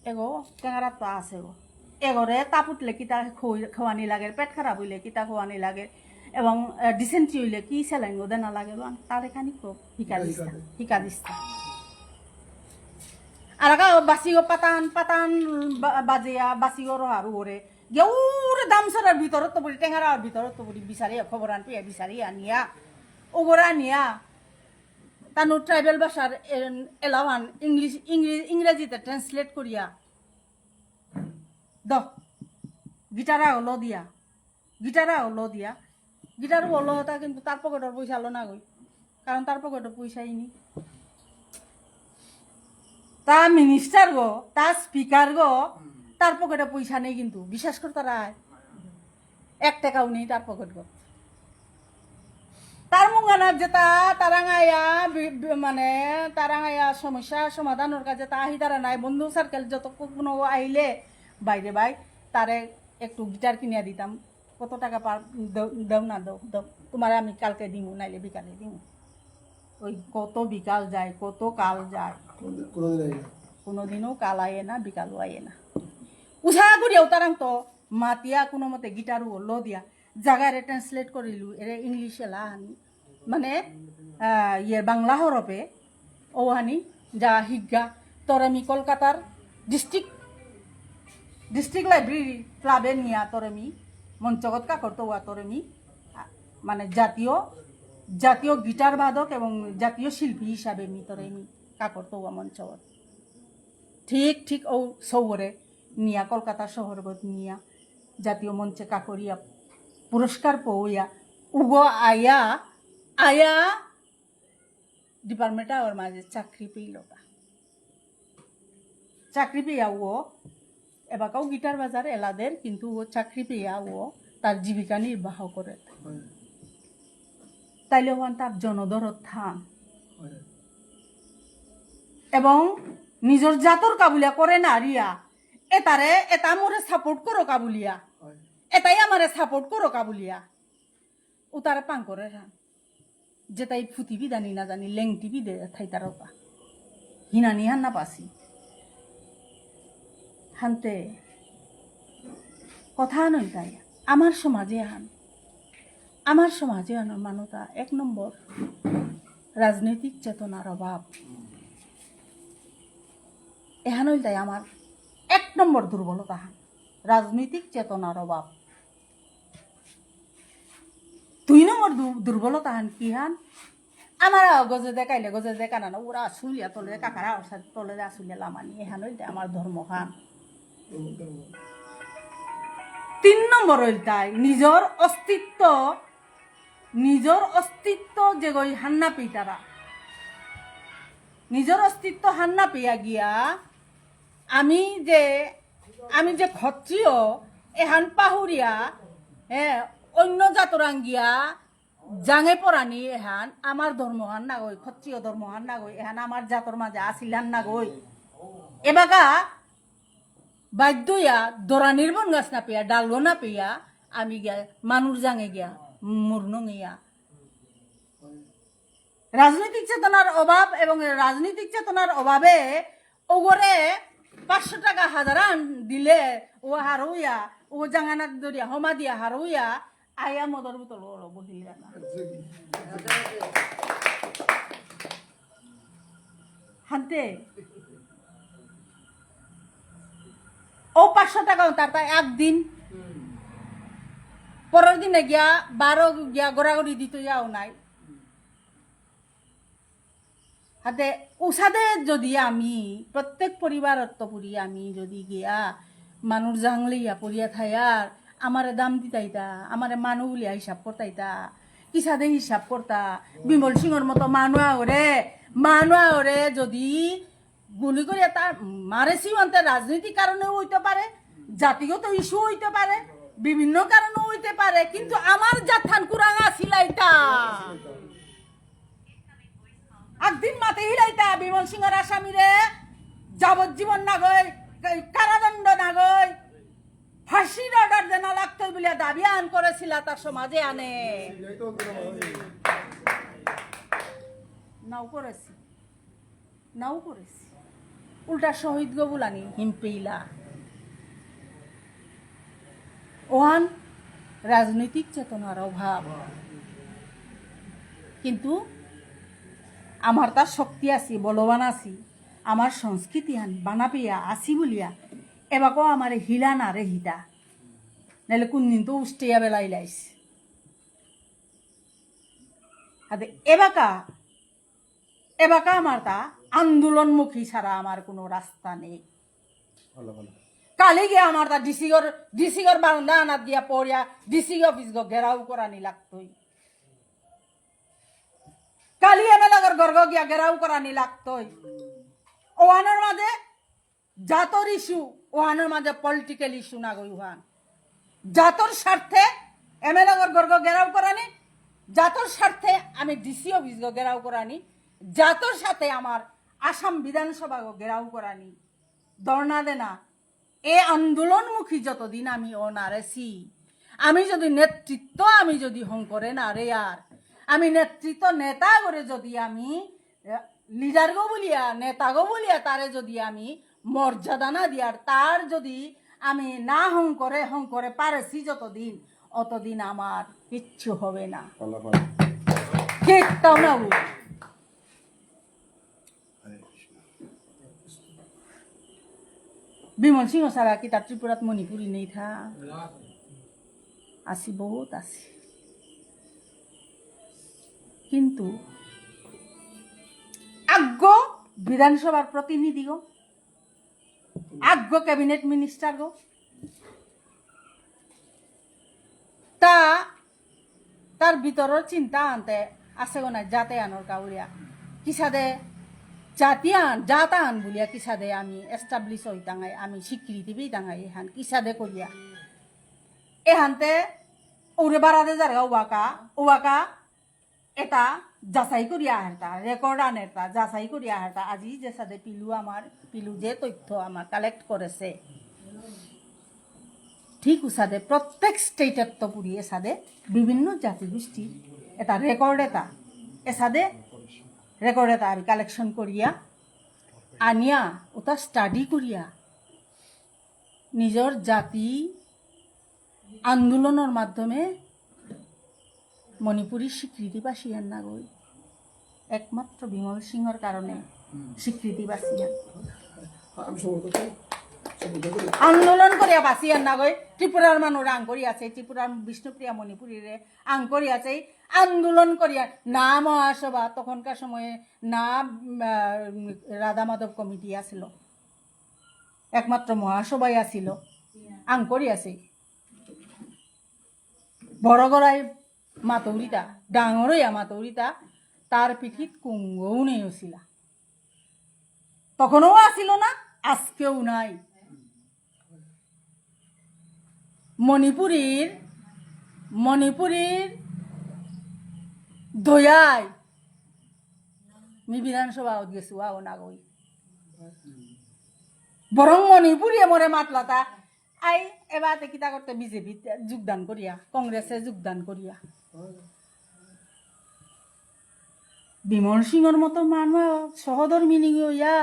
এগো, টেঙারা তো আছে গো। এগরে তাপ উঠলে কিতা খোয়ানি লাগে, পেট খারাপ হইলে কিতা খোয়ানি লাগে, এবং, আহ, ডিসেন্ট্রি হইলে কি স্যালাইন গো দেনা লাগে, তারে খানি কো, হিকা দিস্তা, হিকা দিস্তা। আর আগা বাসিগো পাতান, পাতান বা-, বাজিয়া, বাসিগো রোহার উপরে। গেউরে দামসারার ভিতরত্ত বুড়ি, টেঙারার ভিতরত্ত বুড়ি, বিচারিয়া, খবর আন পেয়া, বিচারিয়া নিয়া, ওগরা নিয়া, তানু ট্রাইবেল ভাষার এন-, এলাওয়ান ইংলিশ, ইংলি-, ইংরেজিতে ট্রান্সলেট করিয়া, দ, গিটারা হলো দিয়া, গিটারা হলো দিয়া, গিটার হলো হতা কিন্তু তার পকেটর পয়সা হলো না গই। কারণ তার পকেটে পয়সাই নেই। তা মিনিস্টার গো, তা স্পিকার গো, তার পকেটে পয়সা নেই কিন্তু। বিশ্বাস করতারাই? এক টাকাও নেই তার পকেট গো। তার মুঙ্গানা যেতা তারাঙায়া বি-, বি-, মানে তারাঙায়া সমস্যা সমাধানর কাজে তা আহি তারা নাই। বন্ধু সার্কেল যত কোনো আইলে বাইরে বাই তারে একটু গিটার কিনিয়া দিতাম। কত টাকা পার, দেও, দেও না, দেও, দেও। তোমারে আমি কালকে দিমু, নাইলে বিকালে দিমু। ওই কত বিকাল যায়, কত কাল যায়। কোনোদিন, কোনোদিন আয় না। কোনোদিনও কাল আয় না, বিকালও আয় না। উষা করিয়াও তারাং তো মাতিয়া কোনো মতে গিটারও লো দিয়া, জাগারে ট্রান্সলেট করিলু, এরে ইংলিশ এলা আনি। মানে, আহ, ইয়ে বাংলা হরফে, ওহানি, যা হিগা, তোরে মি কলকাতার ডিস্ট্রিক্ট, ডিস্ট্রিক্ট লাইব্রেরি ক্লাবে নিয়া তোরে মি, মঞ্চগত কাকরতৌয়া তোরে মি, আ, মানে জাতীয়, জাতীয় গিটার বাদক এবং জাতীয় শিল্পী হিসাবে মি তোরে মি কাকরতৌয়া মঞ্চগত। ঠিক, ঠিক ও সৌরে নিয়া কলকাতা শহরগত নিয়া জাতীয় মঞ্চে কাকরিয়া পুরস্কার পৌয়া উগো আয়া, আয়া ডিপার্টমেন্ট ওর মাঝে চাকরি পেইলতা। চাকরি পেয়া ও এবাকাও গিটার বাজার এলাদের, কিন্তু ও চাকরি পেয়া ও তার জীবিকা নির্বাহ করে। তাইলে ওহান তার জনদরদ থান। এবং নিজর জাতর কাবুলিয়া করে না রিয়া, এতারে, এতা মোরে সাপোর্ট করো কাবুলিয়া। এতাই আমারে সাপোর্ট করো কাবুলিয়া। উতারে পাং করে রান। যেতাই ফুতিবি দানি না জানি, লেংটিবি দে থাইতারতা। হিনানি হান না পাসি। হানতে কথা নই তাই। আমার সমাজে হান। আমার সমাজে হান মানতা এক নম্বর রাজনৈতিক চেতনার অভাব। এহান হইল তাই আমার এক নম্বর দুর্বলতা হান। রাজনৈতিক চেতনার অভাব। দুই নম্বর দু-, দুর্বলতা হান কি হান? আমার গজে দেখাইলে গজে দেখা না, না, ওরা আসুলিয়া তলে, কাকারা ওর সাথে তলে আসুলিয়া লামানি, এহান হইল তাই আমার ধর্ম হান। তিন নম্বর হইল তাই নিজর অস্তিত্ব, নিজর অস্তিত্ব যেগই হান্না পিতারা। নিজর অস্তিত্ব হান্না পেয়া গিয়া আমি যে, আমি যে ক্ষত্রিয়, এহান পাহুরিয়া, এ, অন্য জাতরাং গিয়া জাঙে পরানি এহান আমার ধর্মহান নাগই, ক্ষত্রিয় ধর্মহান নাগই, এহান আমার জাতর মাঝে আসিলহান নাগই। এবাকা বাধ্য ইয়া দরানির বন গাছ না পেয়া, ডালগো না পেয়া, আমি গিয়া মানুর জাঙে গিয়া মুরনং ইয়া। রাজনৈতিক চেতনার অভাব এবং রাজনৈতিক চেতনার অভাবে ওগরে পাঁচশো টাকা হাজারান দিলে ও হারৌয়া, ও জাঙানাত দরিয়া হমা দিয়া হারৌয়া, আয়া মদর বোতল ওলো বহিল জানা। হানতে ও পাঁচশো টাকা তার তা একদিন, পরের দিনে গিয়া বারো গিয়া গড়াগড়ি দিত যাও নাই। হাতে উসাদে যদি আমি প্রত্যেক পরিবারত্ত পুরি আমি যদি গিয়া মানুর জাংলিয়া পড়িয়া থায়ার, আমারে দাম দিতাইতা, আমারে মানু বুলিয়া হিসাব করতাইতা, কিসাদে হিসাব করতা? বিমল সিংহর মতো মানু আগরে, মানু আগরে যদি গুলি করিয়া তা মারেসি, অন্তে রাজনৈতিক কারণেও হইতে পারে, জাতিগত ইস্যু হইতে পারে, বিভিন্ন কারণেও হইতে পারে, কিন্তু আমার জাতহান কুরাঙ আসিলাইতা। একদিন মাতে হিলাইতা বিমল সিংহর আসামিরে যাবজ্জীবন নাগই, কারাদণ্ড নাগই, ফাঁসির অর্ডার দেনা লাগতই বুলিয়া দাবি আন করেসিলা তার সমাজে আনে। নাও করেসি, নাও করেসি। উল্টা শহীদ গো বুলানি হিমপেইলা। ওহান রাজনৈতিক চেতনার অভাব। কিন্তু আমার তার শক্তি আছি, বলবান আছি, আমার সংস্কৃতি হান বানাপিয়া আছি বুলিয়া এবাকও আমারে হিলা না রে হিতা। নাইলে কোনদিন তো উষ্টিয়া বেলাইলাইস। হাতে এবাকা, এবাকা আমার তা আন্দোলনমুখী ছাড়া আমার কোনো রাস্তা নেই। ভালো, ভালো। কালি গিয়া আমার তা ডিসিগর, ডিসিগর বারান্দা আনাত গিয়া পড়িয়া ডিসি অফিস গো ঘেরাও করানি লাগতই। কালি এমএলএ গর ঘর গিয়া ঘেরাও করানি লাগতই। ওহানর মাঝে জাতর ইস্যু, ওহানর মাঝে পলিটিক্যাল ইস্যু নাগই ওহান। জাতর স্বার্থে এমএলএ গর ঘর গো ঘেরাও করানি, জাতর স্বার্থে আমি ডিসি অফিস গো ঘেরাও করানি, জাতর সাথে আমার আসাম বিধানসভা গো ঘেরাও করানি, ধর্ণা দেনা, এ আন্দোলনমুখী যতদিন আমি অনারেসি, আমি যদি নেতৃত্ব, আমি যদি হংকরে নারে আর, আমি নেতৃত্ব নেতা করে যদি আমি, এ, লিডার গো বলিয়া, নেতা গো বলিয়া তারে যদি আমি মর্যাদা না দিয়ার, তার যদি আমি না হংকরে, হংকরে পারেসি যতদিন, অতদিন আমার কিচ্ছু হবে না। পালা, পালা। কিচ্ছু না হবে। বিমল সিংহ ছাড়া কি তার ত্রিপুরাত মণিপুরী নেই থা? আসি, বহুত আসি। কিন্তু আগ বিধানসভার প্রতিনিধি গো, আগ ক্যাবিনেট মিনিস্টার গো, তা তার ভিতরর চিন্তা আনতে আছে গো না, জাতে আনর কাউরিয়া। কিসাদে জাতি আন, জাত আন বুলিয়া কিসাদে আমি এস্টাবলিশ হইতাঙাই, আমি স্বীকৃতি পেইতাঙাই, এহান কিসাদে করিয়া। এহানতে ওরে বারাদে যারগা ওয়াকা, ওয়াকা এটা যাচাই করিয়া আহেরতা, রেকর্ড আনেরতা, যাচাই করিয়া আহেরতা। আজি যে সাদে পিলু আমার, পিলু যে তথ্য আমার কালেক্ট করেছে, ঠিক উসাদে প্রত্যেক স্টেটত তো পুরি এসাদে বিভিন্ন জাতিগোষ্ঠীর এটা রেকর্ড এটা, এসাদে রেকর্ড এটা আমি কালেকশন করিয়া আনিয়া ওটা স্টাডি করিয়া নিজর জাতি আন্দোলনর মাধ্যমে মণিপুরী স্বীকৃতি পাসিয়ান নাগই। একমাত্র বিমল সিংহর কারণে স্বীকৃতি পাসিয়ান। আমি সমর্থন করি, সমর্থন করি। আন্দোলন করিয়া পাসিয়ান নাগই। ত্রিপুরার মানু আং করি আছে, ত্রিপুরার বিষ্ণুপ্রিয়া মণিপুরীরে আং করি আছে। আন্দোলন করিয়া না মহাসভা, তখনকার সময়ে না, উম, আহ, রাধা মাধব কমিটি আছিল, একমাত্র মহাসভাই আছিল, আং করি আছে। বড় গড়াই মাতৌরিতা, ডাঙর হইয়া মাতৌরিতা, তার পিঠিত কুঙ্গও নেই হসিলা। তখনও আসিল না, আজকেও নাই। মণিপুরীর, মণিপুরীর দয়ায় মি বিধানসভাত গেসু, আও না গই। বরং মণিপুরীয়ে মোরে মাতলাতা, আই এবাতে কিতা করতে বিজেপিত যোগদান করিয়া, কংগ্রেসে যোগদান করিয়া। বিমল সিংহর মতো মানুষ সহধর্মিনী হইয়া,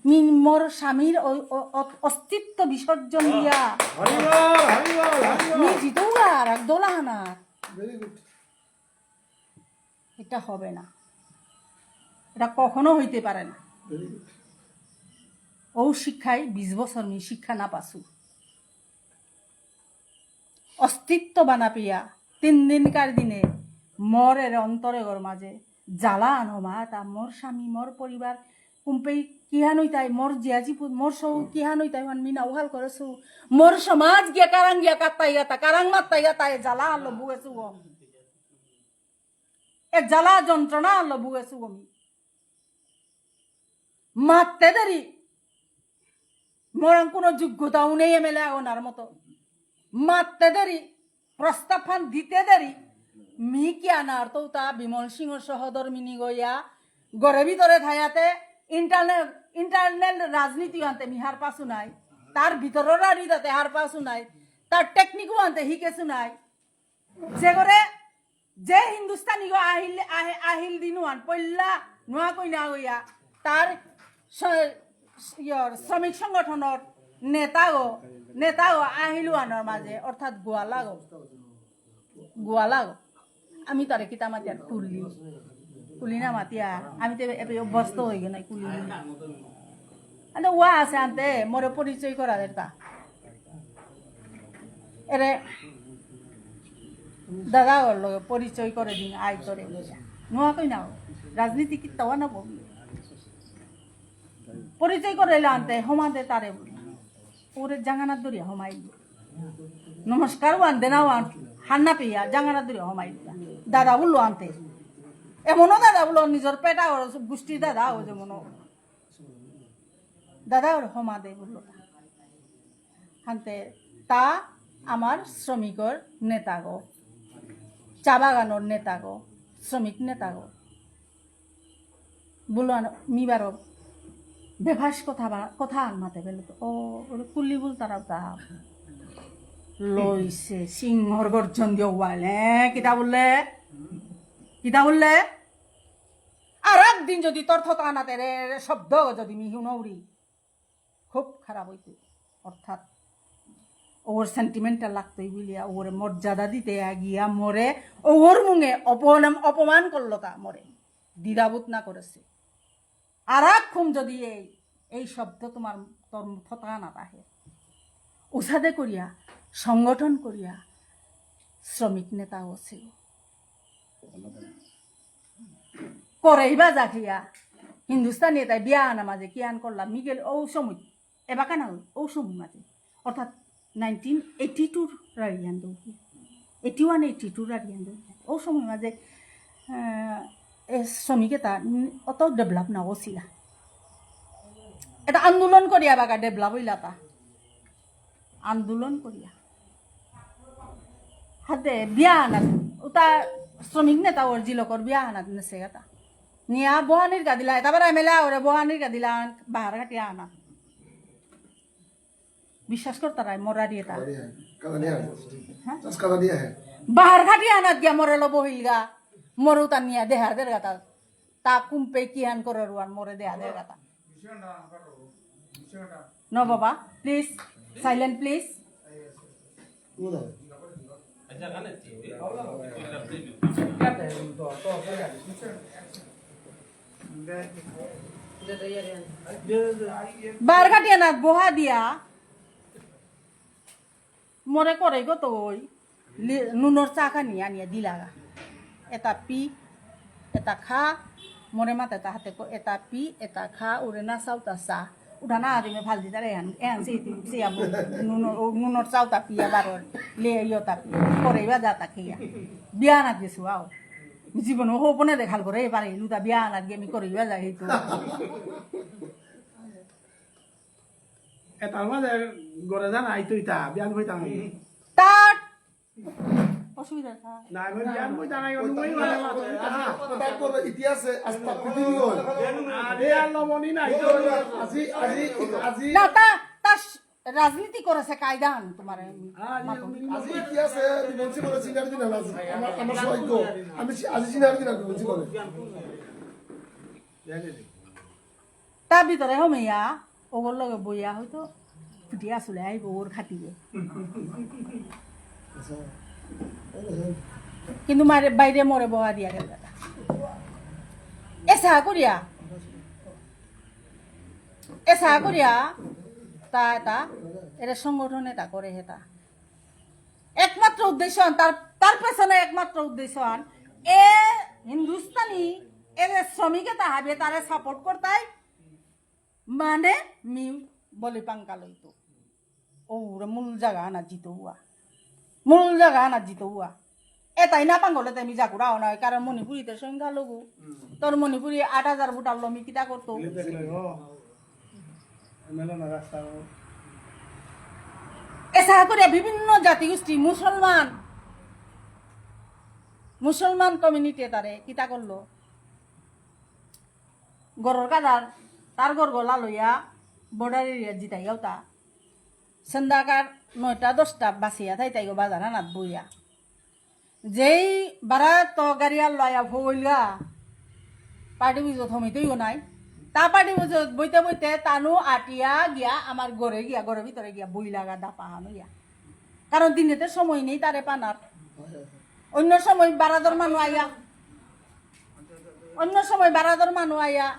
মি-, মোর স্বামীর অ-, অ-, অ-, অস্তিত্ব বিসর্জন দিয়া, হরি বল, হরি বল, হরি বল। মি জিতৌগা আর এক দলাহানা। Very good. এটা হবে না, এটা কখনো হইতে পারে না। Very good. ও শিক্ষায় বিশ বছর মি শিক্ষা না পাসু। অস্তিত্ব বানা পেয়া তিন দিনকার দিনে মোর এর অন্তরে ঘর মাঝে জ্বালা আনো মা, তা মোর স্বামী, মোর পরিবার, কুম্পেই কিহান হইতাই, মোর জিয়া জিপুত, মোর সৌ কিহান হইতাই, হান মি নাউহাল করেসু। মোর সমাজ গিয়া কারাং গিয়া কাত্তাই গাতা, কারাং মাত্তাই গাতা, এ জ্বালা আলো বুয়েসু গো। এ জ্বালা যন্ত্রণা আলো বুয়েসু গো মি। মাততে দেরি। মোরাং কোনো যোগ্যতাও নেই এমএলএ আগনার মতো। মাততে দেরি, প্রস্তাবহান দিতে দেরি। মি কিয়ানার তো তা বিমল সিংহ সহধর্মিনী গইয়া ঘরে ভিতরে থায়াতে internal, internal রাজনীতি আনতে মি হার পাসু নাই। তার ভিতরের রাজনীতিতে হার পাসু নাই। তার টেকনিকও আনতে হিকেসু নাই। যে করে যে হিন্দুস্তানি গো আহিল, আহে-, আহিল দিনুয়ান পল্লা নোয়া কইনা হইয়া তার স-, ইয়র শ্রমিক সংগঠনর নেতা গো, নেতা গো আহিলুয়ানর মাঝে, অর্থাৎ গোয়ালা গো, গোয়ালা গো। আমি তারে কিতা মাতিয়ার কুলি, কুলি না মাতিয়া, আমি তো এবে অভ্যস্ত হয়ে গেল কুলি। আরে ওয়া আছে আনতে, মোরে পরিচয় করা দেরতা। এরে দাদা ওর লগে পরিচয় করে দিন, আই তোরে। নোয়া কই না, রাজনীতি কিত্তাও না বলি। পরিচয় করে এলে আনতে, হমাদে তারে বলি। ওরে জাঙ্গানাত ধরিয়া হমাই। নমস্কার ওয়ান দেনা ওয়ান, হান্না পেয়া জাঙ্গানাত ধরিয়া হমাই। দাদা বললো আনতে। এমনও দাদা বললো, নিজের পেটা ওর গুষ্টির দাদা ও যেমনও। দাদা ওর হমাদে বললো। হানতে তা আমার শ্রমিকর নেতাগো, চা বাগানর নেতাগো, শ্রমিক নেতাগো। বললো আন-, মি বারো বেভাস কথা বা-, কথা আন মাতে বেলে তো, ও, ওরে কুলি বলতারা তা। লইছে সিংহর গর্জন দিয়ে ওয়ালে, কিতা বললে? কিতা বললে? আর একদিন যদি তোর থতা না তেরে শব্দ যদি মি হুনৌরি, খুব খারাপ হইতো। অর্থাৎ ওর সেন্টিমেন্টাল লাগতোই বুলিয়া ওরে মর্যাদা দিতে গিয়া মোরে ওর মুঙে অপমান, অপমান করলো তা মোরে। দ্বিধাবোধ না করেছে। আর এক খুম যদি এই, এই শব্দ তোমার, তোর থতা না তাহে। উসাদে করিয়া, সংগঠন করিয়া, শ্রমিক নেতা ওসে। করেই বা যা খিয়া, হিন্দুস্তানি এটাই বিয়া আনা মাঝে কি আন করলাম, মিগেল ও সময়, এবাকা না হই, ও সময় মাঝে, অর্থাৎ নাইনটিন এইটি টুর রারিয়ান দৌকি, এইটি ওয়ান এইটি টুর রারিয়ান দৌকি, ও সময় মাঝে, আহ, এ শ্রমিক এটা, উম, অত ডেভেলপ না হসিলা, এটা আন্দোলন করিয়া বাকা ডেভেলপ হইলা তা। আন্দোলন করিয়া। হাতে বিয়া আনাত, উতা শ্রমিক নেতা ওর জিলকর বিয়া আনাত নেসে গাতা। নিয়া বহানির গাদিলা, এটা বার এমএলএ ওরে বহানির গাদিলা বাহার ঘাটিয়া আনাত। বিশ্বাস করতারাই, মোর আরি এটা। करा दिया है। करा दिया है। हाँ? बस करा दिया है। বাহার ঘাটিয়া আনাত গিয়া মোরে লো বহিলগা, মোরে উতা নিয়া দেহার দের গাতা। তা কুম্পে কিহান করে রুয়ান মোরে দেয়া দে গাতা। No বাবা, প্লিজ, সাইলেন্ট প্লিজ। বারঘাটিয়া না বহা দিয়া মোরে করে গো তো ওই লি-, নুনর চা খানি আনিয়া দিলাগা। এটা পি, এটা খা, মোরে মাতে তাহাতে কো, এটা পি, এটা খা, ওরে না চাও তা চা। উঠা না আদিমে ফাল দিতারে এহান, এহান সে তি-, সে আবু নুনর, ও নুনর চাও তা পিয়া বারো, লে ইয়ো তা পিয়া, করে ইবা যা তা খেয়া। বিয়া না দিছু আও। জীবন ও হপনে দেখাল করে, এবারে লুতা বিয়া না দিয়ে আমি করে ইবা যা হেতু। এটার মাঝে ঘরে যান আইতো ইতা, বিয়ান হইতাম আমি। তার অসুবিধা থাক। না, আমি জানবো, জানাই, ওই অনুমতি তারপরে, মানে ওই তারপরে, তারপরে ইতিহাসে আস্থা পৃথিবী হয়। আরে আর লবণই নাই। আজি, আজি, আজি না, তা, তা রাজনীতি করেছে কায়দান তোমার। আরে মাথা। আমি আজি ইতিহাসে বিমল সিংহ সিনিয়র দিন আজ। আমার, আমার সৌভাগ্য। আমি সি-, আজি সিনিয়র দিন আজ বিমল সিংহ। জানি নি। তার ভিতরে হমিয়া, ওগর লগে বইয়া হয়তো ফুটিয়া আসলে আইব ওর খাতিরে। কিন্তু মারে, বাইরে মরে বহা দিয়া গেল। এসা করিয়া, এসা করিয়া, তা, তা, এরা সংগঠন এটা করে হেতা। একমাত্র উদ্দেশ্য আন, তার, তার পেছনে একমাত্র উদ্দেশ্য আন, এ হিন্দুস্তানি, এ যে শ্রমিকে তা হাবে তারে সাপোর্ট করতাই, মানে মি বলি পাঙ্কা লইতো। ও, ওরা মূল জায়গা আনা জিতো হুয়া। মূল জায়গা আনা জিতো হুয়া। এটাই না পাঙ্গলে তে মি জাকুরা অনা হয়, কারণ মণিপুরিতে সংখ্যালঘু। তোর মণিপুরি আট হাজার ভোটার লো মি কিতা করতো? এসা করে বিভিন্ন জাতিগোষ্ঠী, মুসলমান, মুসলমান কমিউনিটি তারে কিতা করলো? গরর কাদার, তার গর গলা লইয়া বর্ডার এরিয়া জিতাইয়াও তা। সন্ধ্যাকার নয়টা দশটা বাসিয়া থাই তাইগো বাজার আনাত বইয়া। যেই বারা তো গাড়ি আর লয়া ফইলগা, পার্টি বুঝো থমিতেইও নাই। তা পার্টি বুঝো বইতে বইতে তানু আটিয়া গিয়া আমার ঘরে গিয়া, ঘরের ভিতরে গিয়া বই লাগা দাপা হানো গিয়া। কারণ দিনেতে সময় নেই তারে পানার। অন্য সময় বারাদর মানু আইয়া, অন্য সময় বারাদর মানু আইয়া,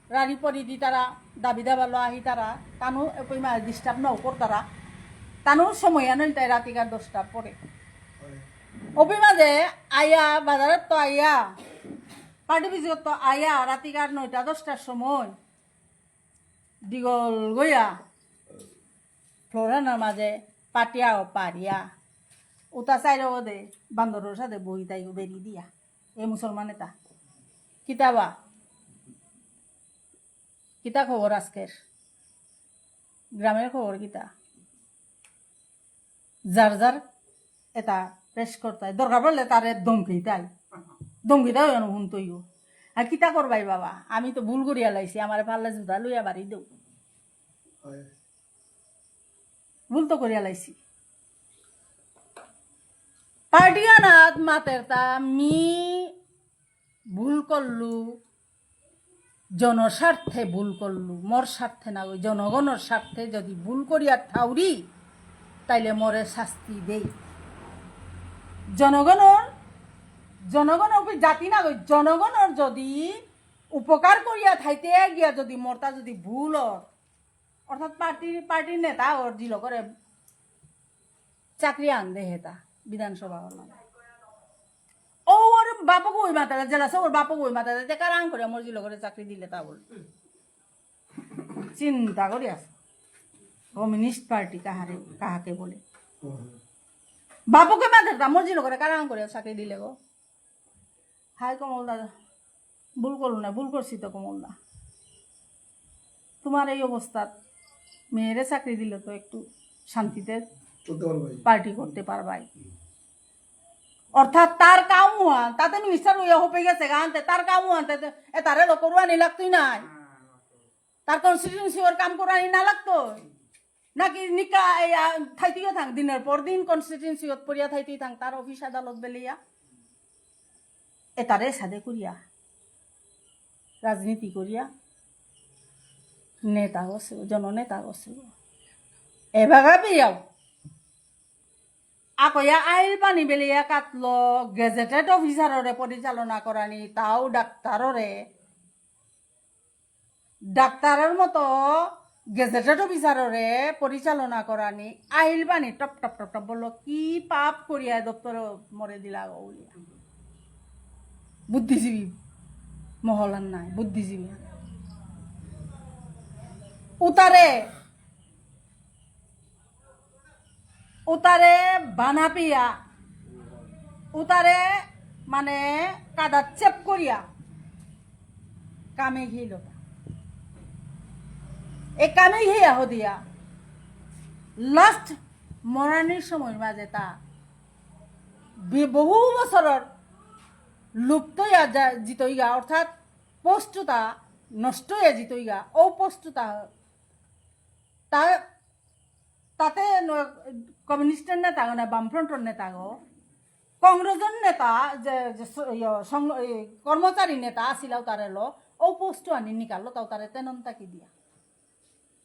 রানি পরি দি তারা, দাবি দাবা লো আহি তারা, তানু এপই মা ডিস্টার্ব নাও করতারা, তানু সময় আনইল তাই রাতিকার দশটার পরে। অপি মাঝে আইয়া, বাজারত তো আইয়া, পার্টি বিজিত তো আইয়া, রাতিকার নয়টা দশটার সময়, দীঘল গইয়া, ফ্লোরানার মাঝে পাটিয়া ও পারিয়া, উতা চাইরো দে, বান্দরর সাথে বই তাইগো বেরি দিয়া। এ মুসলমান এটা। কিতাবা? কিতা খবর আজকের? গ্রামের খবর কিতা? যার যার এটা পেশ করতাই। দরকার পড়লে তারে ধমকি তাই। ধমকি দাও যেন হুনতইও। আর কিতা করবাই বাবা? আমি তো ভুল করিয়া লাইছি, আমারে পারলে জুতা লইয়া বাড়ি দেও। হয়। ভুল তো করিয়া লাইছি। পার্টি আনাত মাতের তা মি ভুল করলু, জনস্বার্থে ভুল করলু, মোর স্বার্থে না, ওই জনগণর স্বার্থে যদি ভুল করিয়া থাউরি, তাইলে মোরে শাস্তি দেই। জনগণর, জনগণর উপরে জাতি না, ওই জনগণর যদি উপকার করিয়া থাইতে গিয়া যদি মোরতা যদি ভুল অর, অর্থাৎ পার্টি, পার্টির নেতা ওর জিলো করে চাকরি আন দে হেতা বিধানসভা হল। ও ওর বাপকে ওই মাতারা, জেলা সে ওর বাপকে ওই মাতারা, যে কারাং করে মোর জিলো করে চাকরি দিলে তা বল। চিন্তা করি আস। কমিউনিস্ট পার্টি কাহারে, কাহাকে বলে? বাপকে মাতারা, মোর জিলো করে কারাং করে চাকরি দিলে গো। হাই কমল দা, ভুল করলো না, ভুল করছি তো কমল দা। তোমার এই অবস্থাত মেয়েরে চাকরি দিলে তো একটু শান্তিতে চলতে পারবাই। পার্টি করতে পারবাই। অর্থাৎ তার কাম হুয়ান, তাতে মিনিস্টার হইয়া হপে গেছে গানতে, তার কাম হুয়ান, তাতে এ তারে লোক করুয়ানি লাগতই নাই। তার কনস্টিটিউয়েন্সি ওর কাম করানি না লাগতো। নাকি নিকা, এই, আ, থাইতেও থাক, দিনের পর দিন কনস্টিটিউয়েন্সি ওত পড়িয়া থাইতেই থাক, তার অফিস আদালত বেলিয়া। এতারে সাদে করিয়া, রাজনীতি করিয়া, নেতা গছে, জননেতা গছে। এবাগা বিয়াও। আকয়া আইল পানি বেলিয়া কাটলো, গেজেটেড অফিসাররে পরিচালনা করানি, তাও ডাক্তাররে। ডাক্তারর মতো গেজেটেড অফিসাররে পরিচালনা করানি, আহিল বানি টপ টপ টপ টপ বললো, "কি পাপ করিয়া দপ্তর মরে দিলা গো?" বুলিয়া। বুদ্ধিজীবী মহলান নাই, বুদ্ধিজীবী। উতারে উতারে বানাপিয়া, উতারে মানে কাদা চেপ করিয়া কামে ঘিলতা। এ কামে ঘিয়া হদিয়া লাস্ট মরানির সময়র মাঝে তা বি-, বহু বছরর লুপ্ত ইয়া যা-, জিতইগা, অর্থাৎ পোস্টটা নষ্ট হয়ে জিতইগা, ও পোস্টটা তা-, তাতে ন-, কমিউনিস্টর নেতা না, বামফ্রন্টর নেতা গো, কংগ্রেসর নেতা যে, যে স-, ইয়, সং-, এই কর্মচারী নেতা আসিলাও তারে লো, ও পোস্ট আনি নিকালো তাও তারে তেনন তাকি দিয়া।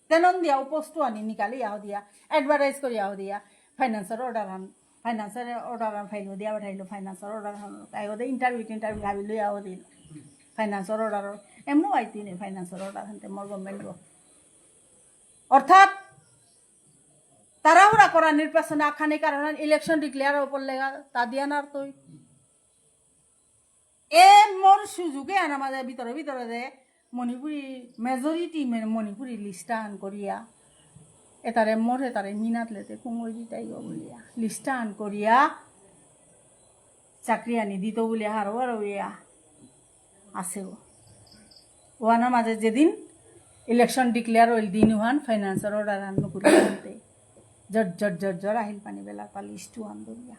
তেনন দিয়া ও পোস্ট আনি নিকালি আহ দিয়া, অ্যাডভার্টাইজ করি আহ দিয়া, ফাইন্যান্সর অর্ডার আন, ফাইন্যান্সর অর্ডার আন ফাইল দিয়া পাঠাইলো, ফাইন্যান্সর অর্ডার আন, তাই ওদের ইন্টারভিউ টিন্টারভিউ হাবি লই আহ দিল। ফাইন্যান্সর অর্ডার, এমনও আইতি নেই ফাইন্যান্সর অর্ডার আনতে মোর গভর্নমেন্ট গো। অর্থাৎ তাড়াহুড়া করানির পেছনে আখানি কারণ ইলেকশন ডিক্লেয়ার ওপর লেগা তা দিয়া নার তৈ। এ মোর সুযোগে আনা মাঝে ভিতরে ভিতরে যে মণিপুরি মেজরিটি মণিপুরি লিস্ট আন করিয়া এতারে মোর এতারে মিনাত লেতে কুঙগই দিতাই গো বুলিয়া লিস্ট আন করিয়া চাকরি আনি দিত বুলিয়া হারো হারো ইয়া আছে গো। ওয়ানা মাঝে যেদিন ইলেকশন ডিক্লেয়ার হইল দিন ওহান ফাইন্যান্সর অর্ডার আন নকরি আনতে জর জর জর জর আহিল পানি বেলার পা লিস্ট ওহান দরিয়া।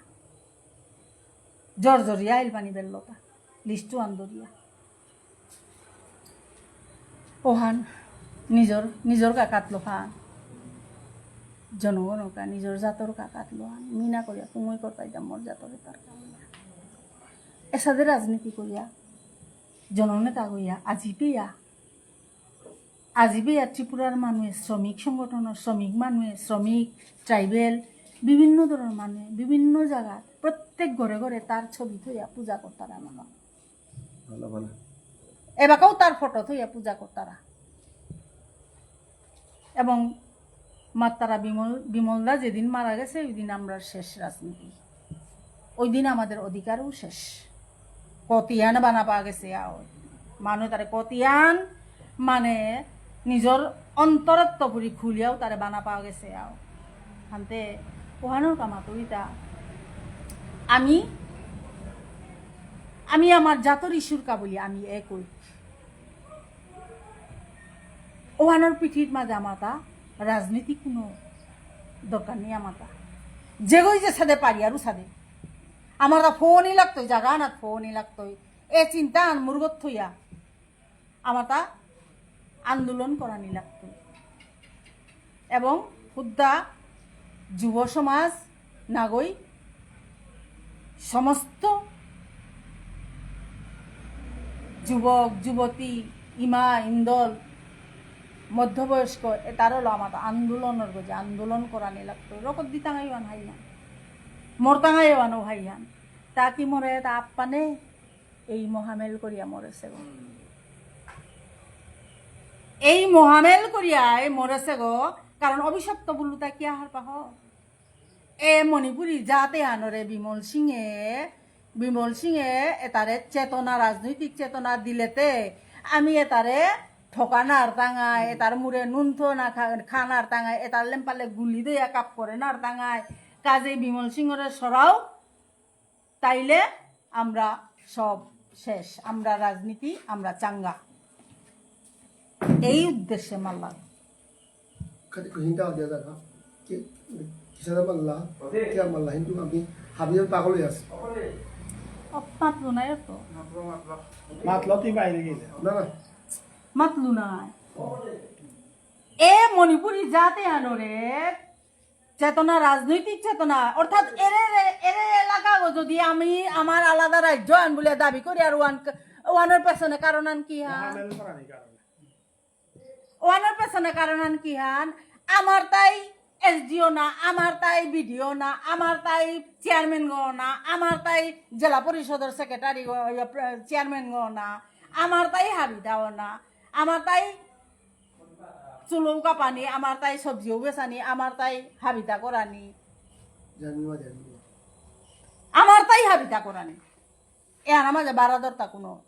জর জরিয়া আহিল পানি বেললতা লিস্ট ওহান দরিয়া। ওহান নিজর, নিজর কা কাটলো হান। জনগণর কা, নিজর জাতর কা কাটলো হান। মিনা করিয়া কুঙগই করতাই দাম মোর জাতরে তার কা। এসাদে রাজনীতি করিয়া, জননেতা করিয়া, আজি পেয়া, আজি পেয়া ত্রিপুরার মানুষ, শ্রমিক সংগঠনর শ্রমিক মানুষ, শ্রমিক, ট্রাইবেল, বিভিন্ন ধরনের মানুষ, বিভিন্ন জায়গা, প্রত্যেক ঘরে ঘরে তার ছবি থইয়া পূজা করতারা মানুষ। ভালো, ভালো। এবাকাও তার ফটো থইয়া পূজা করতারা। এবং মাত্তারা বিমল, বিমলদা যেদিন মারা গেছে, ওই দিন আমরা শেষ রাজনীতি। ওই দিন আমাদের অধিকারও শেষ। কতিয়ান বানা পাওয়া গেছে আও। মানু তারে কতিয়ান মানে নিজর অন্তরত্ব পুরি খুলিয়াও তারে বানা পাওয়া গেছে আও। হানতে ওহানোর কামাতো ইতা আমি, আমি আমার জাতর ইস্যুর কা বুলি আমি একই। ওহানোর পিঠির মাঝে আমাতা রাজনীতি কোনো দরকার নেই আমাতা। যেগই যে সাদে পারি আরু সাদে। আমাতা ফোনই লাগতই, জাগা না ফোনই লাগতই। এ চিন্তা আন মুরগত থইয়া। আমাতা আন্দোলন করানি লাগতই। এবং হুদ্দা যুব সমাজ নাগই সমস্ত যুবক, যুবতী, ইমা, ইন্দল, মধ্যবয়স্ক, এতারও লো আমাতা আন্দোলনর গজে আন্দোলন করানি লাগতই। রকত দিতাঙাই ওয়ান হাইয়ান। মরতাঙাই ওয়ানও হাইয়ান। তা কি মরে তা আপ্পানে এই মহামেল করিয়া মরেছে গো। এই মহামেল করিয়াই মরেছে গো, কারণ অভিশপ্ত বুলুতা কি আহার পাহ? এ মণিপুরী জাতে আনরে বিমল সিংহে, বিমল সিংহে এতারে চেতনা, রাজনৈতিক চেতনা দিলেতে আমি এতারে ঠকা নারতাঙাই, এতার মুরে নুন থো না খা-, খা নারতাঙাই, এতার লেম্পালে গুলি দইয়া কাপ করে নারতাঙাই। কাজে বিমল সিংহরে সরাও, তাইলে আমরা সব শেষ, আমরা রাজনীতি, আমরা চাঙ্গা। এই উদ্দেশ্যে মাল্লা। খালি কো হিন্দা দিয়া দেখা। কি, কিসাদে মাল্লা? কে মাল্লা? হিন্দু আমি হাবিয়ে পাগল হয়ে আছি। মাতলু নাই তো। মাতলো তুই বাইরে গেলে। না, না। মাতলু নাই। এ মণিপুরী জাতে আনরে চেতনা, রাজনৈতিক চেতনা, অর্থাৎ এরে, এরে এলাকা যদি আমি আমার আলাদা রাজ্য আন বলে দাবি করি আর ওয়ান, ওয়ানের পেছনে কারণ আন কি হ্যাঁ? মহামেল করানি কারণে। ওয়ানের পেছনে কারণ আন কি হান? আমার তাই এসডিও না, আমার তাই বিডিও না, আমার তাই চেয়ারম্যান গো না, আমার তাই জেলা পরিষদের সেক্রেটারি গো, ইয়ে, প্রে-, চেয়ারম্যান গো না, আমার তাই হাবিতাও না, আমার তাই চুলৌ কাপানি, আমার তাই সবজিও বেচানি, আমার তাই হাবিতা করানি। জানি না, জানি না। আমার তাই হাবিতা করানি। এ আর আমার যে বারাদর তা কোনো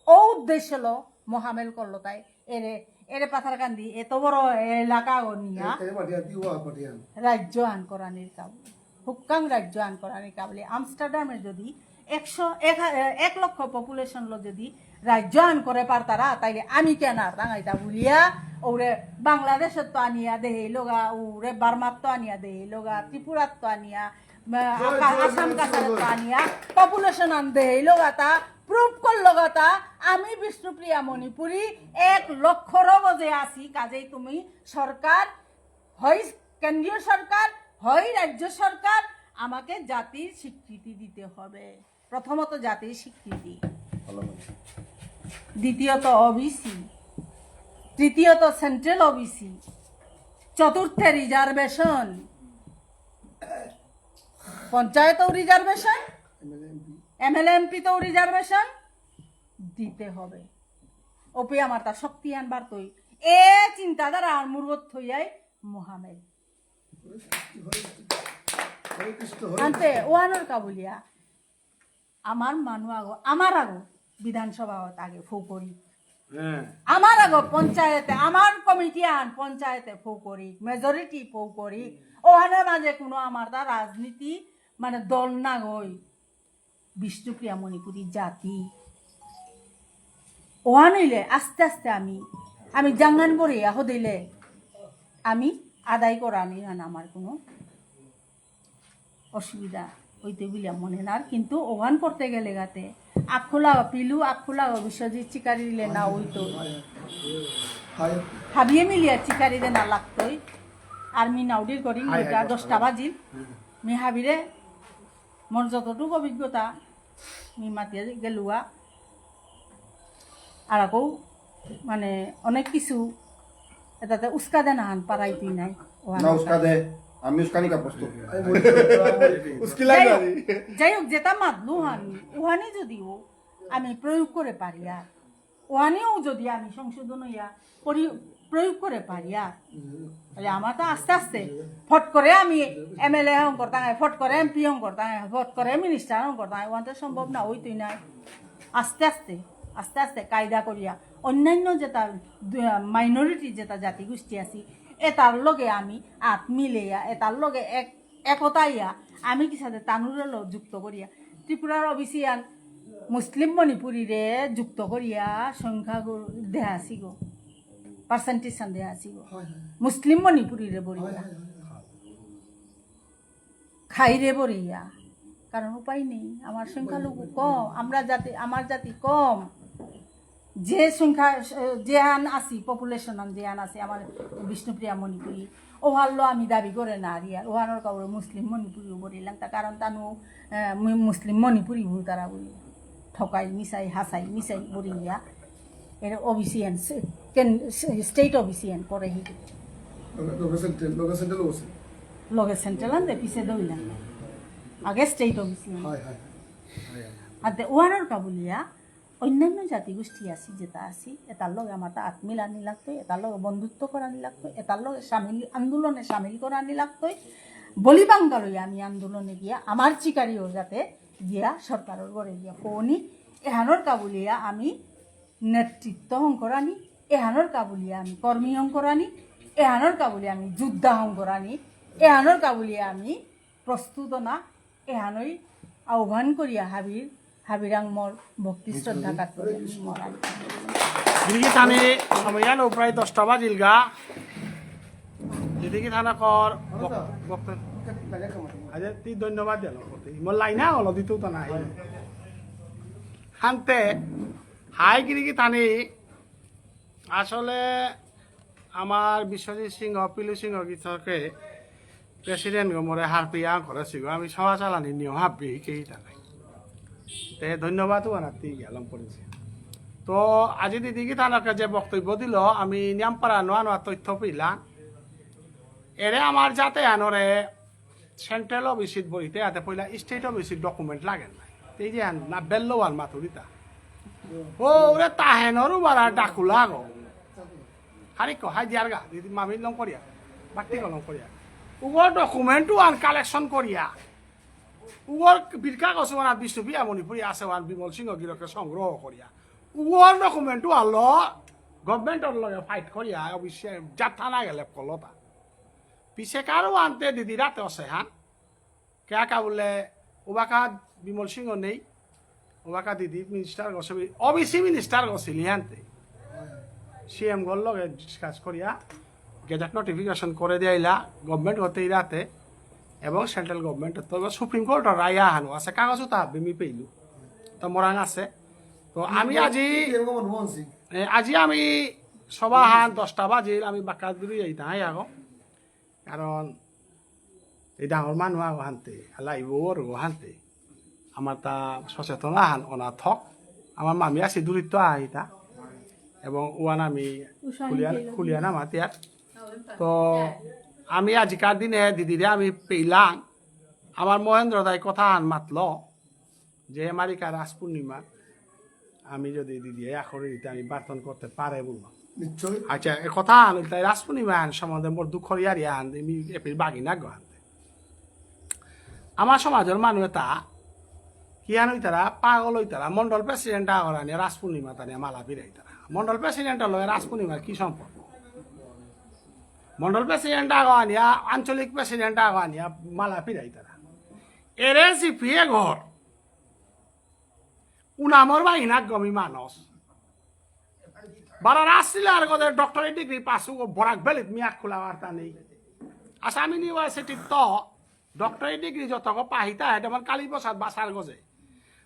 ও উদ্দেশ্য লো মহামেল করলো তাই। এরে, এরে পাথারকান্দি এত বড় এলাকা ও নিয়া এ, এ মাটি আদি ওয়া মাটি আন। রাজ্য আন করানির কাবুলি। হুক্কাং রাজ্য আন করানির কাবুলি। আমস্টারডামে যদি একশো, এক হা-, এ, এক লক্ষ পপুলেশন লো যদি রাজ্য আন করে পারতারা, তাইলে আমি কেন আর রাঙাইতা বুলিয়া, ওরে বাংলাদেশত তো আনিয়া দেহেই লগা, ওরে বার্মাত তো আনিয়া দেহেই লগা, ত্রিপুরাত তো আনিয়া, মা-, জয়, আকা-, জয়, আসাম জয়, কাছাড়ত জয়। তো আনিয়া, পপুলেশন আন দেহেই লগা তা, প্রুফ কর লগা তা, আমি বিষ্ণুপ্রিয়া মণিপুরী এক লক্ষর মজে আছি, কাজেই তুমি সরকার, হয় কেন্দ্রীয় সরকার, হয় রাজ্য সরকার, আমাকে জাতির স্বীকৃতি দিতে হবে। প্রথমত জাতির স্বীকৃতি, ভালো বলেছে। দ্বিতীয়ত ওবিসি, তৃতীয়ত সেন্ট্রাল ওবিসি, চতুর্থে রিজার্ভেশন, পঞ্চায়েতও রিজার্ভেশন, এমএলএ এমপি তো রিজার্ভেশন দিতে হবে। ওপি আমার তার শক্তি আনবার তুই এ চিন্তাধারা আর মুরগত থইয়াই মোহামেদ। হরে কৃষ্ণ, হরে আনতে কৃষ্ণ। ওয়ানোর কাবুলিয়া আমার মানু আগো, আমার আগো বিধানসভা হত আগে ফৌ করি। হ্যাঁ। আমার আগো পঞ্চায়েতে, আমার কমিটি আন পঞ্চায়েতে ফৌ করি, মেজরিটি ফৌ করি। ওখানে মাঝে কোনো আমার তা রাজনীতি মানে দল না গই। বিষ্ণুপ্রিয়া মণিপুরী জাতি। ওহান হইলে আস্তে আস্তে আমি, আমি জাঙ্গান বরে আহ দিলে আমি আদায় করানি হান আমার কোনো অসুবিধা হইতে বুলিয়া মনে না। আর কিন্তু ওহান করতে গেলে গাতে আখুলা পিলু, আখুলা বিশ্বজিৎ চিকারি দিলে না হইতো। হাবিয়ে মিলিয়া চিকারি দে না লাগতই। আর মি নাউডির করিং হাই, হাই, দুইটা দশটা দশটা বাজিল। হুম। মি হাবিরে মোর যতটুকু অভিজ্ঞতা, মি মাতিয়া গেলুয়া, আর আকৌ মানে অনেক কিছু এটাতে উস্কা দেনা হান পারাই তুই নাই। ও না, হান উস্কা দে, আমি উস্কানি কা প্রস্তুত। উস্কি যাই লাগে হোক, আমি। যাই হোক, যেটা মাতলু হান, ওহানি যদিও আমি প্রয়োগ করে পারি আর ওহানিও যদি আমি সংশোধন হইয়া পরি-, প্রয়োগ করে পারি আর, তাহলে আমার তো আস্তে আস্তে ফট করে আমি এমএলএ হং করতাম, ফট করে এমপি হং করতাম, ফট করে মিনিস্টার হং করতাম, ওহান তো সম্ভব না, ওই তুই নাই। আস্তে আস্তে, আস্তে আস্তে কায়দা করিয়া অন্যান্য যেটা দু-, মাইনরিটি যেটা জাতিগোষ্ঠী আছি, এটার লগে আমি আত মিলেয়া, এটার লগে এক একতাইয়া আমি কিসাদে তানুরে লো যুক্ত করিয়া ত্রিপুরার ওবিসি আন মুসলিম মণিপুরীরে যুক্ত করিয়া সংখ্যা গো-, দেহা আসিগো, পার্সেন্টেজ আন দেহা আসিগো। হয়, হয়। মুসলিম মণিপুরীরে বরিয়া। হয়, হয়, হয়, হয়। খাইরে বরিয়া। কারণ উপায় নেই, আমার সংখ্যালঘু কম, আমরা জাতি, আমার জাতি কম। যে সংখ্যা, যে আন আছি, পপুলেশন আন যে আন আছি, আমার বিষ্ণুপ্রিয়া মণিপুরী, ওহানলো আমি দাবি করে না আর ইয়ার, ওহানোর কাউরে মুসলিম মণিপুরী বলিলাম, তা কারণ তানু, আহ, মু-, মুসলিম মণিপুরী ভুল তারা বলি, ঠকাই, মিসাই, হাসাই, মিসাই বলি ইয়া, এর ওবিসি এন, সে-, কেন, সে-, স্টেট ওবিসি এন করে হি। লগে, লগে সেন্ট্রাল, লগে সেন্ট্রাল ওবিসি। লগে সেন্ট্রাল আনতে পিছে দইলাম। আগে স্টেট ওবিসি এন। হয়, হয়, হয়। আনতে ওহানোর কাবুলিয়া, অন্যান্য জাতিগোষ্ঠী আছি, যেটা আছি, এটার লগে আমার তা আত মিলানি লাগতই, এটার লগে বন্ধুত্ব করানি লাগতই, এটার লগে সামিল, আন্দোলনে সামিল করানি লাগতই। বলি বাঙ্গালই আমি আন্দোলনে গিয়া আমার চিকারিও যাতে গিয়া সরকারের ঘরে গিয়া ফোনি এহানোর কাবুলিয়া আমি নেতৃত্ব হং করানি, এহানোর কাবুলিয়া আমি কর্মী হং করানি, এহানোর কাবুলিয়া আমি যোদ্ধা হং করানি, এহানোর কাবুলিয়া আমি প্রস্তুত না, এহানই আহ্বান করিয়া হাবির, হাবিরাং মোর ভক্তি শ্রদ্ধা কাত করিয়া মরান। গিরিগিথানি সময়হানও প্রায় দশটা বাজিলগা। গিরিগিথানকর বক-, বক্তব্য। আরে, তুই ধন্যবাদ দিল। মোর লাইনা হলো দিতেও তো নাই। হানতে, হাই গিরিগিথানি আসলে আমার বিশ্বজিৎ সিংহ, পিলু সিংহ গিথানকে প্রেসিডেন্ট গো মোরে হারপিয়া করেসিগো, আমি সভা চালানি নিয়ম হাবি কেই তা নাই। তে ধন্যবাদ ওনার তি গেলাম পড়েছে। তো আজি দিদি গিথানকে যে বক্তব্য দিল, আমি নিয়াম পারা নোয়া নোয়া তথ্য পেলাম। এরে আমার জাতে আনরে সেন্ট্রাল ওবিসিত বইতে আতে পইলা স্টেট ওবিসির ডকুমেন্ট লাগে না। এই যে আন-, না বেল্লো আর মাতুরিতা। ও, ওরে তাহেনরু বারা ডাকুলা গো। হারি কো, হাই দিয়ার গা, দিদি মামি লং করিয়া, বাটি লং করিয়া। উগো ডকুমেন্ট ওয়ান কালেকশন করিয়া। উগোর বিরকা গছ ওয়ান বিষ্ণুপ্রিয়া মণিপুরী আছে ওয়ান বিমল সিংহ গিরকে সংগ্রহ করিয়া। উগোর ডকুমেন্ট ওয়ান ল গভর্নমেন্টর লগে ফাইট করিয়া, অবশ্যই জাত থানা গেলে কলতা। পিছে কারো আনতে দিদি রাতে আছে হান। কে আকা বলে, ওবাকা বিমল সিংহ নেই। ওবাকা দিদি মিনিস্টার গো সবই, ওবিসি মিনিস্টার গো সিলিয়ান্তে। সিএম গর লগে ডিসকাস করিয়া গেজেট নোটিফিকেশন করে দিয়াইলা, গভর্নমেন্ট হতে ইরাতে এবং সেন্ট্রাল গভর্নমেন্ট তো সুপ্রিম কোর্টর রায় আহানো আছে, কাগজ তো হাবি মি পেইলু, তো মোরাং আছে। তো আমি আজি, এ, আজি আমি সভা হান দশটা বাজিল, আমি বাক্কা দূরে যাইতাম, হ্যাঁ, আগো। কারণ এই ডাঙর মানু আগো হানতে, আল্লাহ ইবর গো হানতে, আমার তা সচেতন আহান অনা থক। আমার মামি আছে দূরিত্ব আহিতা, এবং ওয়ান আমি খুলিয়া, খুলিয়া না মাতিয়ার। তো আমি আজিকার দিনে দিদিরে আমি পেইলাম, আমার মহেন্দ্র দাই কথা আন মাতল যে মারিকা রাস পূর্ণিমা আমি যদি দিদি আখরে দিতে আমি বার্তন করতে পারে বলবো। নিশ্চয়। আচ্ছা, এ কথা আন তাই রাস পূর্ণিমা আন সম্বন্ধে মোর দুঃখর ইয়ারি আন আমি এপির বাগি না গো আনতে। আমার সমাজের মানুষ তা কি আন হইতারা পাগল হইতারা মন্ডল প্রেসিডেন্ট আগর আনিয়া রাস পূর্ণিমা তানিয়া মালা ফিরাইতারা। মন্ডল প্রেসিডেন্ট লগে রাস পূর্ণিমার কি সম্পর্ক? মন্ডল প্রেসিডেন্ট আগ আনিয়া, আঞ্চলিক প্রেসিডেন্ট আগ আনিয়া মালা ফিরাইতারা। এরে জিপিএ ঘর। উনামর বাহিনা গমি মানুষ। বারা রাসিলা আর গদে doctorate degree pass Hugo Barak বেলিত মিয়াক খোলা বার্তা নেই। আসাম ইউনিভার্সিটির তো ডক্টরেট ডিগ্রি যতগো পাহিতা, এটা আমার কালী প্রসাদ বাসার গজে।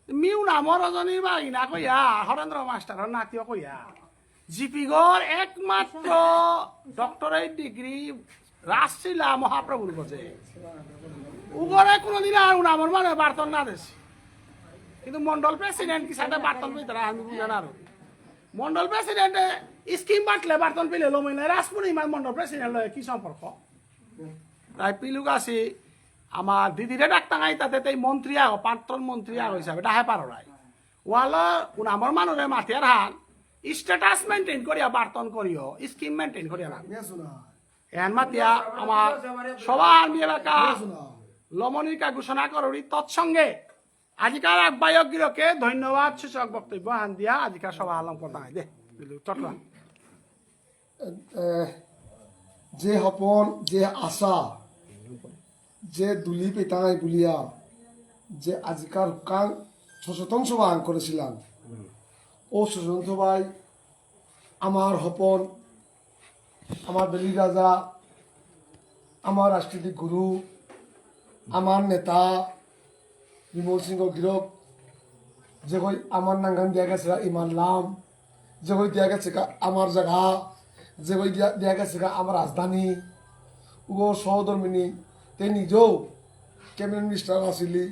মিউ নামর রজনী বাহিনা কইয়া, হরেন্দ্র মাস্টারর নাতিও কইয়া। জিপিগর একমাত্র ডক্টরেট ডিগ্রি রাসলীলা মহাপ্রভুর গজে। উগরে কোনোদিন আর উনামর মানে বার্তন না দেসি। কিন্তু মন্ডল প্রেসিডেন্ট কি সাথে বার্তন পেয়ে তারা আমি বুঝে না আরো। মন্ডল প্রেসিডেন্টে স্কিম বাটলে বার্তন পেলে লমইলে রাস পূর্ণিমার মন্ডল প্রেসিডেন্ট লয় কি সম্পর্ক? তাই পিলুক আসি আমার দিদিরে ডাকতাঙাই তাতে তাই মন্ত্রী আগো, প্রাক্তন মন্ত্রী আগো হিসাবে ডাহে পারো নাই। ওয়ালা উনামর মানুরে মাতিয়ার হান, স্ট্যাটাস মেইনটেইন করিয়া বার্তন করিও, স্কিম মেইনটেইন করিয়া না। এহান মাতিয়া আমার সবার এলাকা লমনিকা ঘোষণা করুরি তৎসঙ্গে আজিকার আহ্বায়ক গিরকে ধন্যবাদ সূচক বক্তব্য হান দিয়া আজিকার সভা আলম করতাঙাই দে। চট্টগ্রাম। এ, যে হপন, যে আশা, যে দুলি পেতাঙাই বুলিয়া, যে আজিকার হুকাং সচেতন সভা আং করেছিলাম। ও সচেতন সভায় আমার হপন, আমার বেলি রাজা, আমার রাজনীতিক গুরু, আমার নেতা বিমল সিংহ গিরক, যেগই আমার নাঙ্গান দিয়া গেছে ইমান লাম, যেগই দিয়া গেছে কা-, আমার জায়গা, যেগই দিয়া, দিয়া গেছে কা আমার রাজধানী, উগো সহধর্মিনী, তে নিজেও ক্যাবিনেট মিনিস্টার আসিলি।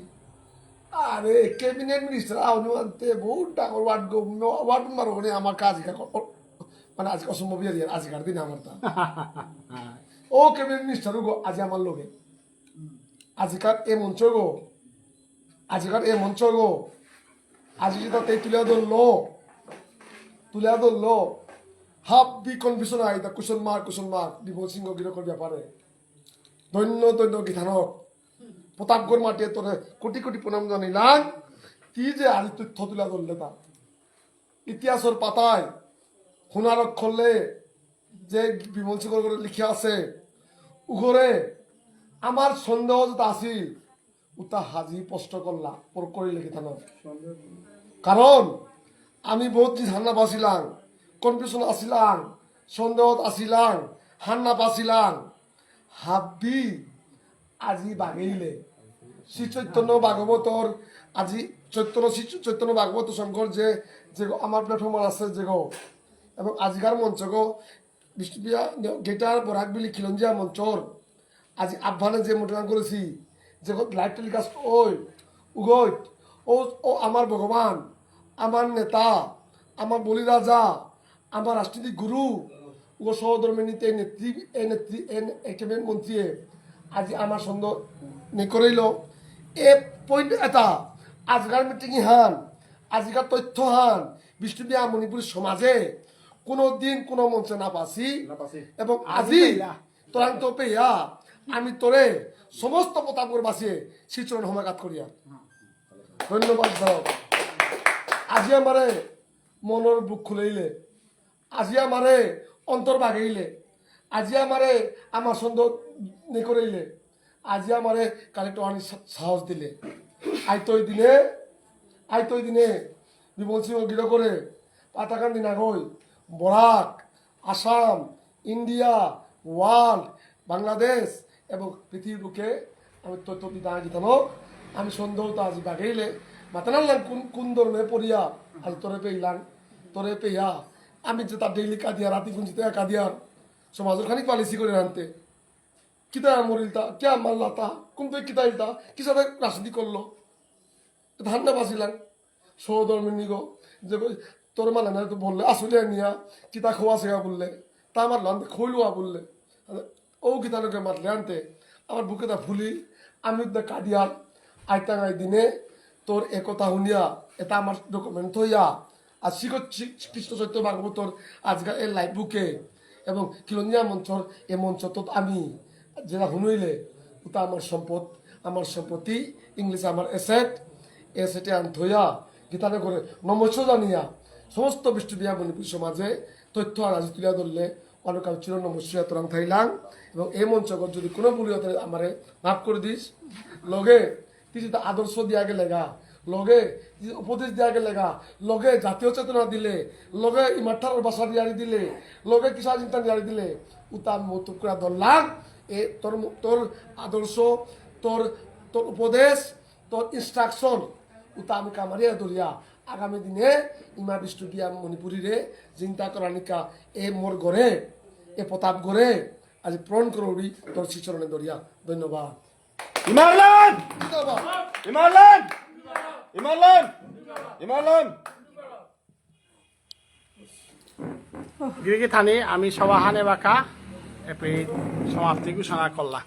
আরে, ক্যাবিনেট মিনিস্টার আউনি মানতে বহুত ডাঙর ওয়ার্ড গো, ওয়ার্ড মেম্বার ওখানে আমার কাজ কা-, মানে আজকে অসম্ভব ইয়ে আজিকার দিনে আমার তা। ও ক্যাবিনেট মিনিস্টার উগো আজ আমার লগে। আজিকার এ মঞ্চ গো, আজিকার এ মঞ্চ গো, আজি যেটা তেই তুলে ধরলো, তুলে ধরলো, হাব্বি কনফিউশন আইতা, question mark, question mark, Bimal Singha গিরকর ব্যাপারে। ধন্য, ধন্য গিথানক। প্রতাপগড় মাটিয়ে তোরে কোটি কোটি প্রণাম জানিলাম। তি যে আজি তথ্য তুলে ধরলে তা। ইতিহাসর পাতায় সোনার অক্ষরে যে বিমল সিংহ করে লিখে আছে, উগরে আমার সন্দেহ যেটা আসি, উতা হাজি স্পষ্ট করলা, পর করে লিখে থানো। কারণ আমি বহুত দিন হান্না পাছিলাম, কনফিউশন আসিলাম, সন্দেহ আসিলাম, হান্না পাছিলাম, হাব্বি আজি বাগেইলে। শ্রী চৈতন্য ভাগবতর আজি চৈতন্য, শ্রী চৈতন্য ভাগবত সংঘর যে, যে আমার প্ল্যাটফর্ম আছে যে গো, এবং আজিকার মঞ্চ গো, বিষ্ণুপ্রিয়া গেটার বরাক বিলি খিলঞ্জিয়া মঞ্চর আজি আহ্বানে যে মন্ত্রণা করেছি, যে গো লাইভ টেলিকাস্ট ওই, উগোইত, ও, ও আমার ভগবান, আমার নেতা, আমার বলি রাজা, আমার রাজনীতিক গুরু, ও সহধর্মিনী তে নেত্রী, এ নেত্রী, এ নে-, এ ক্যাবিনেট মন্ত্রী, আজি আমার সন্দেহ নেকরেইল। এ পয়েন্ট এটা, আজকার মিটিং হান, আজিকার তথ্য হান, বিষ্ণুপ্রিয়া মণিপুরী সমাজে কোনো দিন কোনো মঞ্চে না পাসি। না পাসি। এবং আজি আজি পেয়া। তোরাং তো পেয়া, আমি তোরে সমস্ত প্রতাপগড়বাসী শ্রীচরণ সমাঘাত করিয়া। ধন্যবাদ দাও। আজি আমারে মনর বুক খুলেইলে, আজি আমারে অন্তর বাগেইলে, আজি আমারে আমার সন্দেহ নেকরেইলে, আজি আমারে কালেক্টর আনি সা-, সাহস দিলে। আইতো এই দিনে আইতই দিনে বিমল সিংহ গিরকরে পাতাকান্দি নাগই, বরাক, আসাম, ইন্ডিয়া, ওয়ার্ল্ড, বাংলাদেশ এবং পৃথিবীর বুকে আমি তথ্য পিতা গিতানো। আমি সন্দেহ তো আজি বাগেইলে মাতানাল্লাম কোন কোন ধর্মে পড়িয়া আজ তোরে পেইলাম, তোরে পেয়া। আমি যে তার ডেইলি কাদিয়া রাতি গুঞ্জিতে কাদিয়ার সমাজের খানিক পালিসি করে আনতে। কিতা মরিলতা, কিয়া মারলাতা, কোন তো কিতা ইলতা, কিসাদে রাজনীতি করলো? ধান্দা বাসিলাম। সহধর্মী নিগ, যে কই, তোর মানে না তো বললে, আসলে নিয়া, কিতা খোয়া সেগা বললে, তা আমার লান্তে খইলুয়া বললে। ও কিতা লোকে মাতলে আনতে, আমার বুকে তা ফুলি, আমি উদ্দা কাদিয়ার, আইতাং আই দিনে, তোর একথা শুনিয়া, এটা আমার ডকুমেন্ট থইয়া, আর শ্রীকৃষ্ণ চৈতন্য ভাগবতর আজকাল এই লাইভ বুকে এবং কিলঞ্জিয়া মঞ্চর এই মঞ্চ তো আমি যেটা শুনইলে ওটা আমার সম্পদ, আমার সম্পত্তি, ইংলিশ আমার অ্যাসেট, অ্যাসেটে আন থইয়া গীতানগরে নমস্য জানিয়া সমস্ত বিষ্ণুপ্রিয়া মণিপুরী সমাজে তথ্য আর আজি তুলিয়া ধরলে অনেক আমি চির নমস্য তোরাং থাইলাং এবং এই মঞ্চগত যদি কোনো ভুল হয় তাহলে আমারে মাফ করে দিস। লগে তি যেতা আদর্শ দিয়া গেলেগা, লগে তি উপদেশ দিয়া গেলেগা, লগে জাতীয় চেতনা দিলে, লগে ইমাঠারর ভাষা দিয়ারি দিলে, লগে কিসা চিন্তা দিয়ারি দিলে, উতা মতুকুরা দল্লাং, এ তোর ম-, তোর আদর্শ, তোর, তোর উপদেশ, তোর ইনস্ট্রাকশন, উতা আমি কামারিয়া দরিয়া, আগামী দিনে ইমা বিষ্ণুপ্রিয়া মণিপুরীরে চিন্তা করানিকা, এ মোর গরে, এ প্রতাপ গরে, আজি প্রণ করৌরি তোর শ্রীচরণে দরিয়া। ধন্যবাদ। ইমারলান! জিন্দাবাদ। ইমারলান! ইমারলান! ইমারলান! গিরিগিথানি আমি সভাহানে বাকা এপি সমাপ্তি ঘোষণা করলা।